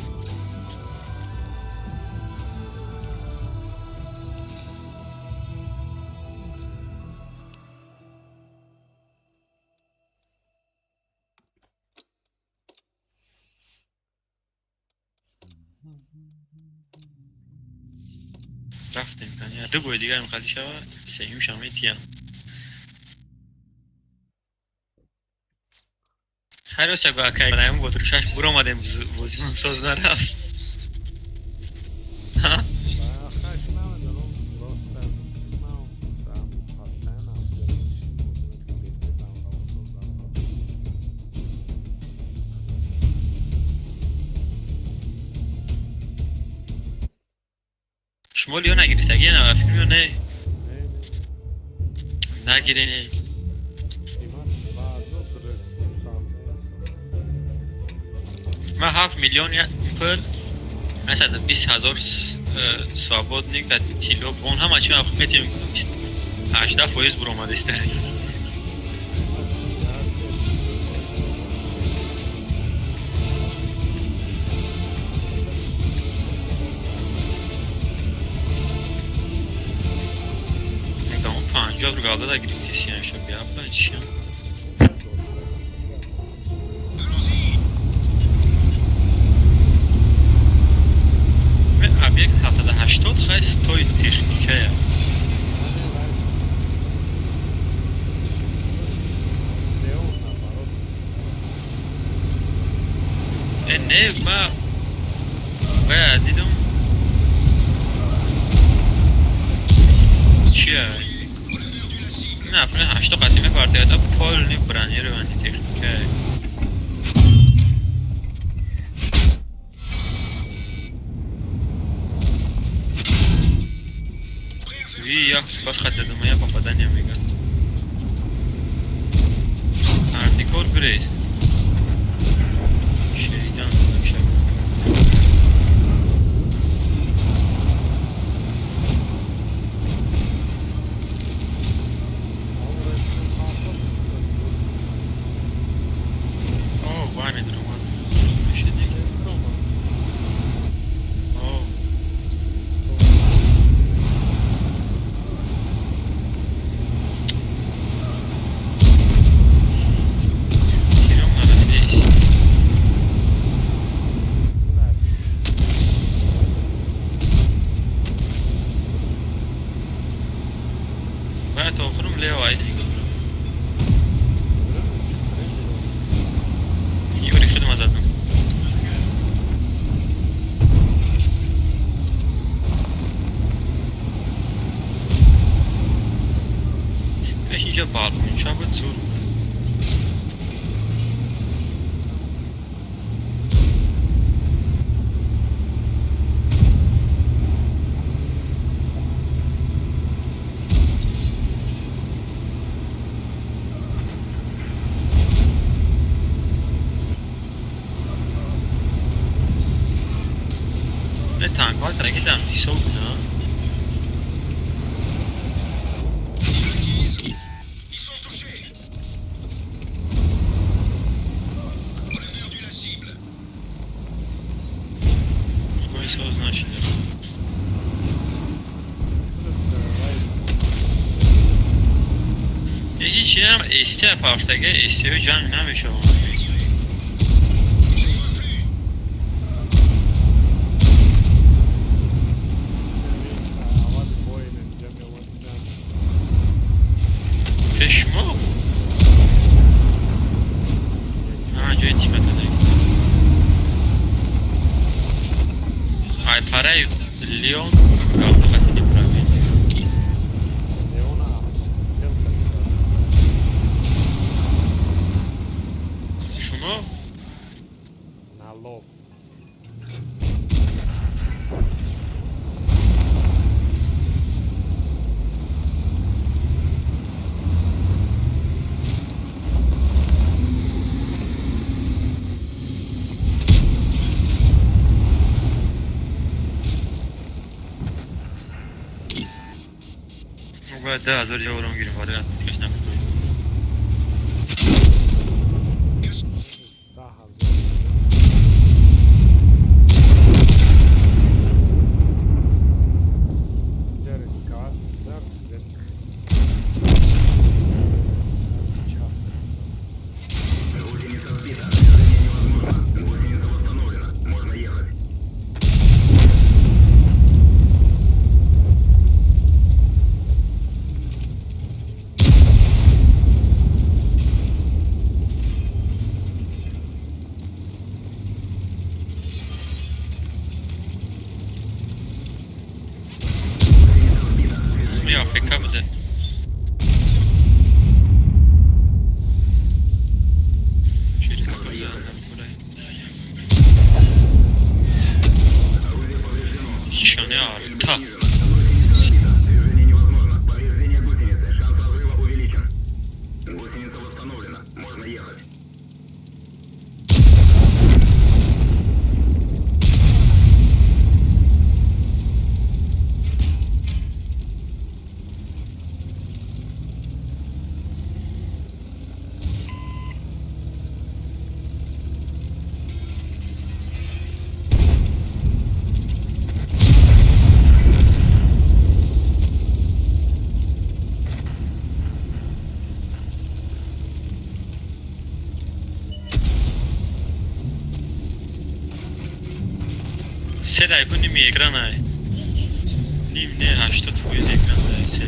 Рафтем, кани ду бори дигар мехоҳад шава, сеюм шам метиям. Ҳар рӯз яго акай бараем ботрушаш буромадем, бозимон соз нарафт. Ҳа? Хак намедонам, роста ман там постоянно обзор мешин, бозӣ мекунам, безеб намравам, соз намравам. Шумо Леон нагирифтагӣ на фикр ё не? Не, не. Нагирени. Қимат баъдо ресурсам нест. Ман 7 миллион пул, 120 ҳазор свободный дар тилло бон ҳама чи ман метем, 18% буромадиста. Мегам 50 рубл да гирифтисиям шо биябла чиям. Allons-y. Объект 70-80 хай стоит техникая. Леон наоборот. Не, ма вая дидам чия. On a perdu la cible. Не, например, 80 қати мепартояд, полный бронированный техникая. Prêt à faire Ви як спас хати дадам, я попадание мега. Артикор брез. Шейтан задам шаб. О, вами дромад. Мешеди. О, тиром надо здесь. Бояд охирум лево айди гузорам. Ёри худма задам. Пеш инҷа балконча буд, зур буд. Не танкҳо таракидам ҳисоб на. Acquise. Ils sont touchés. On a perdu la cible. Огонь соз нашида. Ҳеҷ СТ пафтага, СТ ҷанг намешавад. Tirez. Je les vois plus. Аввали бой инҷа меомад ҷанг. Пеш шумо? А, ҷои типа тадаг. Ай параи Леон рафта пробить. Леона автоприцел карда. Шумо? На лоб. Бояд 10 000 евро гирем, барои отметкаш намекунем. 10 000. Инҷа рисковать зар свет. Дасти чап. Гусеница сбита. Движение невозможно. Гусеница восстановлена. Можно ехать. Я АФК буде. Через какой зона. Нишони арта. Движение невозможно. Повреждение гусеницы. Шанс разрыва увеличен. Гусеница восстановлена. Можно ехать. Се дайку ними экрана. Ним не 80% экран дай се.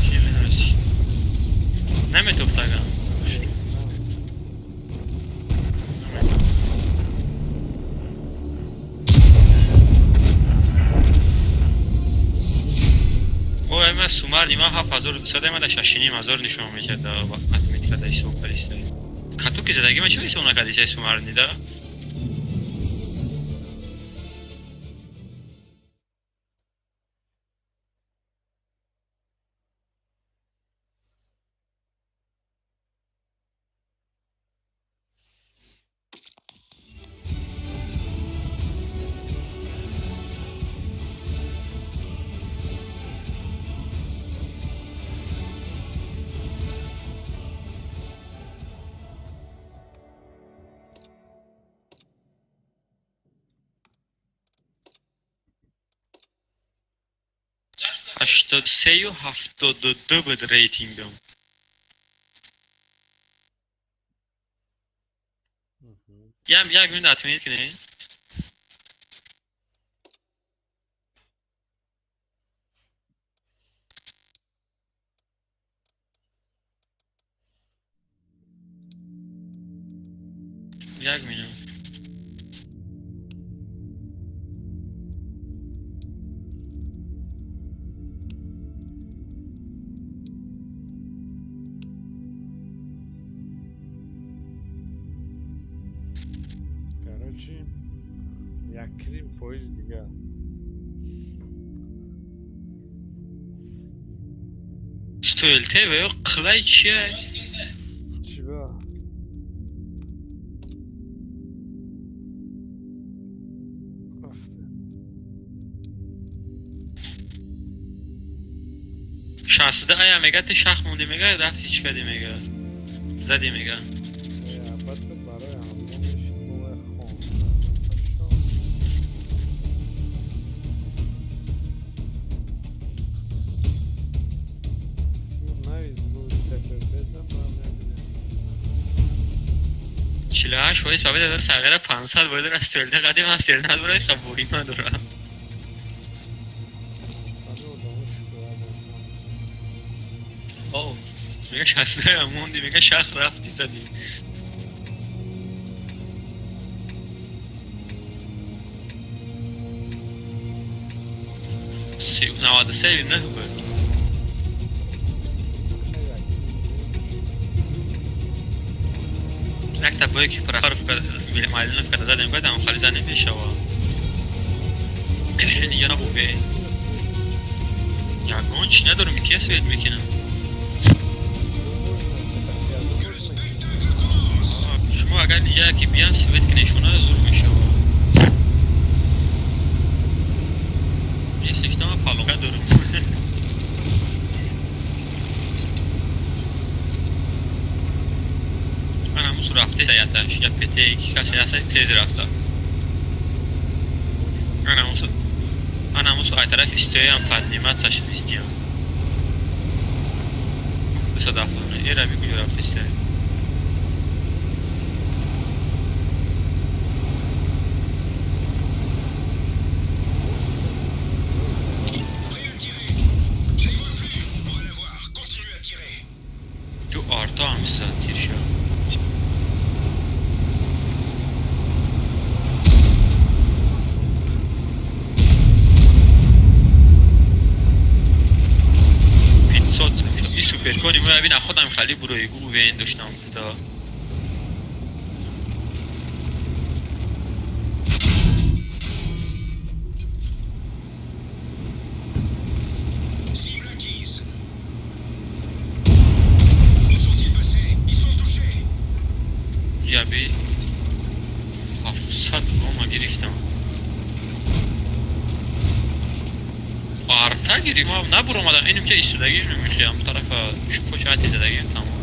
Чӣ менависӣ? Наметофтаган. Наметофт. Ой, ма сумар нима 7200 ма да 6500 нишон мешад да отметка да ҳисоб кардиста. Катуки задаги ма чӣ ҳисоб накардиса сумар нида? 83 و 72 بود рейтингам. Ям як минут отменить кунед. Як минут. Короче, 1,5% дига. Стоилте ва ё қилай чия? Чӣ ба? Рафте. 62 ая мега ти шах монди мега, рафти чӣ кардӣ мега. Задӣ мега. Э, албатта, барои ҳамон мешид хон. Пашо. Навис гул ЦПБ да ма мебинем. 48% победа дор сағира 500 бояд аз стоилте қадим аз стоилте надорад хабурӣ надорам. Ҳами одамо шикоят мекунанд. О, мега 62 ая монди мега шах рафти задӣ. 93 9 буд. Як Якта бое ки прохоровка Малиновка задем бадам хали за намешава. Дига набуд бе. Ягон чӣ надорам, ки свет мекунам. Que le spectacle commence. Шумо агар яке биян свет кинешона, зур мешава. Если что, палонка дорам. Ман ҳамун рафте яташ я пете ки касе ҳаста, тез рафта. Ман ҳамун ай тараф истоям, подниматься истиям. 279 эра бигӯ, рафта истоям. Prêt à tirer. Je les vois plus. On va l'avoir. Continue à tirer. Ту арта ҳамиса тир шав. 500 и суперкони мо бина, худам хали бурои гу вен доштам гуфта. Cible acquise. Où sont-ils passés? Ils sont touchés. Яби 700 гома гирифтам. Арта гирифтам, набуромадам. Иним ча истодагӣ мехиям тарафа почати задагим, тамом.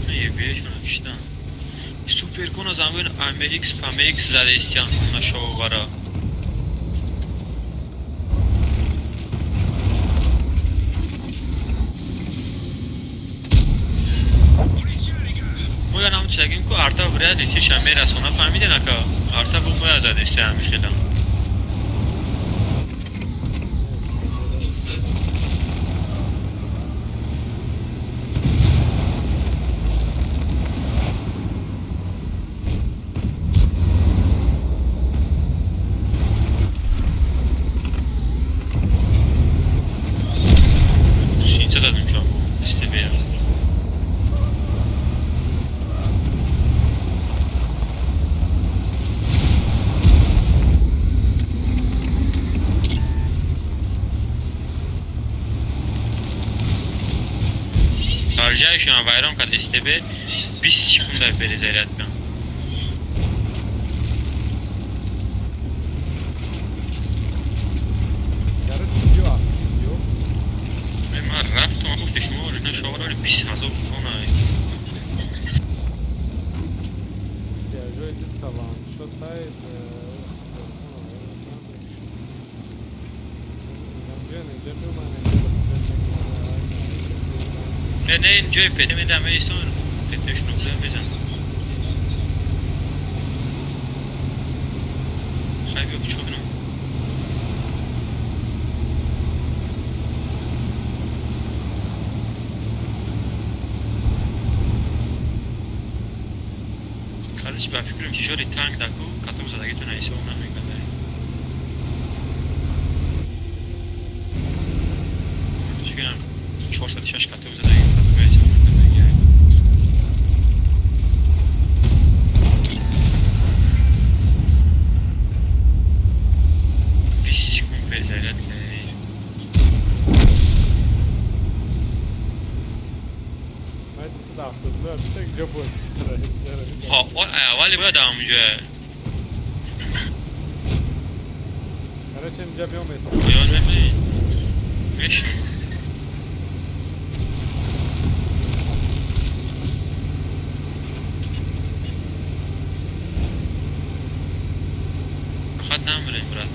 Ебешона киштам. Суперкона замин АМХ ПМХ задестян на шоу вара. On les tient, les gars. Моя нам чагим ку арта вряд ли тиша мерасона, фаҳмиден, ака? Арта бу моя задестян мехелам. Шинча задим шо. СТБ. Шаржаишон вайрон кард СТБ, 20 секунда перезаряд кан. Короче, ё актив, ё. Ман рафтам, гуфти шумо на шоғароли 20 ҳазор она. Эҳтиёҷои ду талант тай инҷа меомад, инҷа свет. Не, не, ҷои пете медам, истон пете шнукле мезан. Хай, биё, чӣ кунам? Короче, ба фикрам, ки жори танк даку, катом задагитона ҳисоб намекарда. Чӣ 406 катом задаги, катом ҳисоб накарда. 20 секунд перезарядка. Ман 272 так ҷо боз. Ҳа, аввали бояд ҳамунҷо. Короче, инҷа биём. Поён мебинӣ? Мешин. Хат намерем, брат.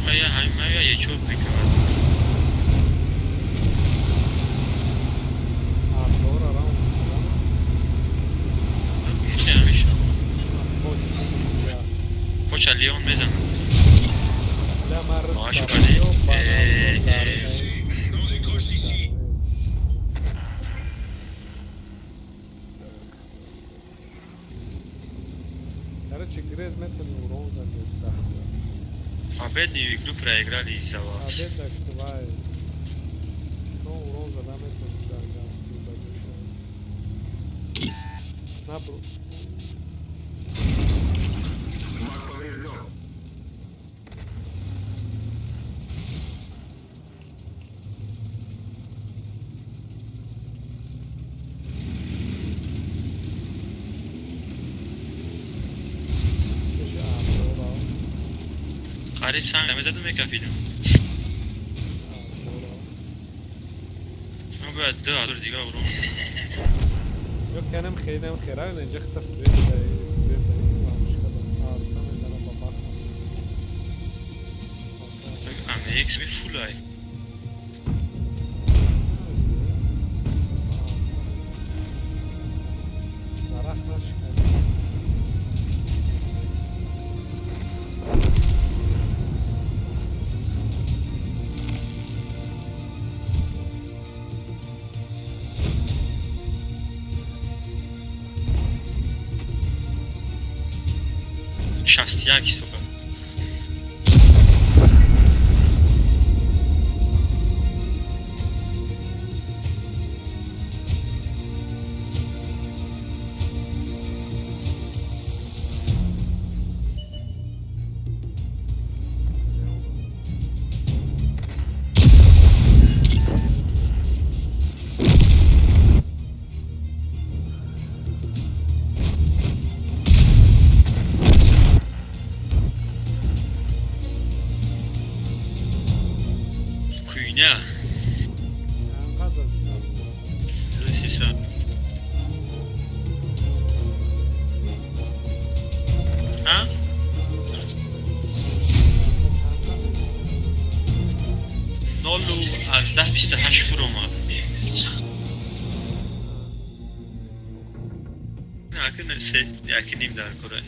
Мая ҳамин мая ечо мекунад. Артора раунд. Ҳамеша. Поча Леон мезанад. Ля. Маш, вале. On décroche d'ici. Короче, грез метавонӣ урон зани дахуя. Победную игру проиграли из-за вас. Победа квай. Но урон зада метавонӣ ҷангам бибагиша. Набру. Маг поврежден. Пеши аброра. Қариб санг мезадум, мекафидум. Аброра. Ма бояд 2000 дига урон. Ё канам хейнам хера инҷа хта свет дай, свет дай лампочка да. Арта мезанам ба бахтам. АМХ ми фулай. Дарахт нашикани. 61 ҳисоба. Куйня. Анқаза. Сиса. А? 0 از 10 28 фуромад. Акн се яки ним дар кора.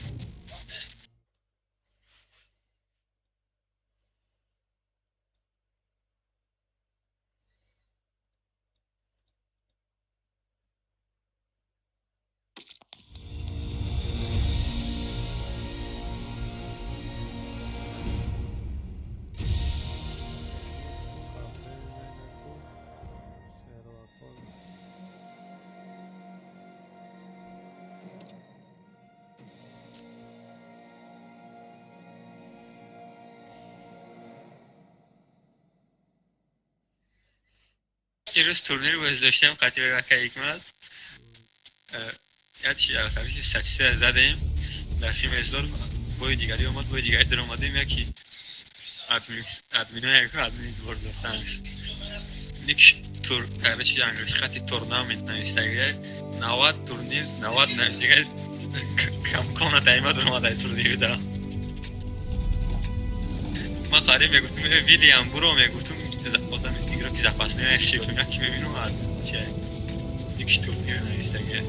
Ирӯз турнир гузоштем қатъи ака Ҳикмат. Як чи алфавити статистика задем дар филм бои дигари омад, бои дигари даромадем, яки админо, яку админ World of Tanks ник тур, короче, англиси хати tournament навистага, 90 турнир 90 навистага, комната има даромада турнир да. Ма қариб мегуфтум: «Э, Вилиам, буро», мегуфтум, одами игроки запасной ши, яки мебинум, чи никш турнир навистага.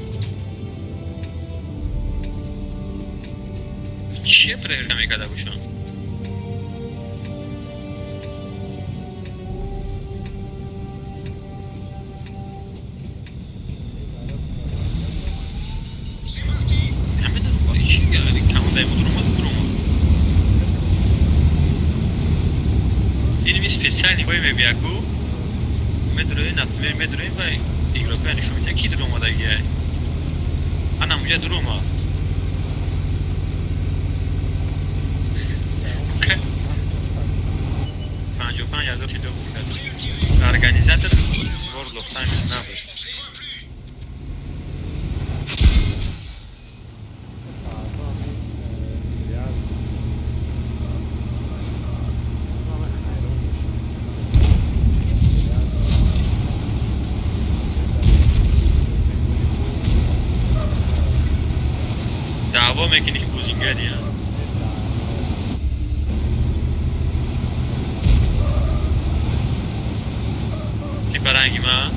Чие проверка мекарда бошам? C'est parti. Намедонам чи камодаи буд, ромад, буромад. Инми специальный бой мебияку, медрои, например, медрои ва игрокоя нишон медиҳад, ки дуромадагия. Ана муҷа дуромад. 55 000 чидо кард. Организатор World of Tanks набуд. Je les vois plus. Фардо ҳамин Ильяс ҳама ҳайрон мешавад. Ильяс Даъво мекунӣ, ки бозингари. Типа ранги ман.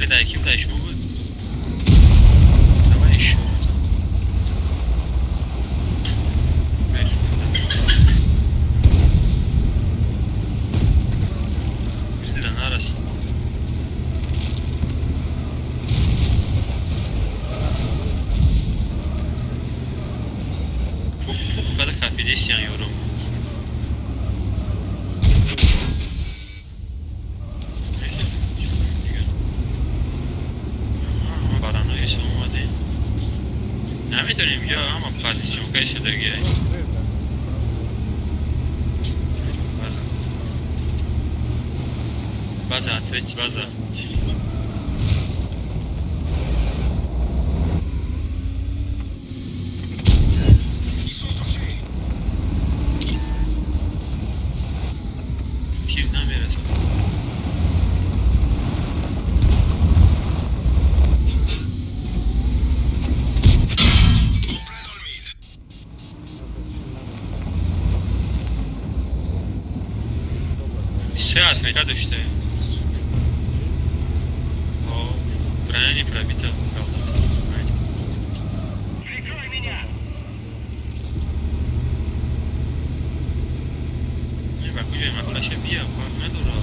Свет ки буд, шумо буд. Давай ещё. Да нарасид. Пук када капидесиан ёрум. Баранои омадем. Наметонем ё ҳама позиционкаи шудагиай. База. База, ответь, база. Ils sont touchés. Тир намерасад. En plein dans le mille. Се отмета доште. О, броня не пробита. Прикрой меня! Не, ба куҷои мақолаша бия, кор надора.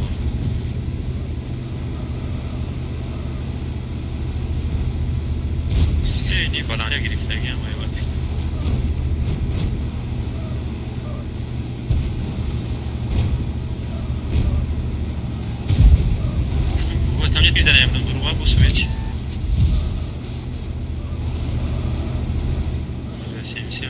Не, баланда гирифтагиам ай вақт. Вот там нет мизанаем, там друга бусович. 7-7.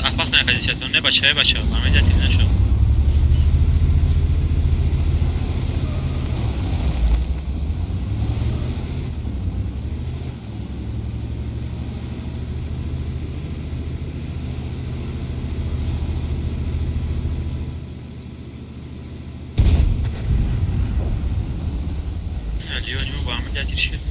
Опасная позиция, не бача, бача, ҳамаҷа тир нашуд. Леони бо ҳамаҷа тир шуд.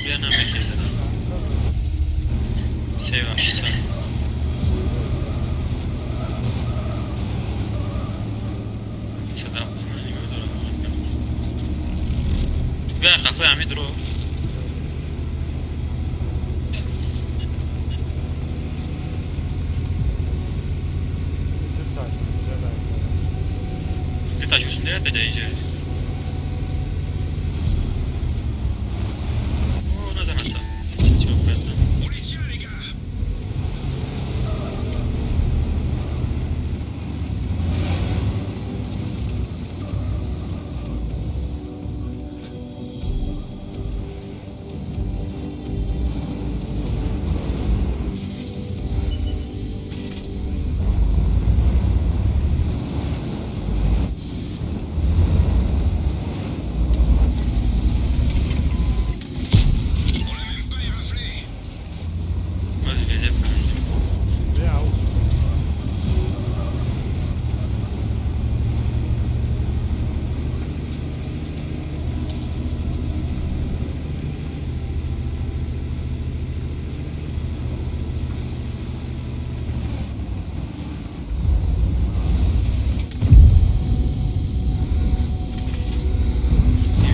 Я намехезад. 3800. Сада нигоҳ дорам. Бия қафои ҳамин дро. Дуташ усунда таҷа иҷа. О, назаната. Чо бедна. On les tient, les gars. On l'a même pas éraflé. Бози везе панҷ.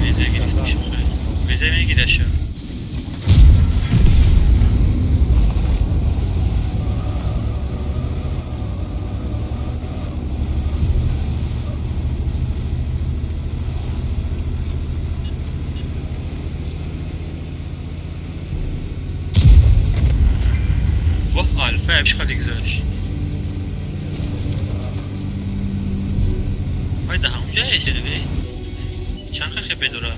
Везе гирифт мешавад. Везе мегираша. Воҳ, алфа чӣ хеле гузашт. Вай да ҳамунҷа эсидве. Чанд хе бедора?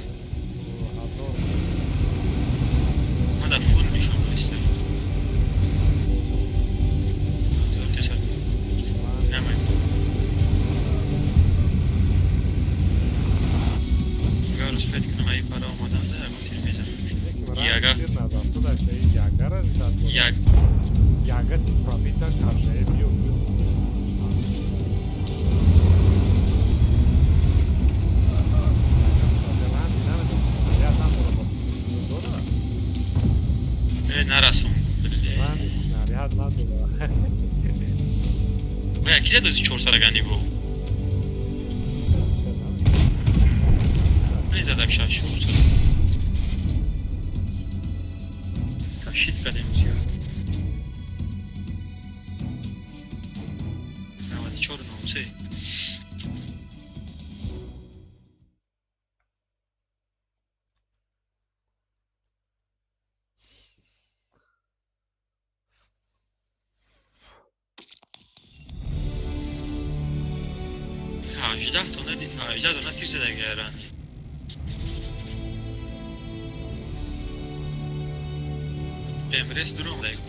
Ма да фул мешон исто. 1300. Намай. Агар успеть кунам, ай пара омадан да ягон тир мезанам. Яга. Яг. Яга ти пробита каже, био био. Э, нарасум. Снаряд надора. Бля, ки задози чорсарагани бо? Не задак шаш чорсар. Ташид кардем зиёд. 94 03. 18 дона 18 дона тир задагарани. Эмрес дуром дай ку.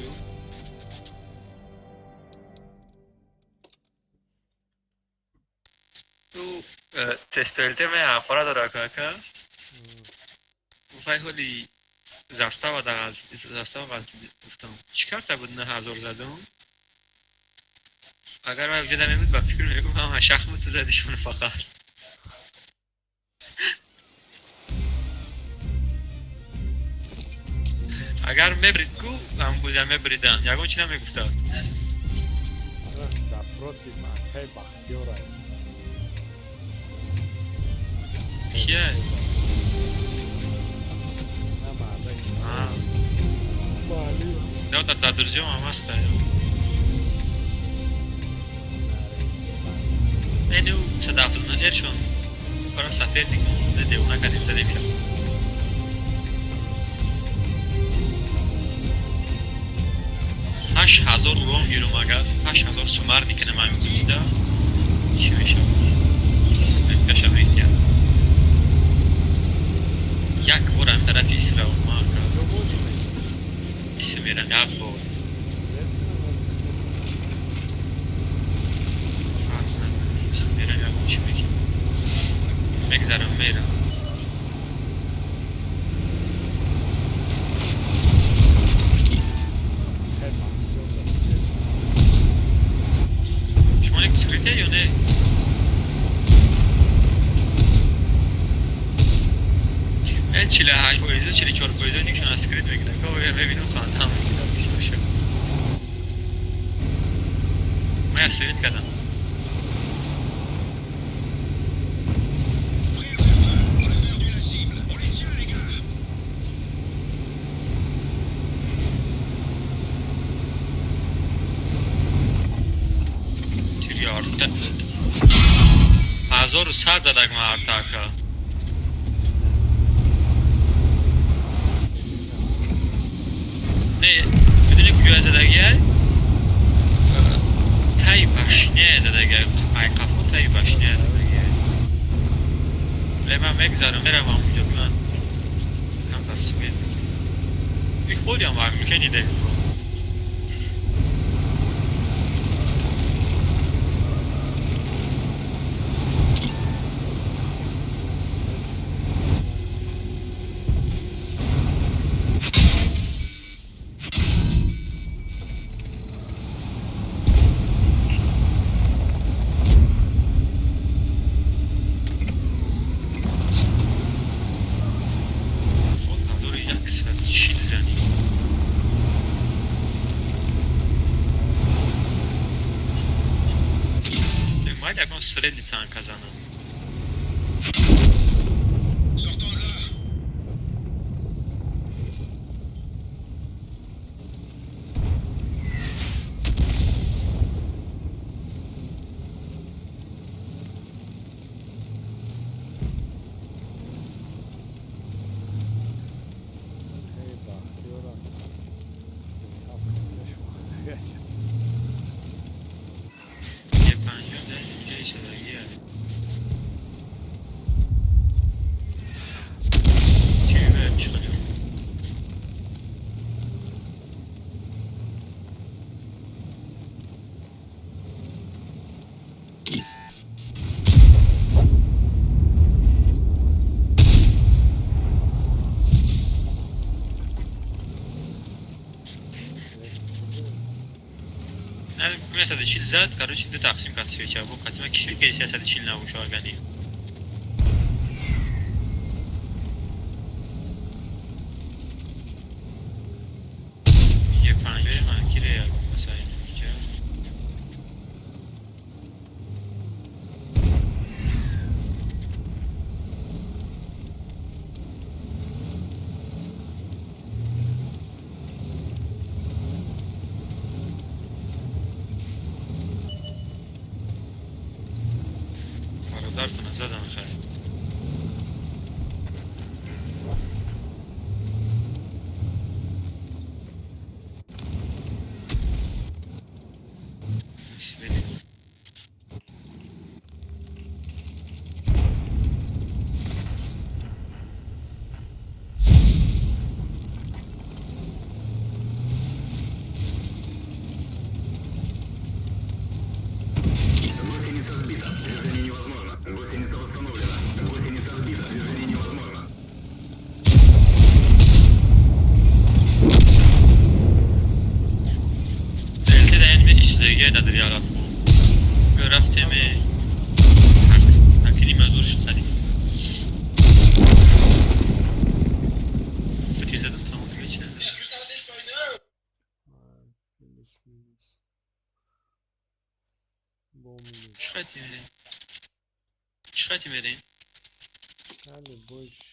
Ту тестелте ме апара дора кака. Вай ҳоли застава да застава ғалт гуфтам. Чӣ карта буд 9000 задум? Агар вай уҷа мебуд, ба фикр мегуфт ҳама шахмату задишон фақат. Агар мебрид ку, ҳамбузя мебридан. Ягон чи намегуфта. Напротив, акай Бахтиёра. Кия? На мардак. А. Мали. Да, да, да, друзьям амаста. Эну садафтун эршон. Пара соперник девона кадем задем шав. 8000 урон гирум агар 8000 сумар мекунам ҳамин бозида чӣ мешавад? Каша мекунам. Як бор ҳамин тарафи Исраил ма исм мерам як бор. Мерам ягон чӣ мекунам. Мегзарам мерам. Акай Бахтиёр. Шумо як скрите ё не? 48 фоиза, 44 фоиза никшон скрин мекунад. Ко мебинам, хандам мегирад бисёр. Ман свет кардам. Prêt à faire feu. On a perdu la cible. On les tient, les gars. Тири арта 1100 задак ма артака. Не, медони куҷоя задагия? Таи башня задагия, ай қафо таи башня задагия. Ле ман мегзарам, меравам унҷо, ман камтар свет мекунам. И ходям мумкин дида. 1140 зани. Майли ягон средний танка занам. Sortons de là. Эй, Бахтиёра сесад мешохтагача. Е панҷоҳ дар инҷа истодагия. Чӣ чӣ? Не, 140 зад, короче, ду тақсим кард свеча. Бо қатима кисли ки 140 набоша агани. Е панҷоҳи ман кире ягон масалан инҷа. Бародаратона задан хай. Свет. Гусеница сбита. Движение невозможно. Гусеница восстановлена. Гусеница сбита. Движение невозможно. Дельта да ин истодагия дар ялафо. Рафтем акини мазур шуд сади. Тир задам, тамом меча. Минус, минус. Бо минус. Чӣ хати мерем? Чӣ хати мерем? Али больше.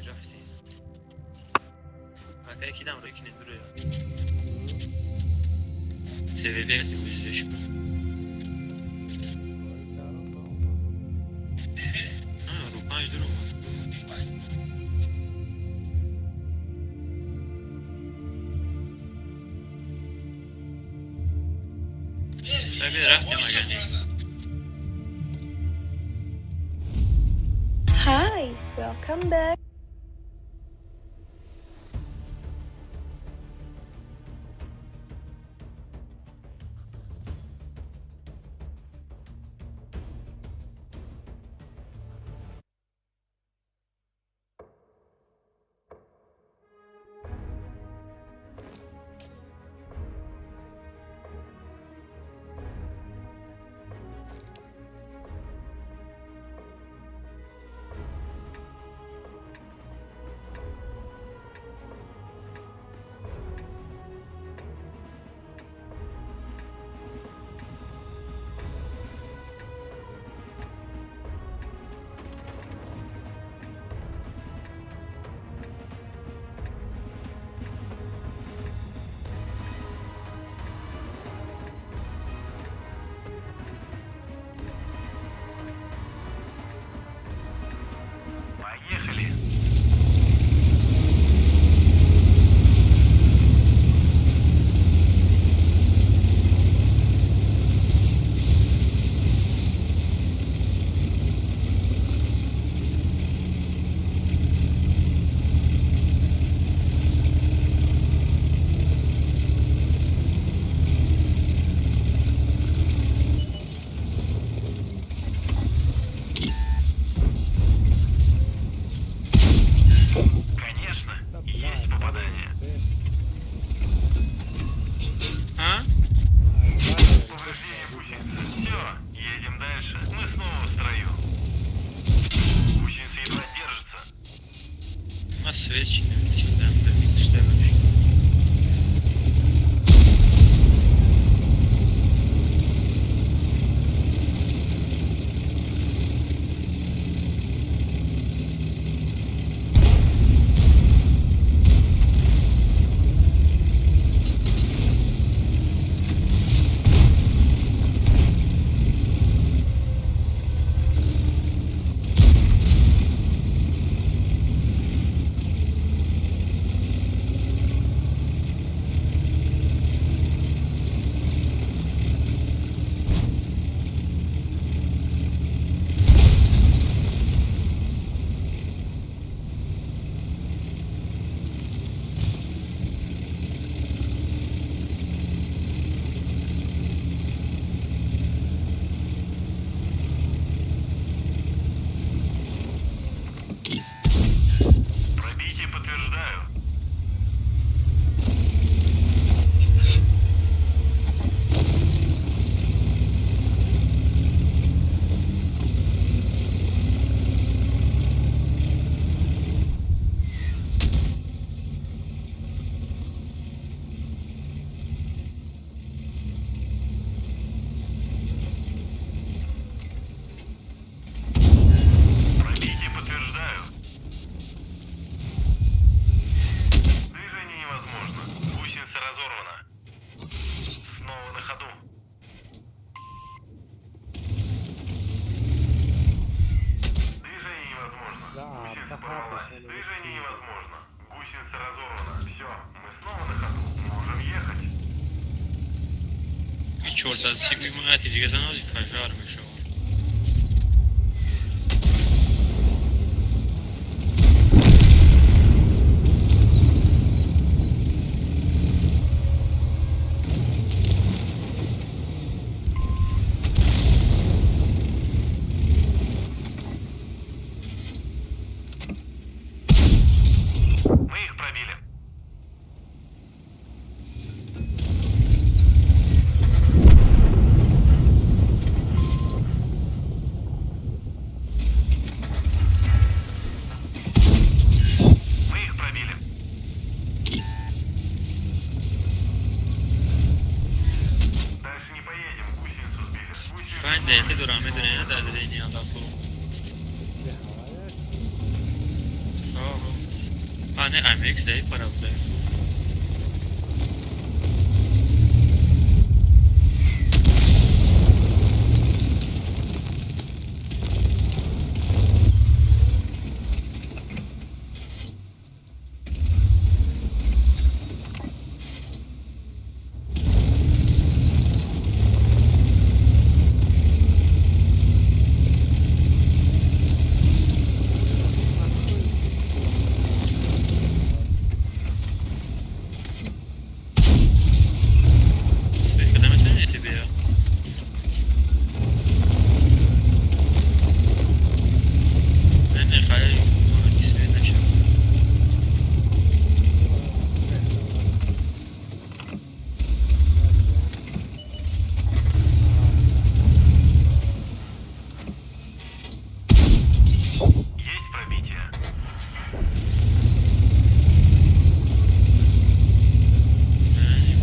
Рафтем. Ака якидам ро кине дуро. ТВБ вузиш. Ой, карам наомад. Ру панҷ дуро омад. Таби рафтем агани. Hi, welcome back. Свет чи намешидам, дар микштабаш. Пробитие подтверждаю. Пробитие подтверждаю. Движение невозможно. Гусеница разорвана. Снова на ходу. Движение невозможно. Да, Гусеница это порвалась. хард еще Движение не невозможно. Гусеница разорвана. Все, мы снова на ходу. Можем ехать. 430 мегати дига занози пожар мешавад. Мы их пробили. Мы их пробили. Дальше не поедем, гусеницу сбили. Гусеницу 5 дақиқа дорам медонӣ на дар дини аллафо. Ки ҳаваяш. А не амекс дай пара буда. Свет када метавонӣ тебе? Не, не, хай свет нашав. Есть пробитие. Не, не.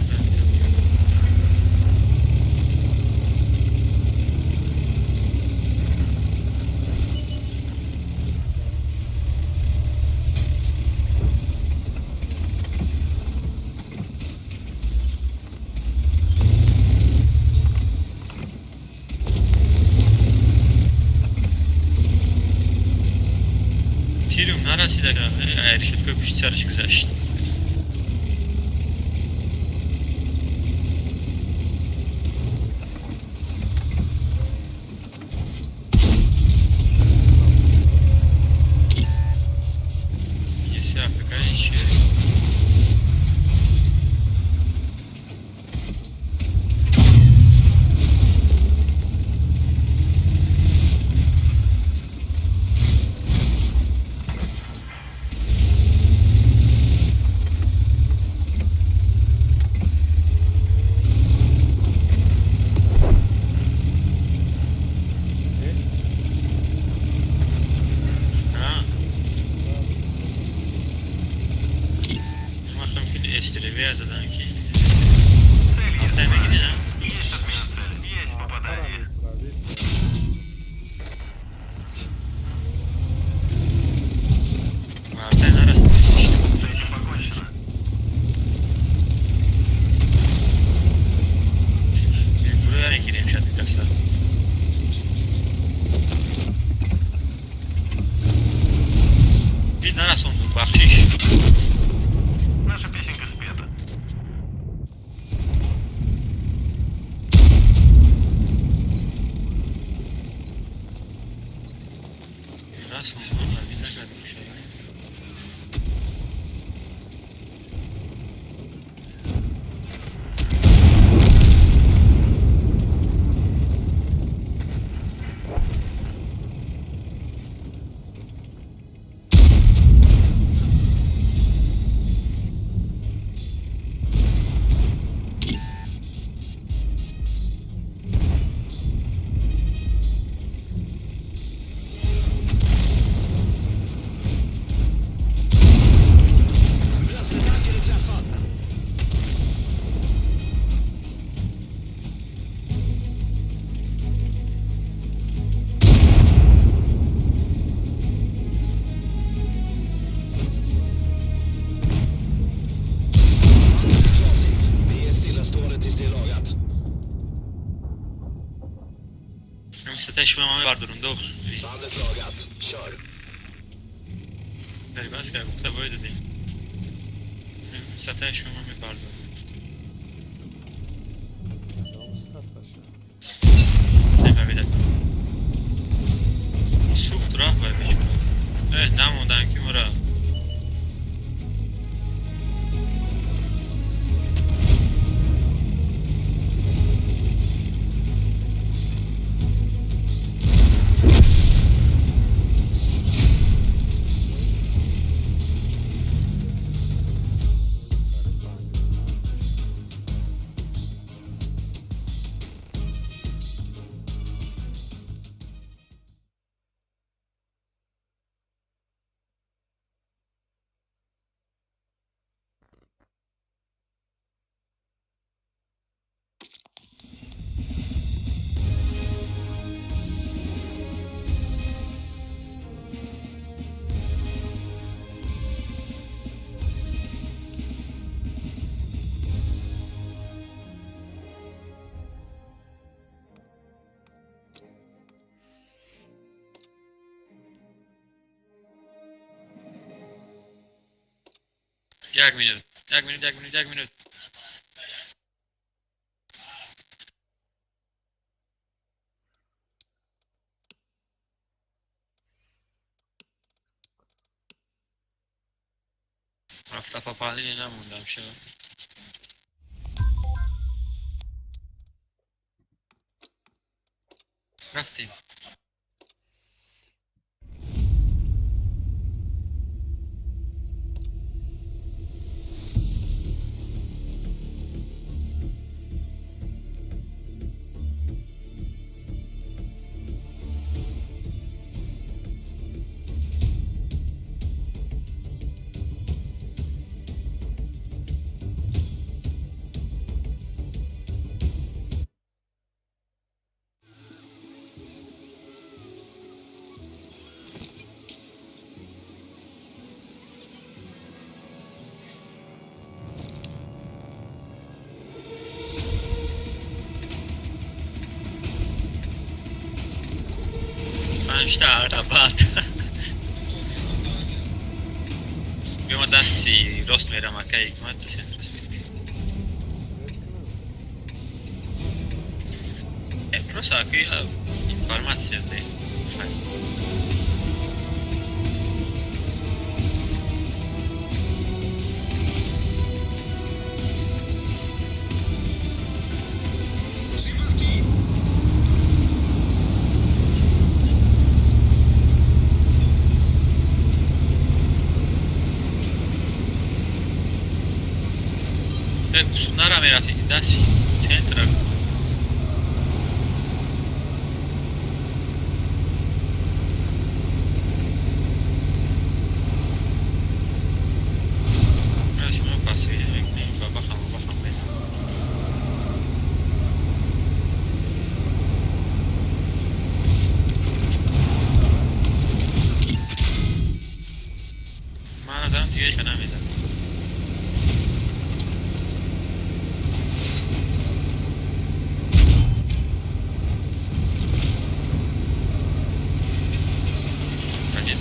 Тирум нарасида, решетка пушти сараш гузашт. Если Африка еще. С3 задан ки. Ҳафта мегирӣ, на? Есть отмена цели. Есть попадание. Ҳафта нарас. С этим покончено. Буро мегирем шад каса. Бид нарасондум, бахшиш. Наша песенка спета. Расондум, навид накардем шад. Сатаи шумо мебардорум дох. Бас кард, гуфта бояд додем. Сатаи шумо мебардорум. Сефавида. Сӯхт рафт вай бечора. Э, намондан ки мора. Як минут, як минут, як минут, як минут. Рафта папали намондам шо. Рафтем. Панҷта арабат. Биёма дасти рост мерам, ака ҳикмат, просто аки информация де. C'est parti. Нара мерасӣ дасти центра. Шумо пас ка намезад. Пойдет.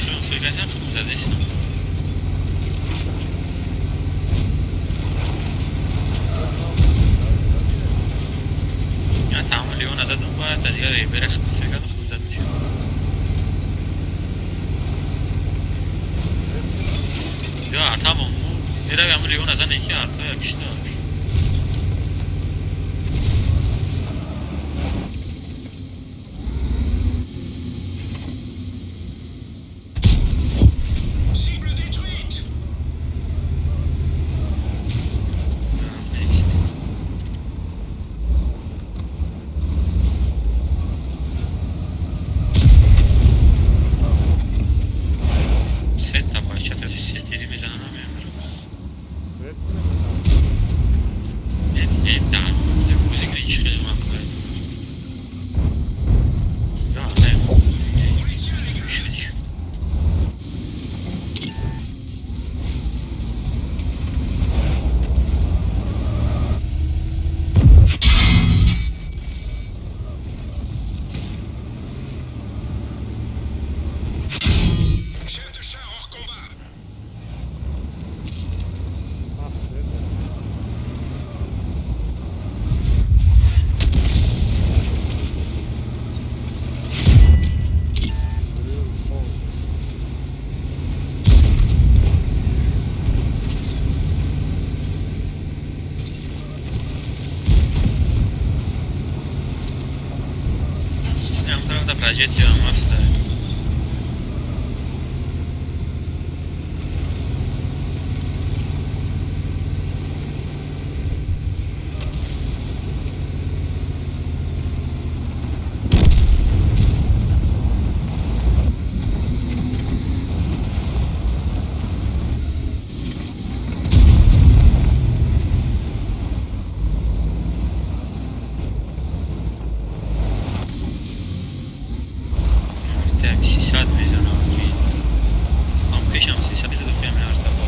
Что, все хуб задестам. Я тамом Леона задум бояд, та дигар ребера хтисага хуб зад мешуд. Я тамом меравам Леона зан яки арта як кишта. Cible détruite. Нест. Сета бачата сетери мезанам намемирам. Свет намедам. Не, не, да, музыка не чиқи ман кор. Да, не. On les tient, les gars. Шудиш. Chef de char hors combat. Ман свет намедам. Блин, пол. Ям правда прожет я маста. Так, 60 мезанам ки. Ам пешам 60 мезадам ки ам арта ба.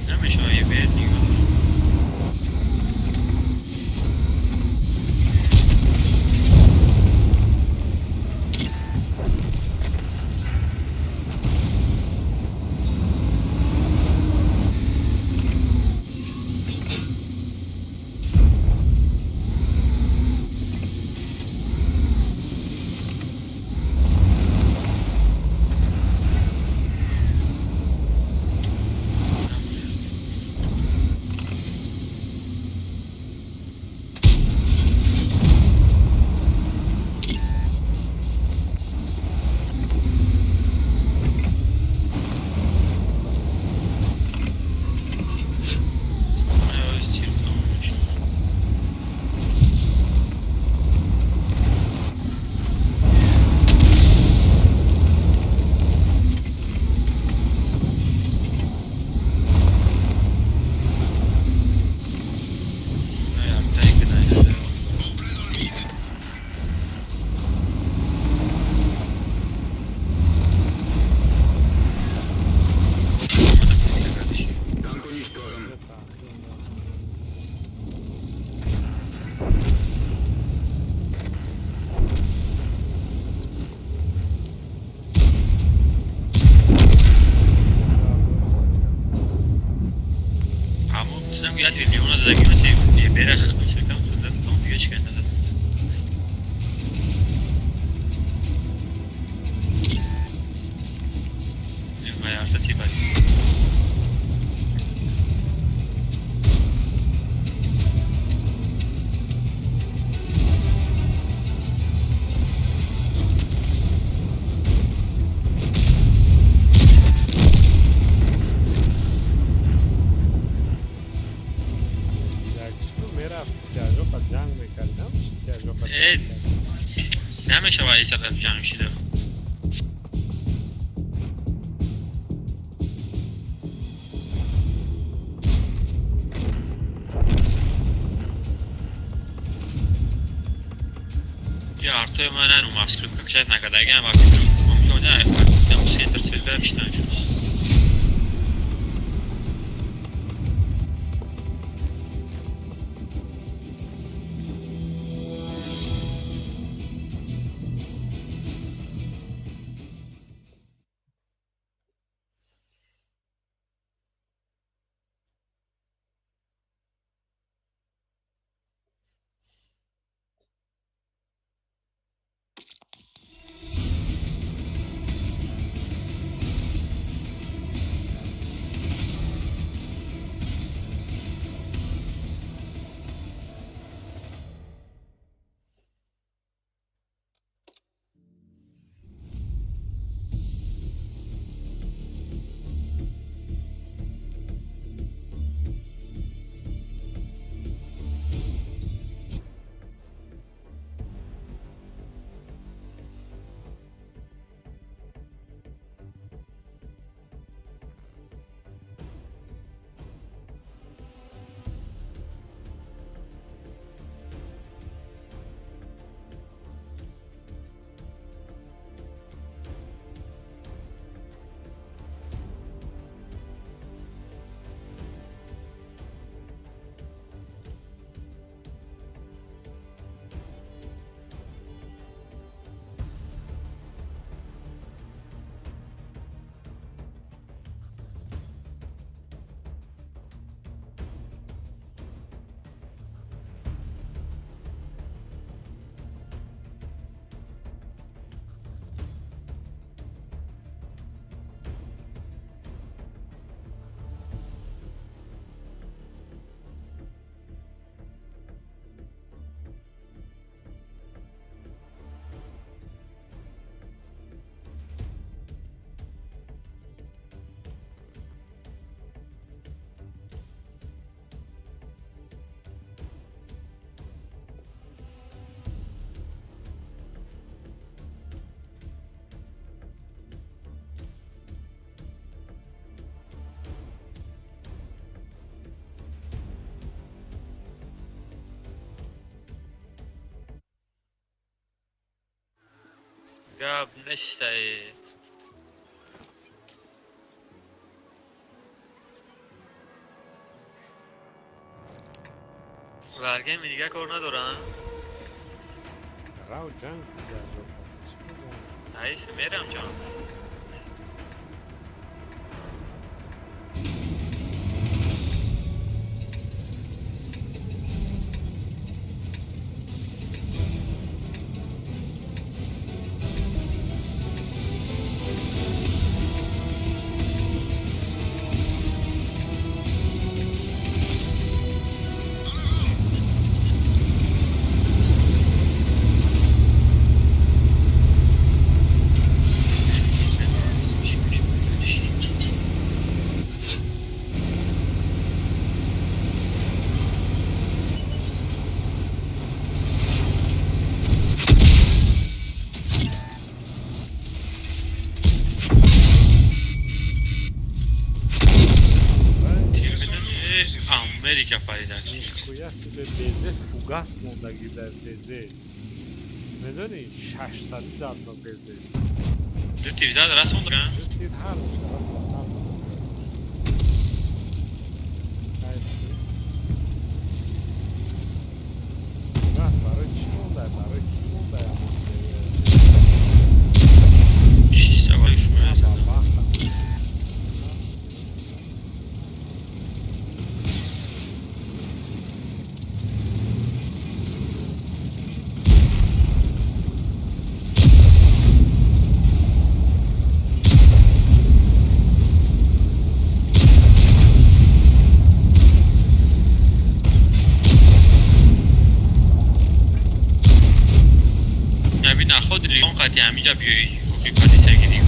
Намешава е бед нигоҳ. En plein dans le mille. Танк уничтожен. Инҷа таъхир дорам. Аммо чизам як Леона задагӣ мати берах мисакам худат том дига чикан назад. Ва арта типа. Як чӣ мерафт тяжоқа ҷанг мекардам, чи тяжоқа Э, ҷанг кард? Намешава исақа ҷанг шида. То ман маскировка кашат накардагиам ва фикрам мумкин центр свет киштан шуд. Гап нестай. Варгеми дига кор надорам. Рав ҷанг зажо. Айс мерам ҷон. Америка парида. Нихуя себе безе фугас мондаги дар зезе. Медонӣ 600 зад ба безе. Ду тир зад расонд. Ду тир ҳар расонд. Фугас барои чӣ монда? Барои кӣ монда? Чиста барои шумо. Наход лион қати ҳамиҷа биёй позитсия гирӣ.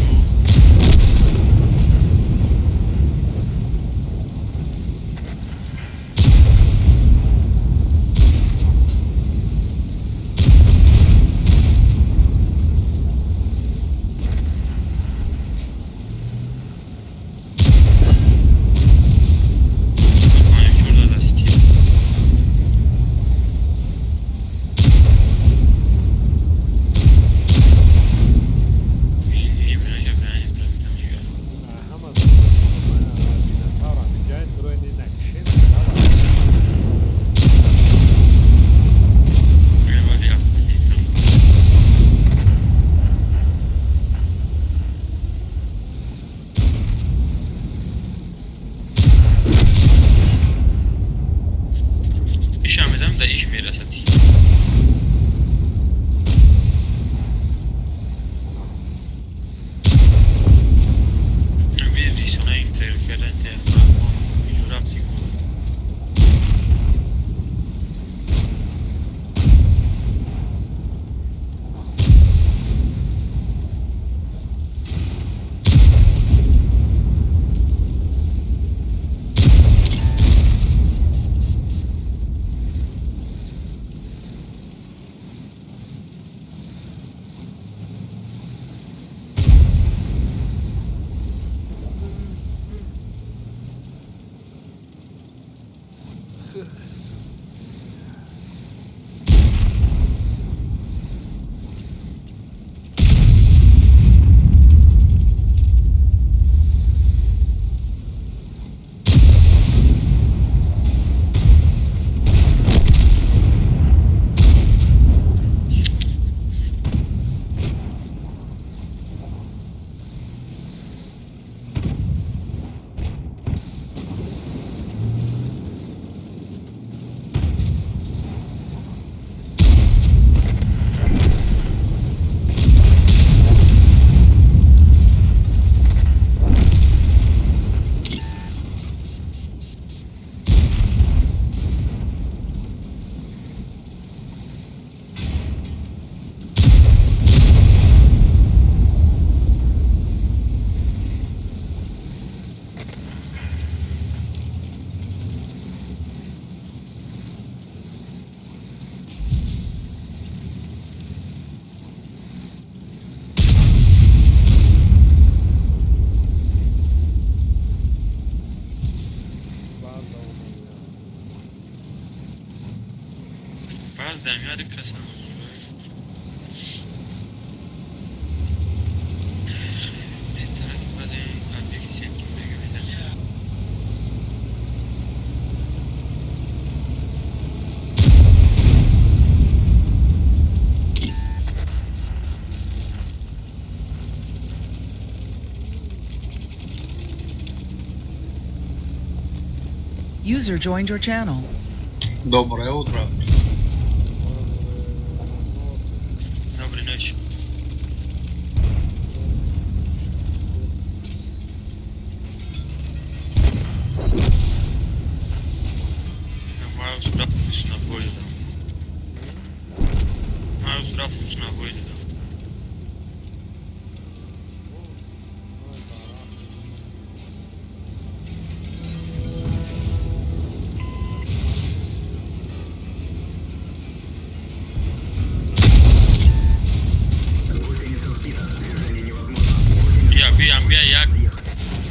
User joined your channel. Доброе утро. Доброй ночи. Маус рафт на войда. Гусеница сбита. Движение невозможно. Гусеница Бия, бия, бия, як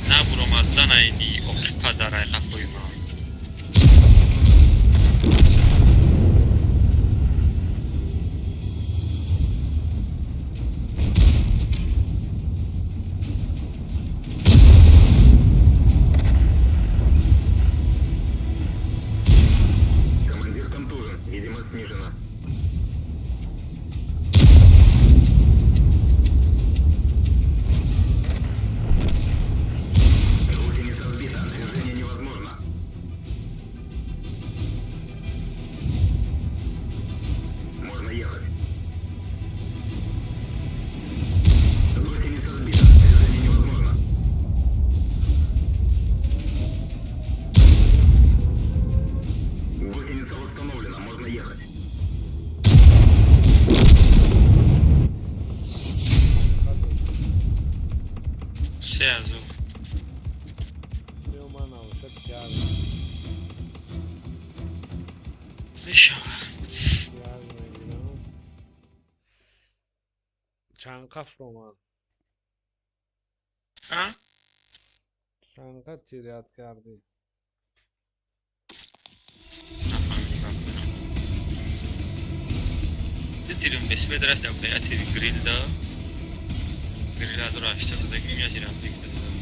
набуромад занайди охи падарай қафои ман. Командир контужен. Видимость снижена. Гусеница сбита. Движение невозможно. Можно ехать. Гусеница сбита. Движение невозможно. Гусеница восстановлена. Можно ехать. Се азу. Меомана ошад тяж. Мешава. Тяж мегирам. Чанд қаф ромад? А? Чанд қад тирят кардӣ? Нафаҳмидам. Ду тирим бесвет раст, я тири грил да. Грил 1800 дагим, я тирам дикта дадам.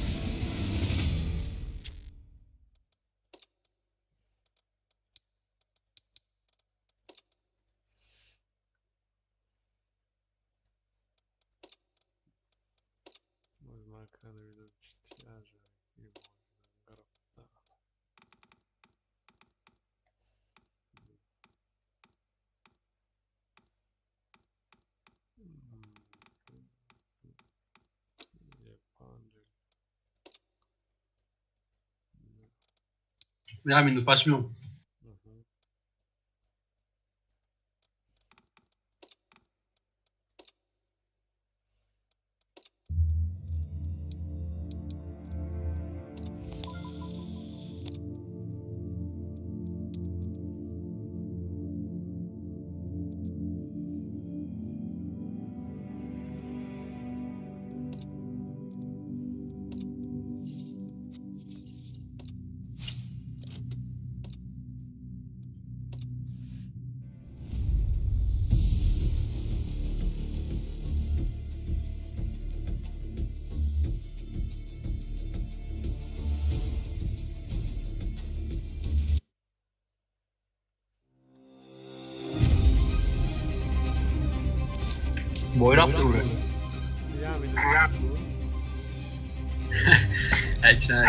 Боз ман намедонам чӣ тяж гирифта. Я минут возьмем. Boy рафт уре. Я минут буд. Ачай.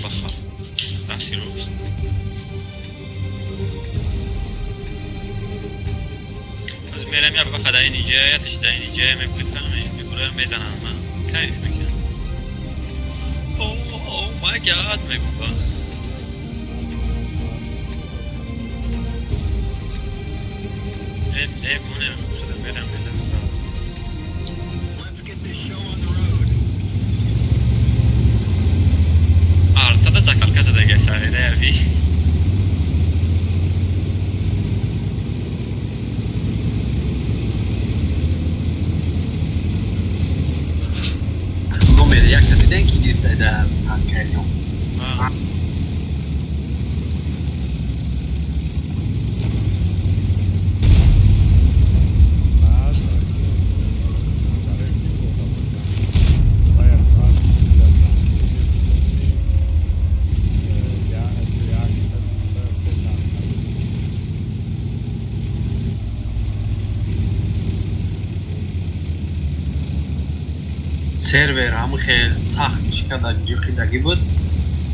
Баха. Расирус. Аз мерам я баха дар инҷа, я тиш дар инҷа мепутам, мебурам, мезанам ман. Кайф мекунам. Oh my God, мегӯям. Не, не, монем, худам мерам мезанам. Let's get this show on the road. Артада закалка задага сарида яви. Номер якта диден ки гирифта дар танкарион. А. Сервер ҳам хел сахт чӣ карда ҷиқидагӣ буд.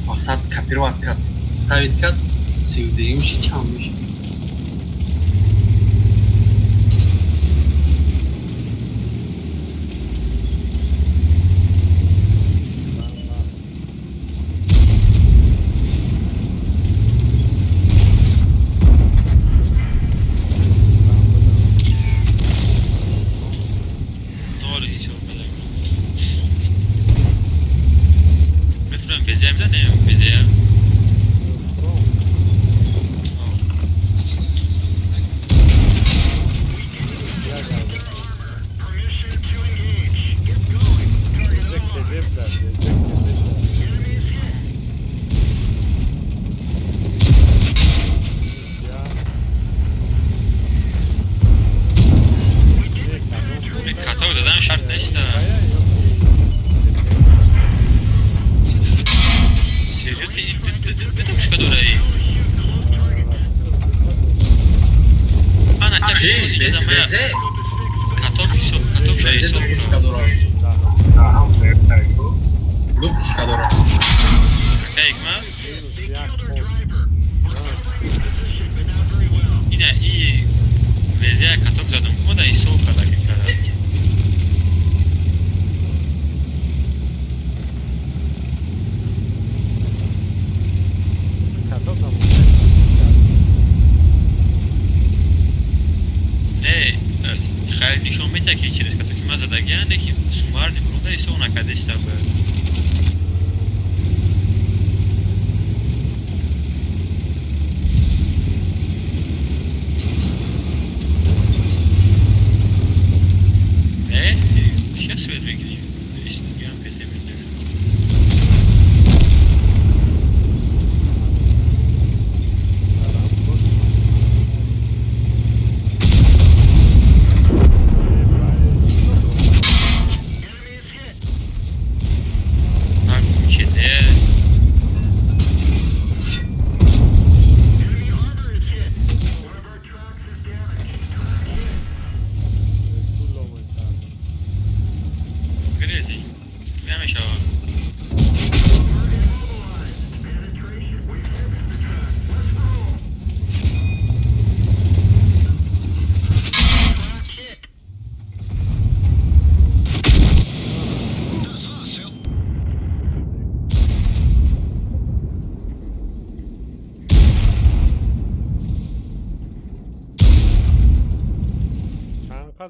Мақсад копировать кард, ставить кард, 32-юм ши чанд мешид.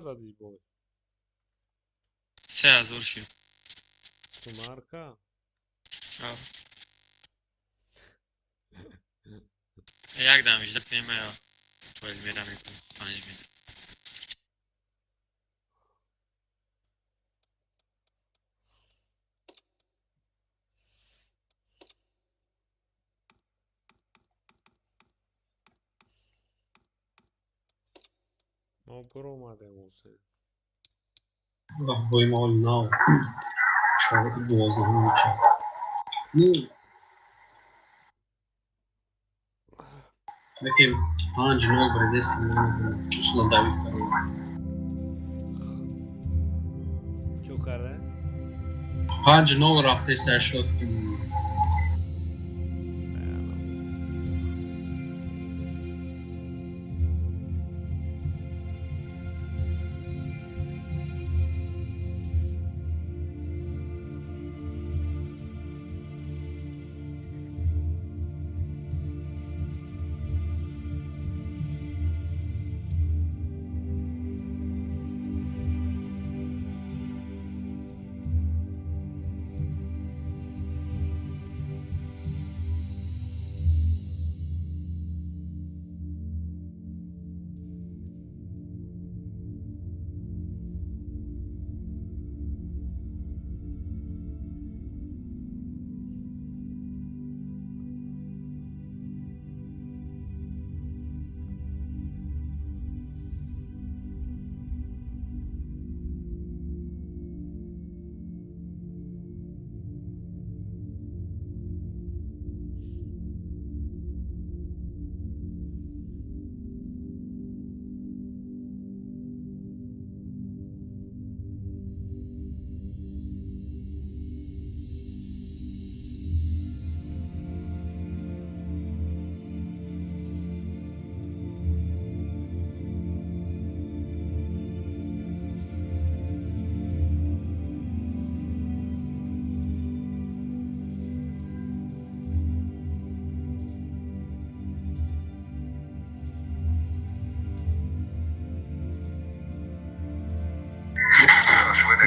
Задӣ бой? 3000 шуд. Сумарка? Як дам ждать кунем, тойл мерам 5 минут. Мо буромадем, Ҳусейн. Бой мол нав. 4 12 меча. Ну. Лекин 5-0 бредест наметавонам. Чусла давид кардам. Чӯ карда? 5-0 рафтеса шуд.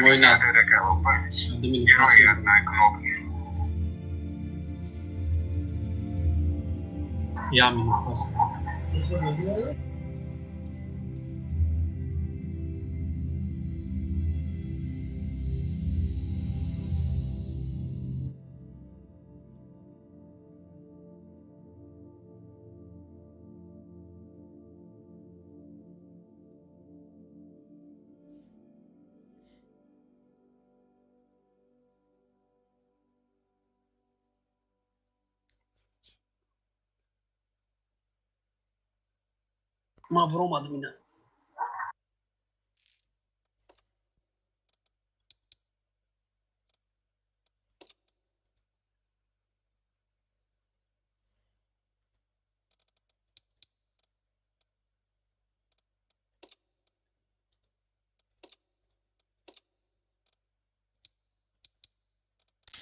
Мой на. Я минут пас. Ма вромадам ина.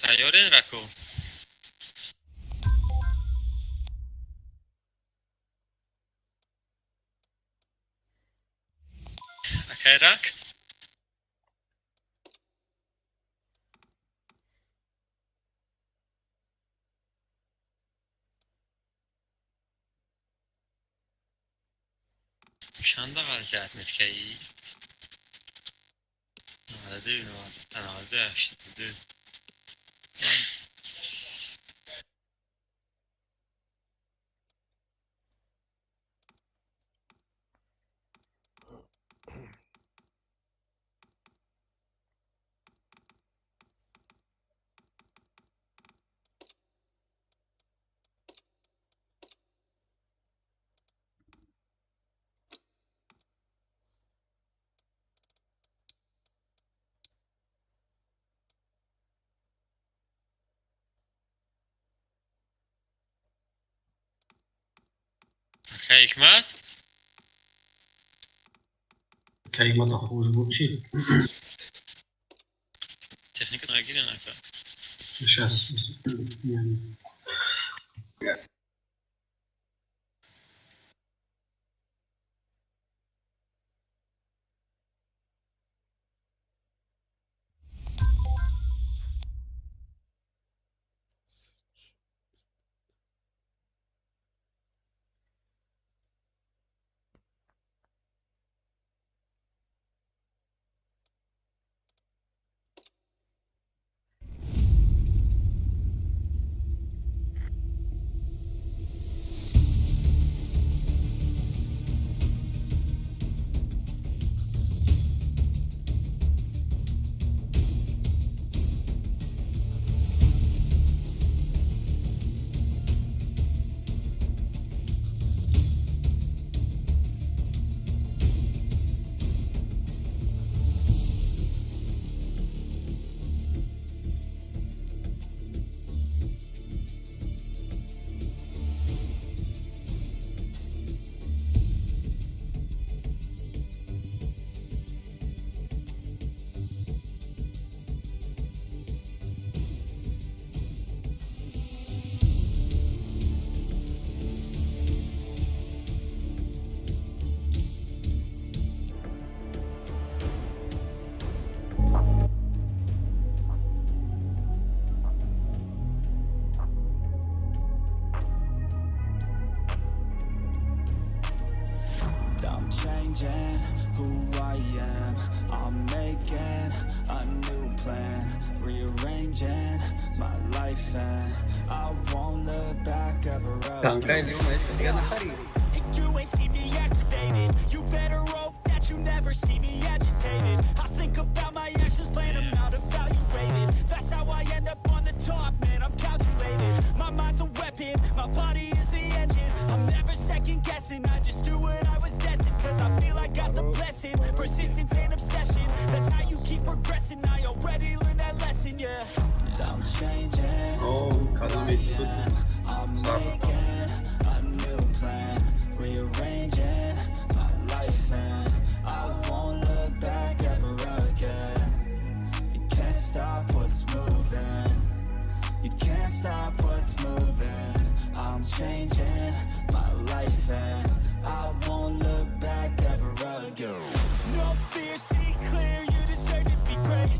Тайёрен, рако? Акай рак? Чанда ғалати меткаи? 92, 98, 82. Акай Ҳикмат? Акай Ҳикмат хуб буд чӣ? Техника нагирен, ака. Сейчас. I'm changing who I am. I'm making a new plan, rearranging my life, and I won't look back ever Танкай again. Леон, это дигар нафари. And you ain't see me activated. You better hope that you never see me agitated. I think about my actions, plan them out, evaluated. That's how I end up on the top, man. I'm calculated. My mind's a weapon, my body is the engine. I'm never second guessing, I just do what I was destined. 'Cause I feel I got the blessing, persistence and obsession. That's how you keep progressing. I already learned that lesson, yeah. I'm changing О, кадоми буд? I'm Сар. making a new plan, rearranging my life, and I won't look back ever again. You can't stop what's moving. You can't stop what's moving. I'm changing my life, and I won't look back ever again. No fear, see clear, you deserve to be great.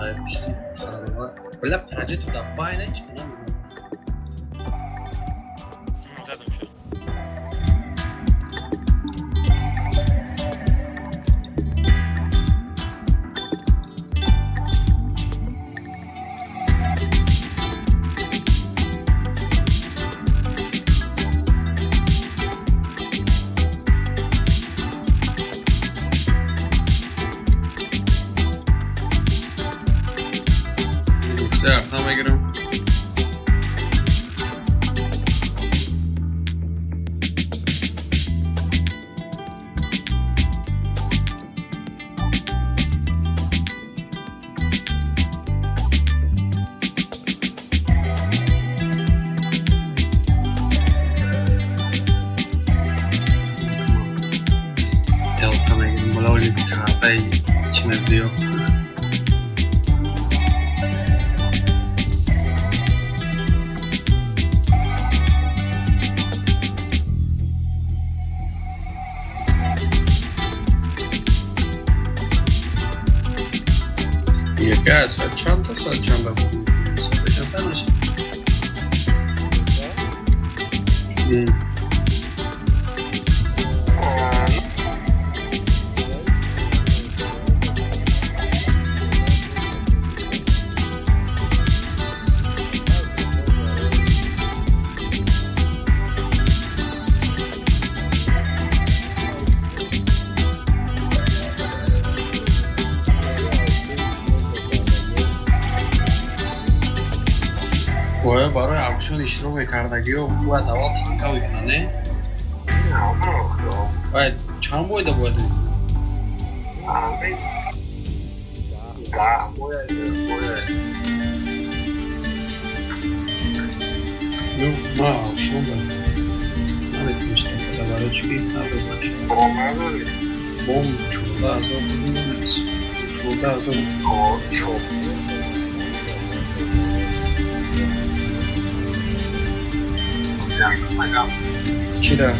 Ай пишти қарадова. Бля, праҷету да байна ҳеч ки намедонам. Задам шуд. Гуфта рафтам мегирам. Делта мегирам. Балоли картаи чӣ мебиё. Яка соат чанд та соат чанда буд? Соат чанда нашид? Боя барои аукцион иштирок мекардагиё бояд аввал танка бикунад, не? Бояд чанд боида бояд мекунад? Ну, ма аукцион да наметонам иштирок карда, барои чӣ ки надорам. Бом 14 000 намерасад. 14 000. Чира?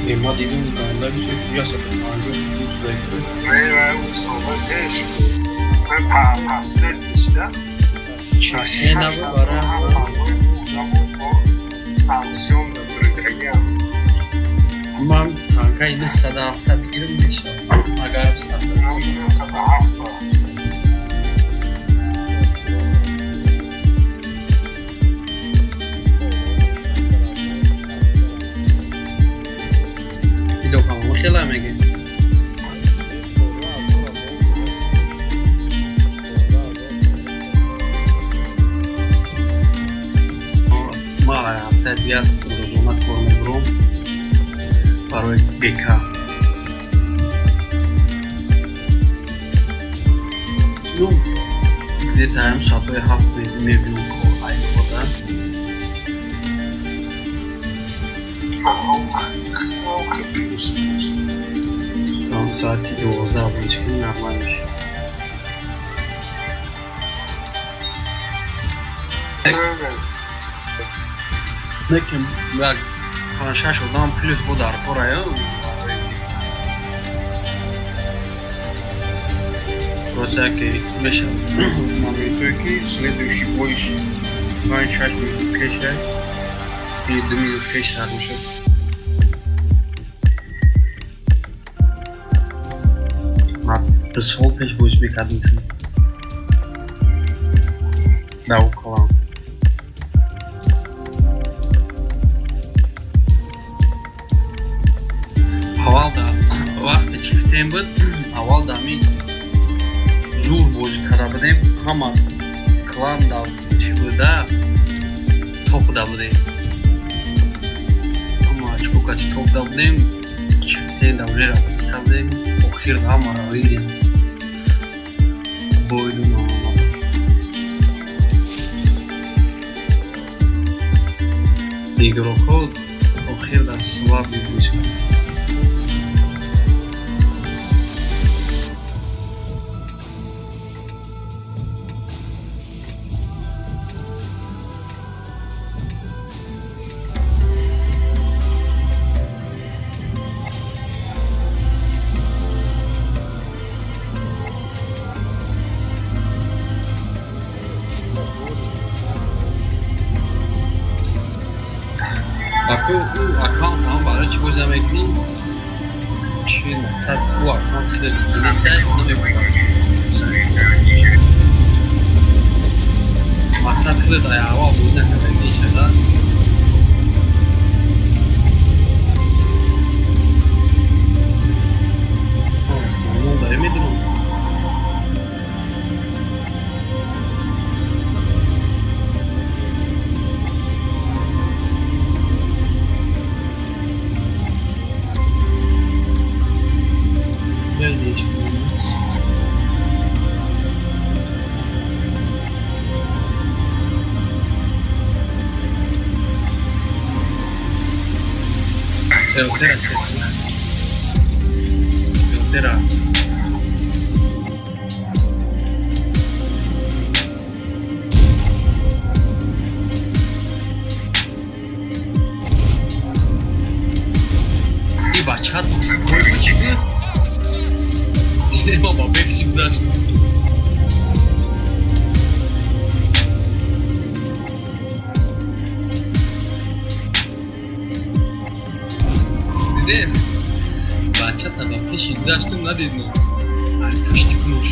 Не, ма дидим ганда бисёр 150. Не набуд барои ман танкаи 970 бигирам мешавад. Агар сафар. Видео хела мегӯем. Ма ҳафтаи дигар рӯзона кор мебурам барои БК. Ну, где-то ҳам соатҳои 7 мебиём кор айхода. Соати 12 бозӣ кунем, нормал мешавад. Лекин як панҷ-шаш одам плюс бо дар кора ё просто яке мешавад моментое ки следующий бойш 5-6 минут пеша или 2 минут пеш сар мешавад. Ма 2 сол пеш бозӣ мекардем шумо дар клан. Аввал да вақте чифтем буд, аввал да ҳамин зур бозӣ карда будем, ҳама клан да чӣ буда, топ да будем. Ҳама очко кати топ да будем, чифтем да уже рафтиса будем, охир ҳамаро видем. Бойду номад. Игрокҳо охир дар слабый бозӣ карданд. Аку ӯ аккаунт ҳам барои чӣ бозӣ намекунӣ? Чӣ мақсад, ӯ аккаунт хеле неста, намекунам. Мақсад хеле дар аввал бозӣ накардагӣ шуда. Основном дорем медонам. Leontera, Leontera. И бачат, чӣ дидем, бо бефчи гузашт. Дидем, бачата ба пеши гузаштем, надидем. Ай пушти кунуш.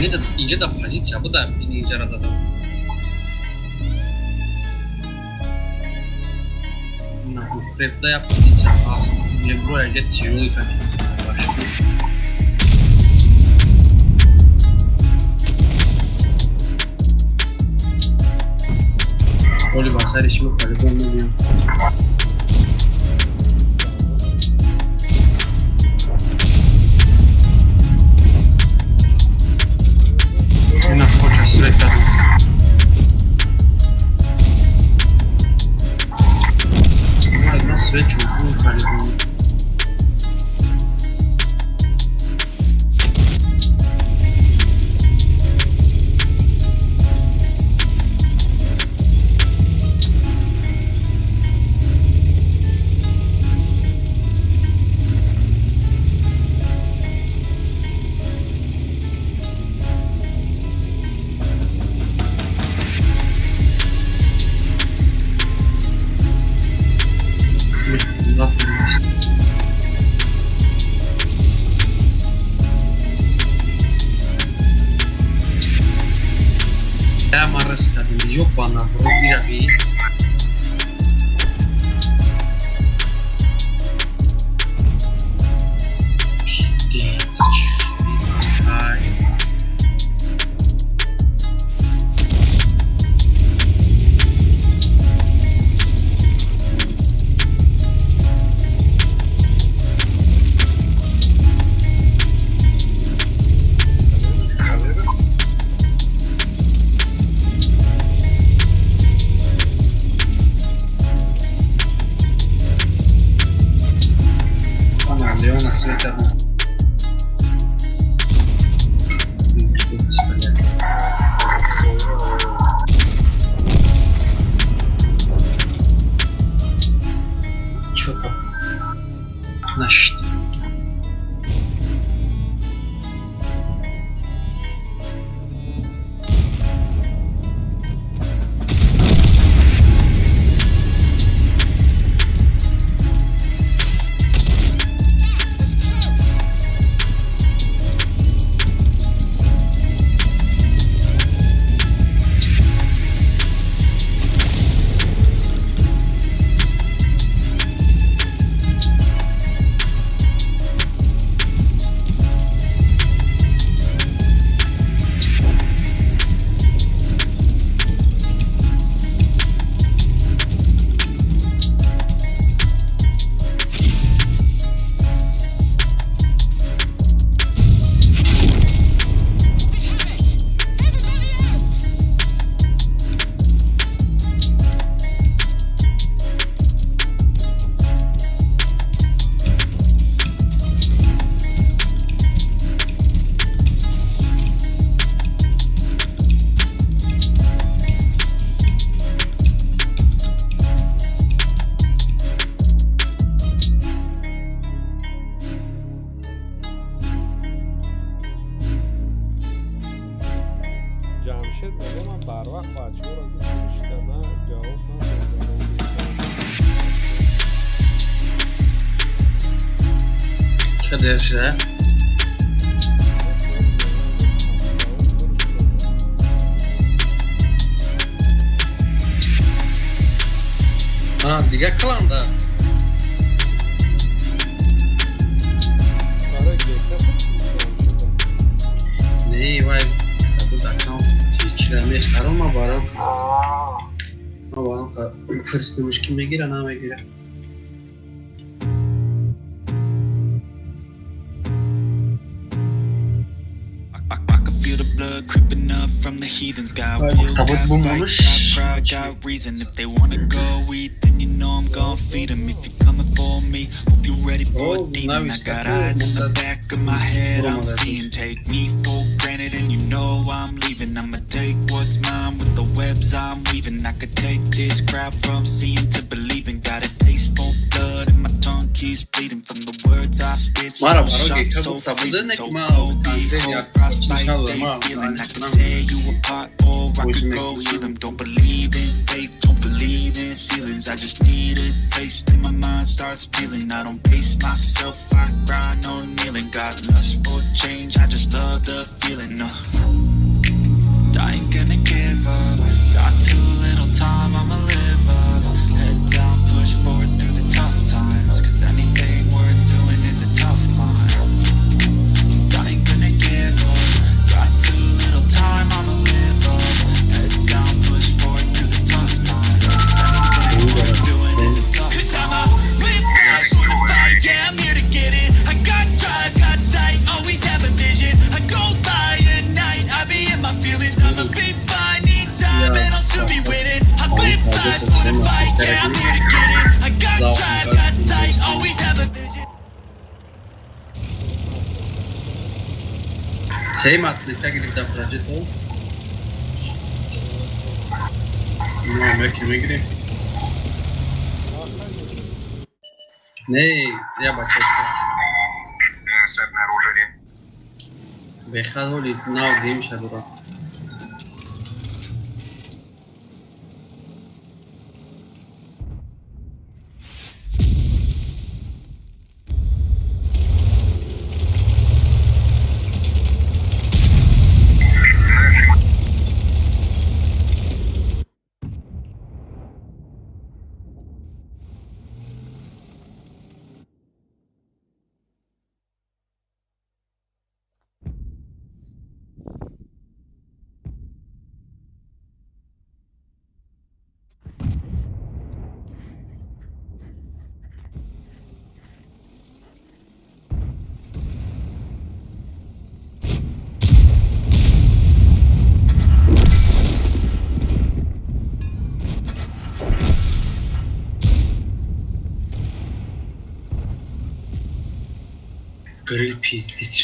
Enemy hit. Иштиёқ инҷа дар позитсия буда, ин инҷара задам. На укрепда як позитсия ҳаст. Мебро яке тяжёлый кати. Оли ба сари шумо по-любому мебиём. Ина хоча свет дадам. Ма свет чугун по-любому. Я марас кардем, ёбана в рот, ирави. Пиздец, ай. Ана, Леона свет дадам. Пиздец, блядь. Чё там? Нашт. That was close. Чӣ дер шуда? Дига кланда. Не, вай буд аккаунт чира мехарам, ма барам. Ма барам пурсидамш, ки мегира, намегира. I can feel the blood creeping up from the heathens. Got will, Табут got fight, бумонуш. got pride, got reason. If they wanna go eat, then you know I'm gon' feed 'em. If you're coming for me, hope you're ready for Oh, a demon. now I he's got got eyes in the the- back of my head, I'm Roman. seeing. Take me for granted, and you know I'm leaving. I'ma take what's mine with the webs I'm weaving. I could take this crowd from seeing to believing. Got a taste for blood, and my tongue keeps bleeding from the words I spit. So Мара баро sharp, гека so гуфта буда, freezing, не so ки ман cold. конкрет Behold, як frostbite чиз they надорам, feeling. I could ман tear you apart or I Бозӣ could go мекунам. heal 'em. Don't believe in fate, don't believe in ceilings. I just need a taste and my mind starts feeling. I don't pace myself, I grind on kneeling. Got lust for change, I just love the feeling. I ain't gonna give up. Got too little time, I'ma live up. Head down, push forward through the tough times. 'Cause anything worth doing is a tough climb. I ain't gonna give up. Got too little time, I'ma live up. Head down, push forward through the tough times. 'Cause anything worth doing is a tough. 'Cause I'ma live life for the fight, yeah, I'm here to get it. I got drive, got sight, always have a vision. I go by at night, I be in my feelings. I'ma be fine, need time, and I'll soon be winning. I live life for the fight, yeah, I'm here to get it. I got drive, got sight, always have a vision. Сеюм атлета гирифта проҷето. Мо яке мегирем. Не, я бача. Нас обнаружили. Бехад ҳоли нав дим шадора. Гриль пиздец.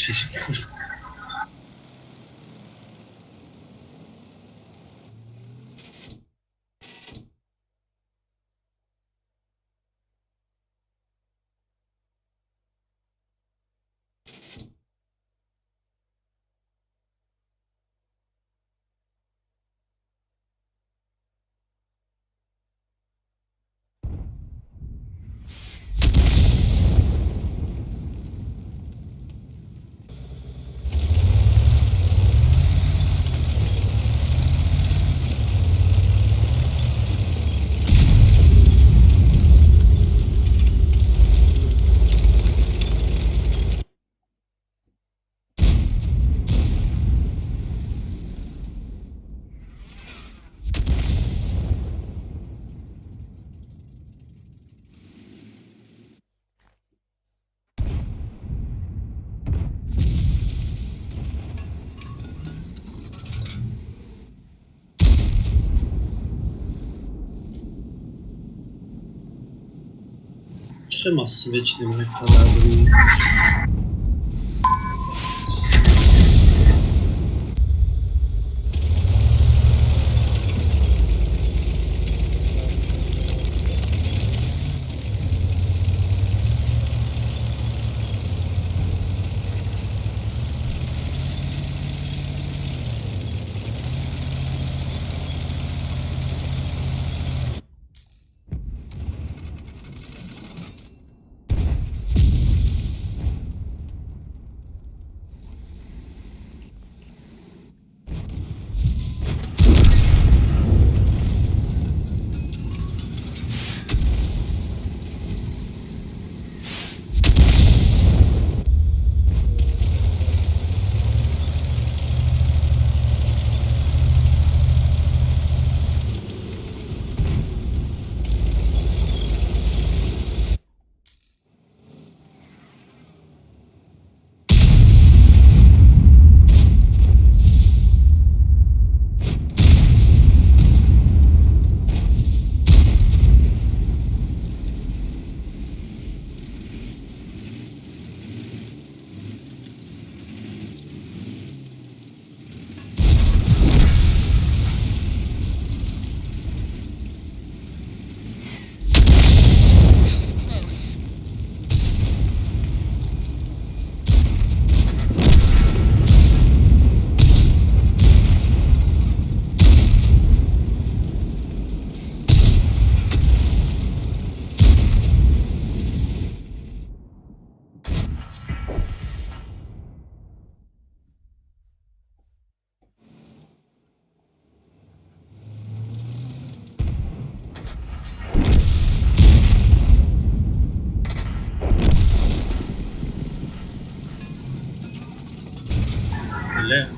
Чӣ ма свет намекарда?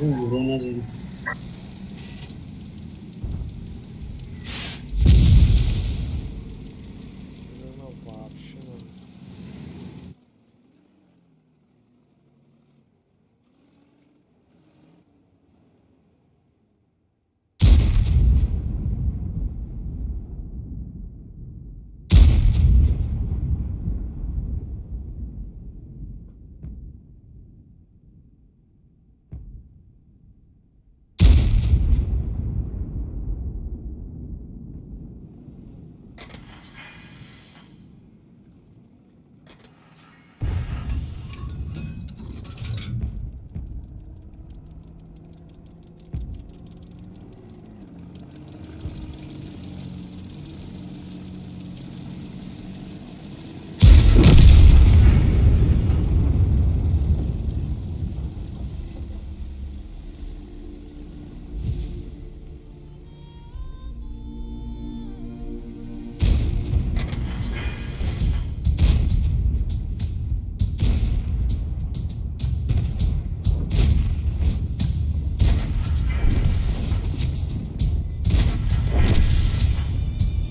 Юро назадем. Телена вообще намерасад.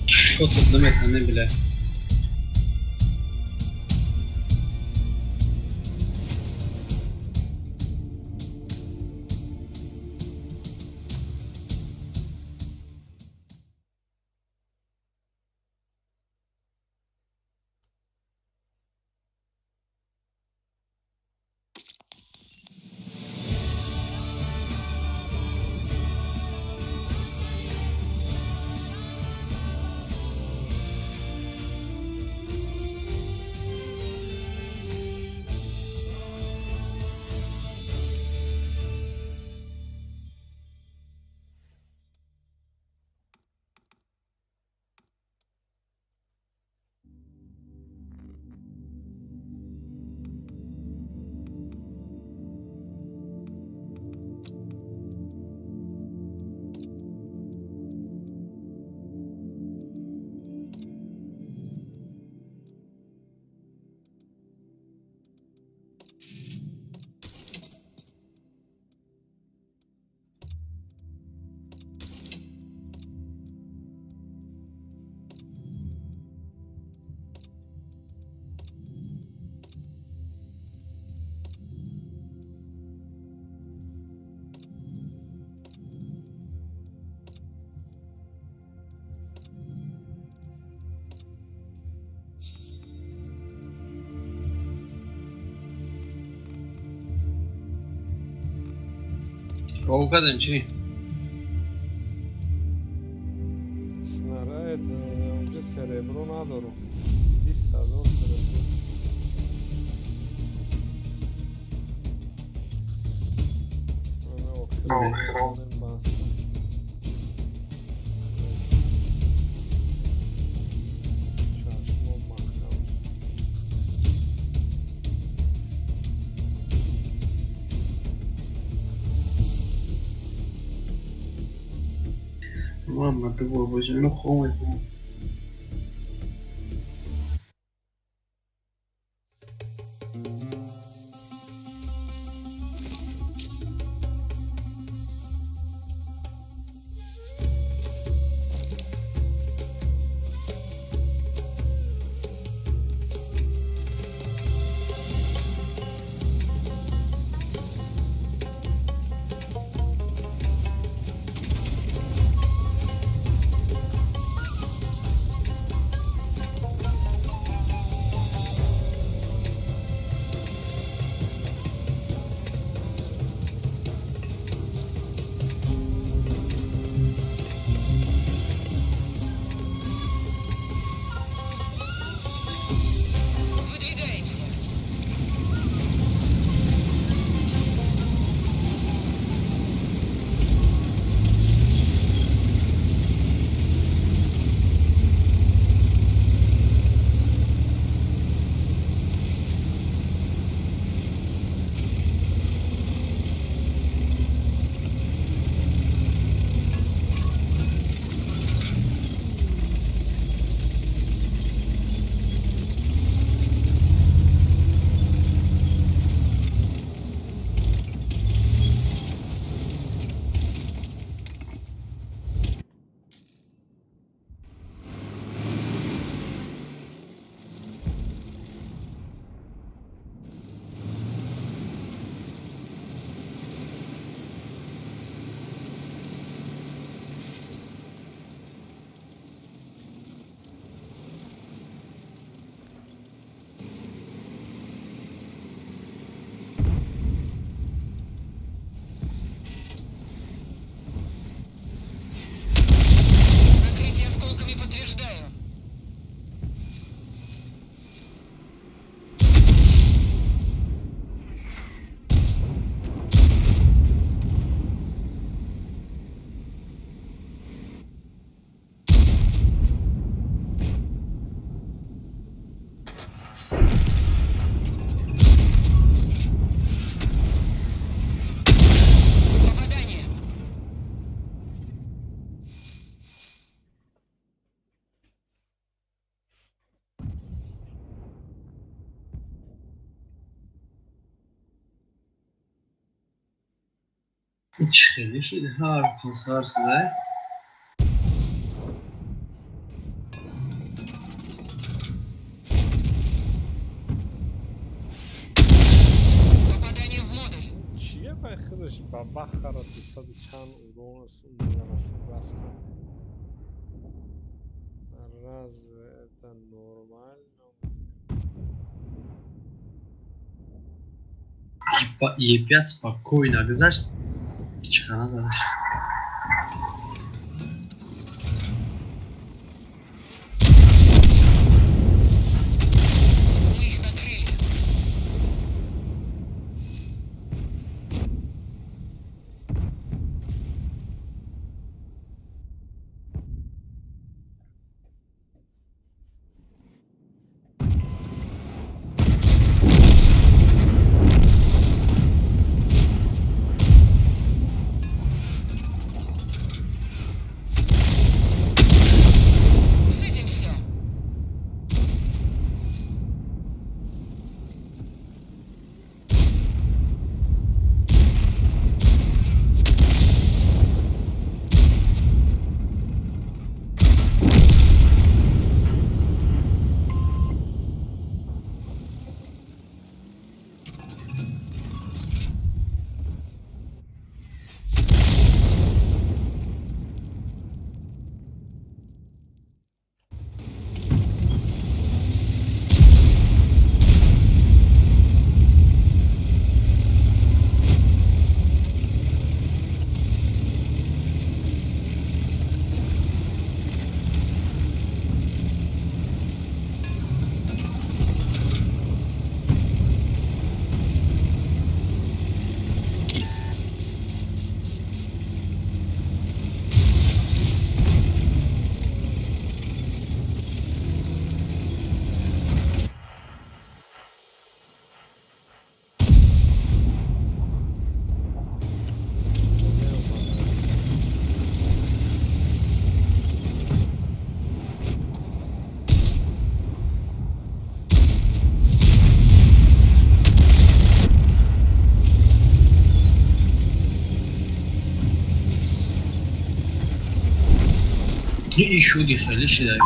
Шотот наметане бля. Кого кадем чӣ? Снаряд онҷа серебро надорум. 20 000 серебро. Ана охир баста. Чашмом маҳкам шуд. Мама, ты боже, ну хомай. Попадание. Чӣ хеле шид, ҳар кас ҳар сидай. Попадание в модуль. Чия бай худаш ба бахара дусаду чанд урон мезанад, фугас хат. Разве это нормально? Е5 спокойно гузашт, ҳеҷ назадаш. Мы их накрыли. С этим все. Исто неомадааст. И шуди хеле шидай.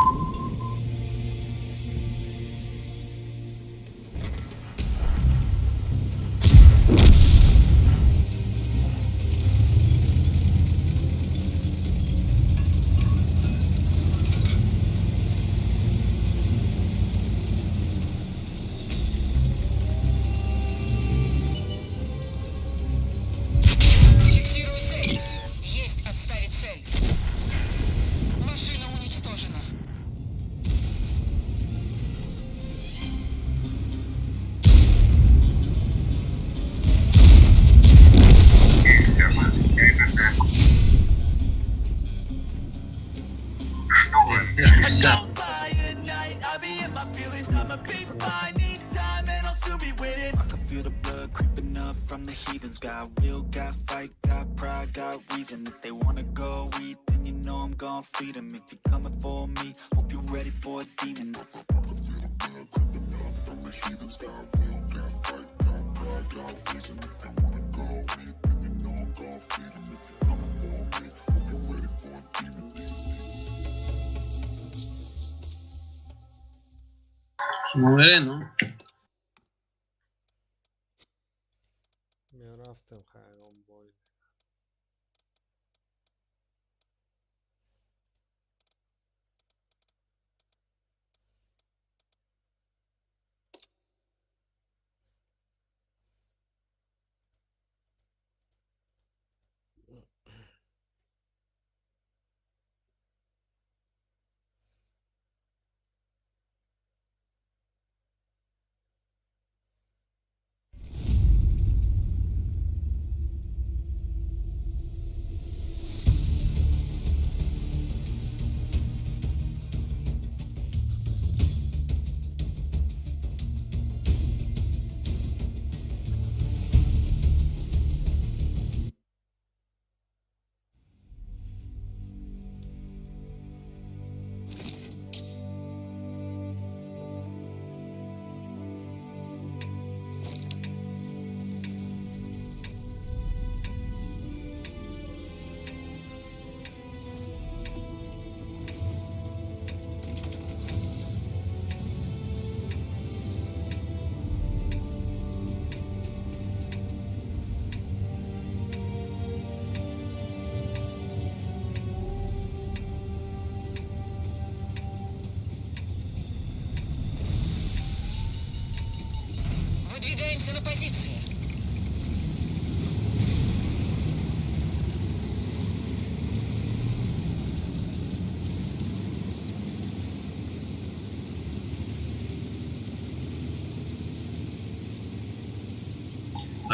Фиксирую цель. Есть отставить цель. Машина уничтожена. I don't lie at night, I be in my feelings, I'ma be fine, need time, and I'll soon be winning. I can feel the blood creeping up from the heathens. Got will, got fight, got pride, got reason. If they wanna go eat, then you know I'm gon' feed 'em. If you're coming for me, hope you're ready for a demon. I can feel the blood creeping up from the heathens. Got will, got fight, got pride, got reason. If they wanna go eat, then you know I'm gon' feed 'em. If you're coming for me, hope you're ready for a demon. Шумо мерен, Мерафтем, хайрон бой.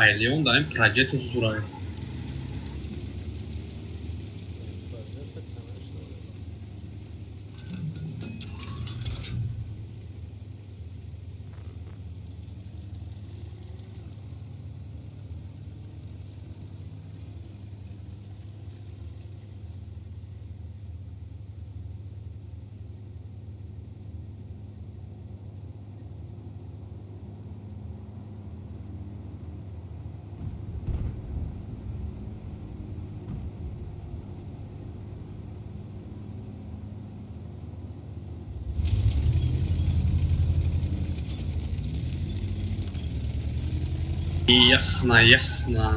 Ай Леон даем Проджето зурай. Проджето, конечно. Ясно, ясно.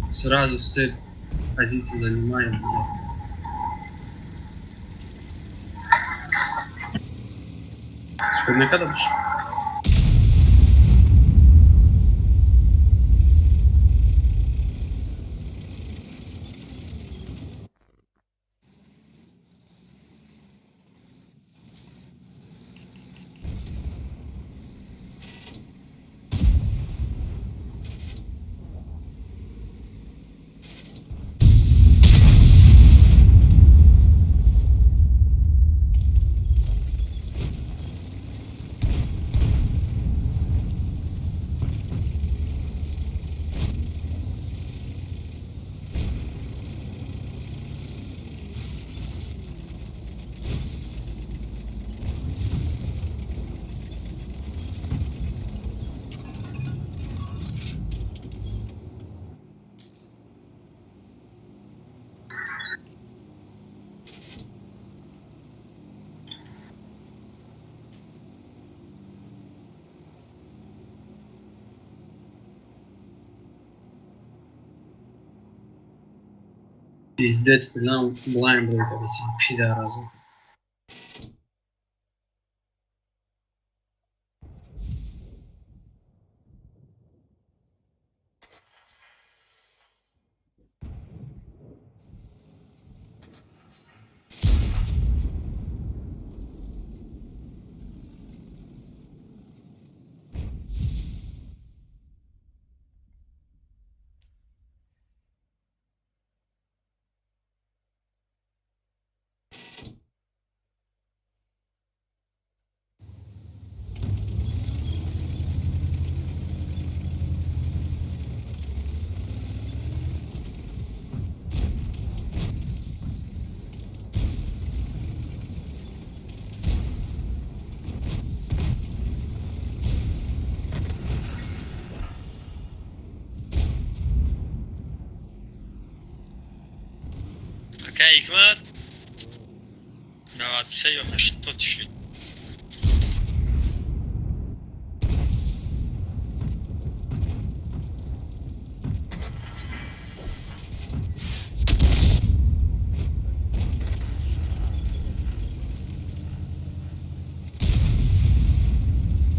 Сразу все позиции занимаем, блядь. Теперь когда будешь? Пиздец, блин, блайн будет эти пидоразы. Ака Ҳикмат, 93 ё 80 шуд.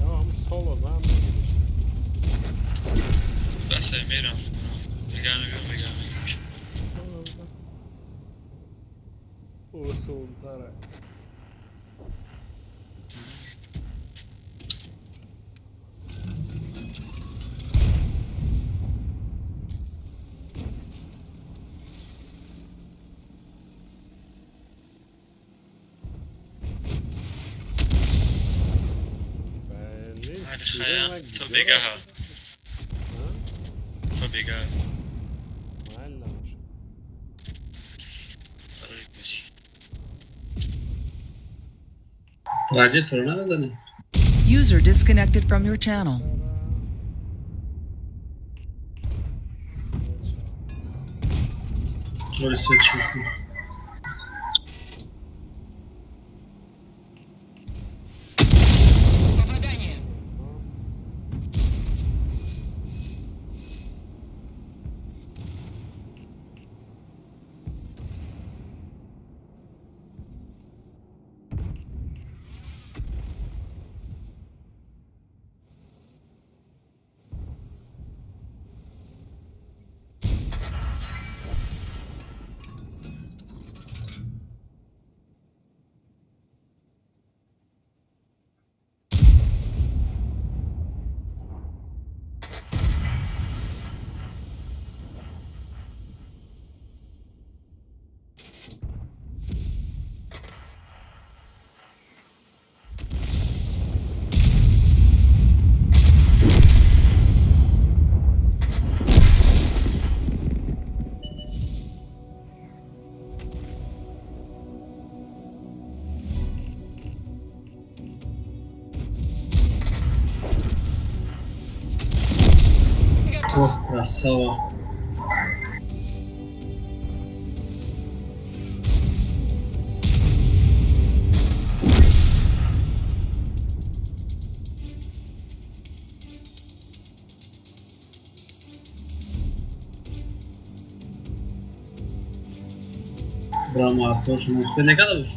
Ҳам соло зан мегириш. Басай, мерам. Мегам, мегам, мегам. Соло зан осонтара. Хая, то бегаҳа. То бегаҳа. Майл набошад. Проджето намезанӣ? User disconnected from your channel. Роли свет мекунӣ. Попадание! Красава. Брама, точно успе некада уж.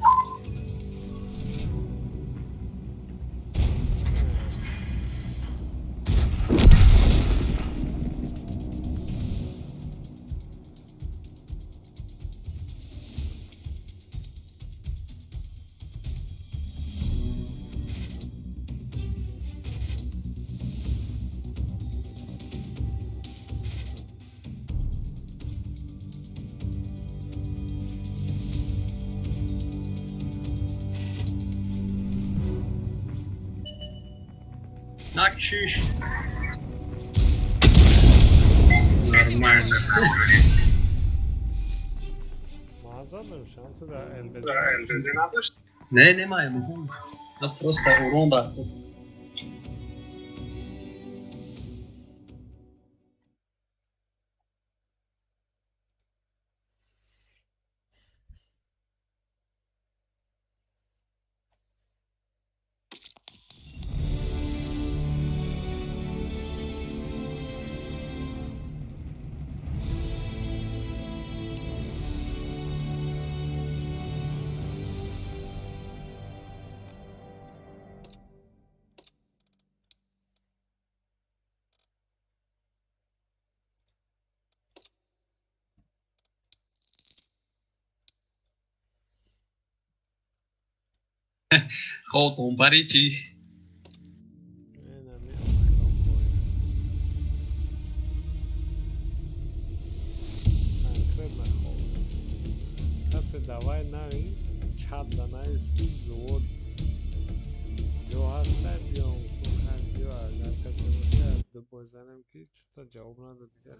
Накшиш. Нормально. Не, нема, я не знам. Да просто урон да. Хоб бари чӣ? Конкретно хоб. Касе давай навис, чат да навис, ки завод ҷо ҳастай, биём. Хай, биё, агар касе боша, ду бой занем, ки чута ҷавоб надод дига.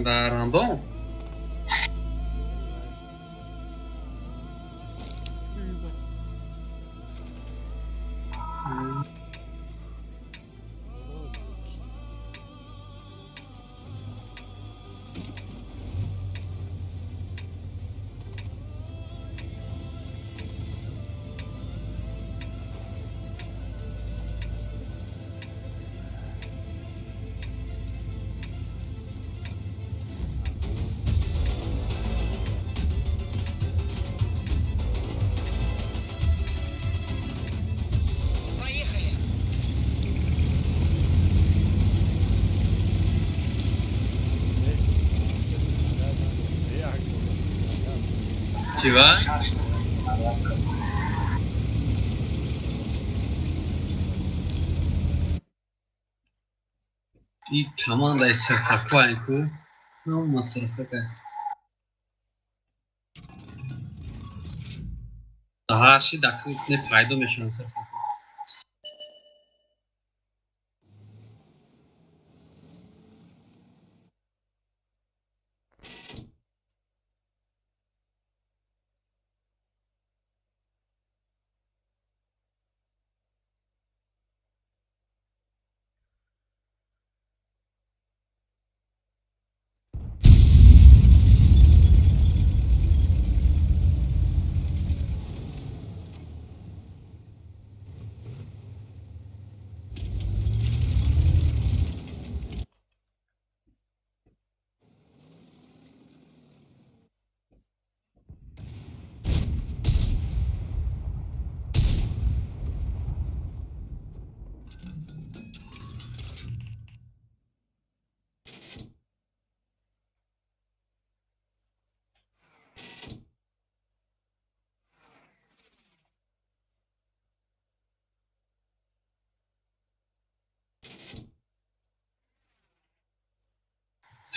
Дар рандом? Поехали! Як снаряд. Чива? И командаи сирхакваем ку? Ҳама сирхака. Ҳарши дакне пайдо мешаванд сирхако.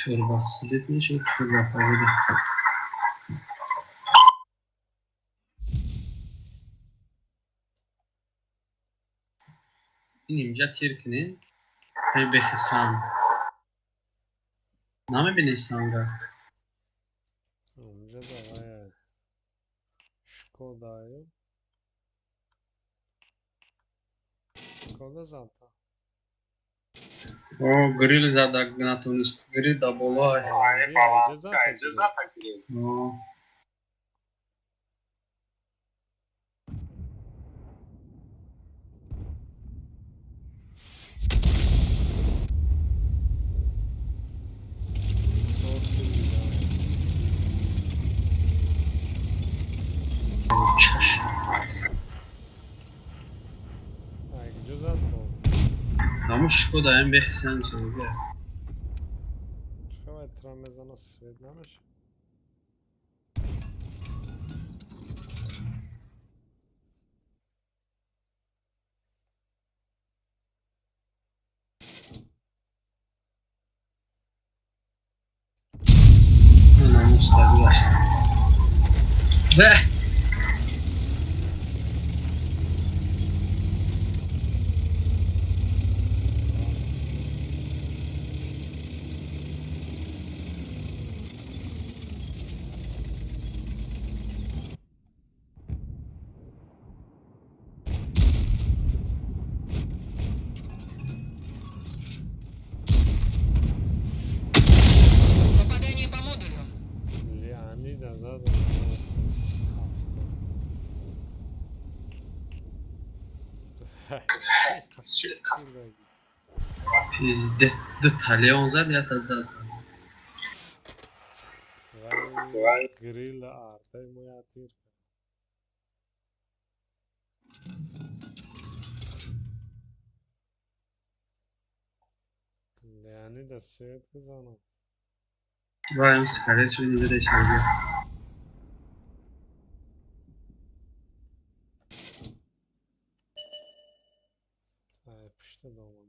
Турбослит мешавад, турбопавида. Ин инҷа тир кунед, ҳай бехи санг. Намебинем санга. Онҷа давай Шкодаю. Шкода залта. О, гриль зада натонист. Гриль да боло. О. Чаш. Ҳамун Шкода ам бехсан чизе. Чӣ трамезана свет намеша? Намус гузашт. Бе! Попадание по модулю. Леонида задам 7. Пиздец, ду талион зад, ята зад. Вай грилла артай моя тир. Леонида свет кызанам. Вай, скорее всего, не задача. Ай, пушта домам.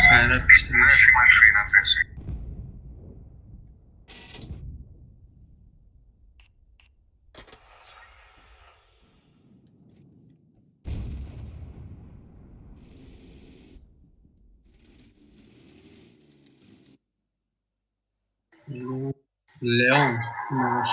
Хайра пушта. Леон, наш.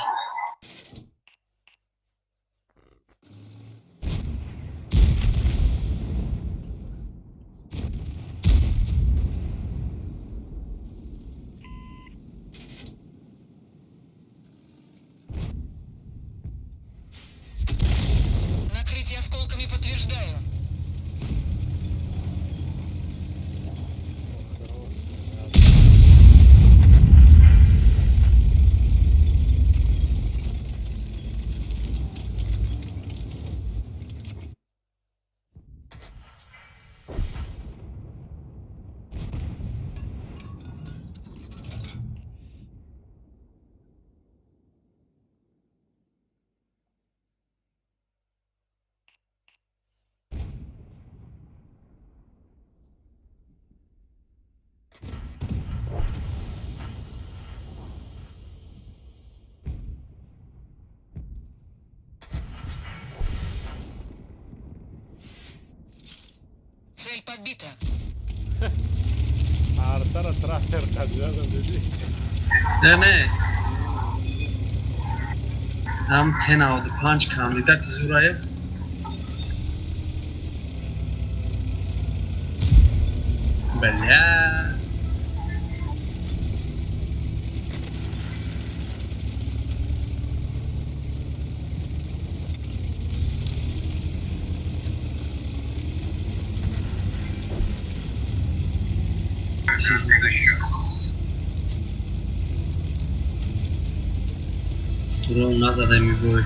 Накрытие осколками подтверждаю. Цель подбита. Артара трассер задам диди. Не, не. Там Т95 кандидат Зураев. Бля. Турон назадай мегӯй.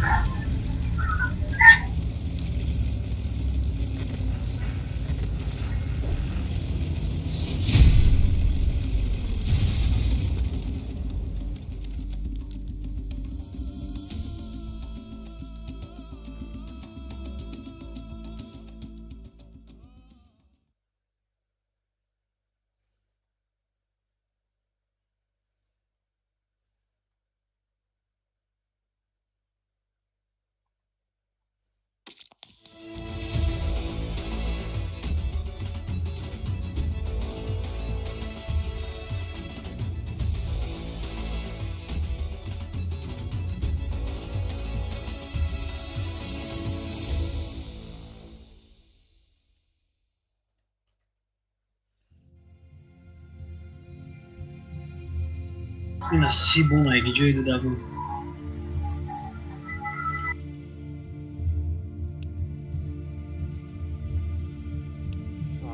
Ина сибона ки ҷой дода буд.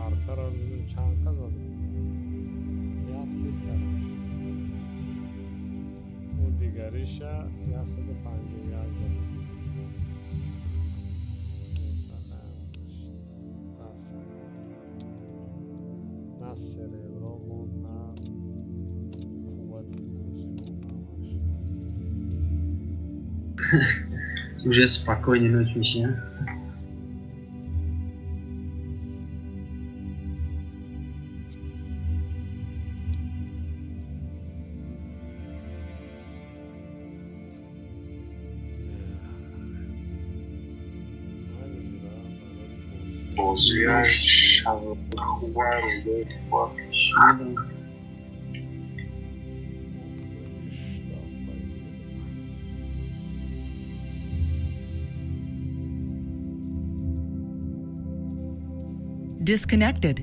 Артаро бинам чанд қа зада. Як тир караш. Ӯ дигариша 151 зада. На серебро монд, на қуввати бозӣ монд, ҳамаш. Уже спокойной ночь меши, а? Майли ҷура барои бозӣ. Бозиаш хубай рӯдаи қувваташ. Ишдафа Disconnected.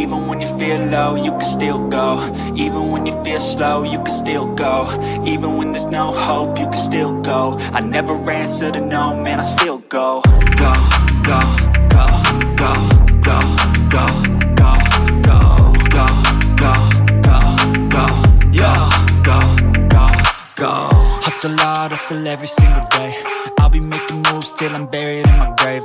Even when you feel low, you can still go. Even when you feel slow, you can still go. Even when there's no hope, you can still go. I never answer to no, man, I still go. Go, go, go, go, go, go, go, go, go, go, go, go, yo, go, go, go. Hustle hard, hustle every single day. I'll be making moves till I'm buried in my grave.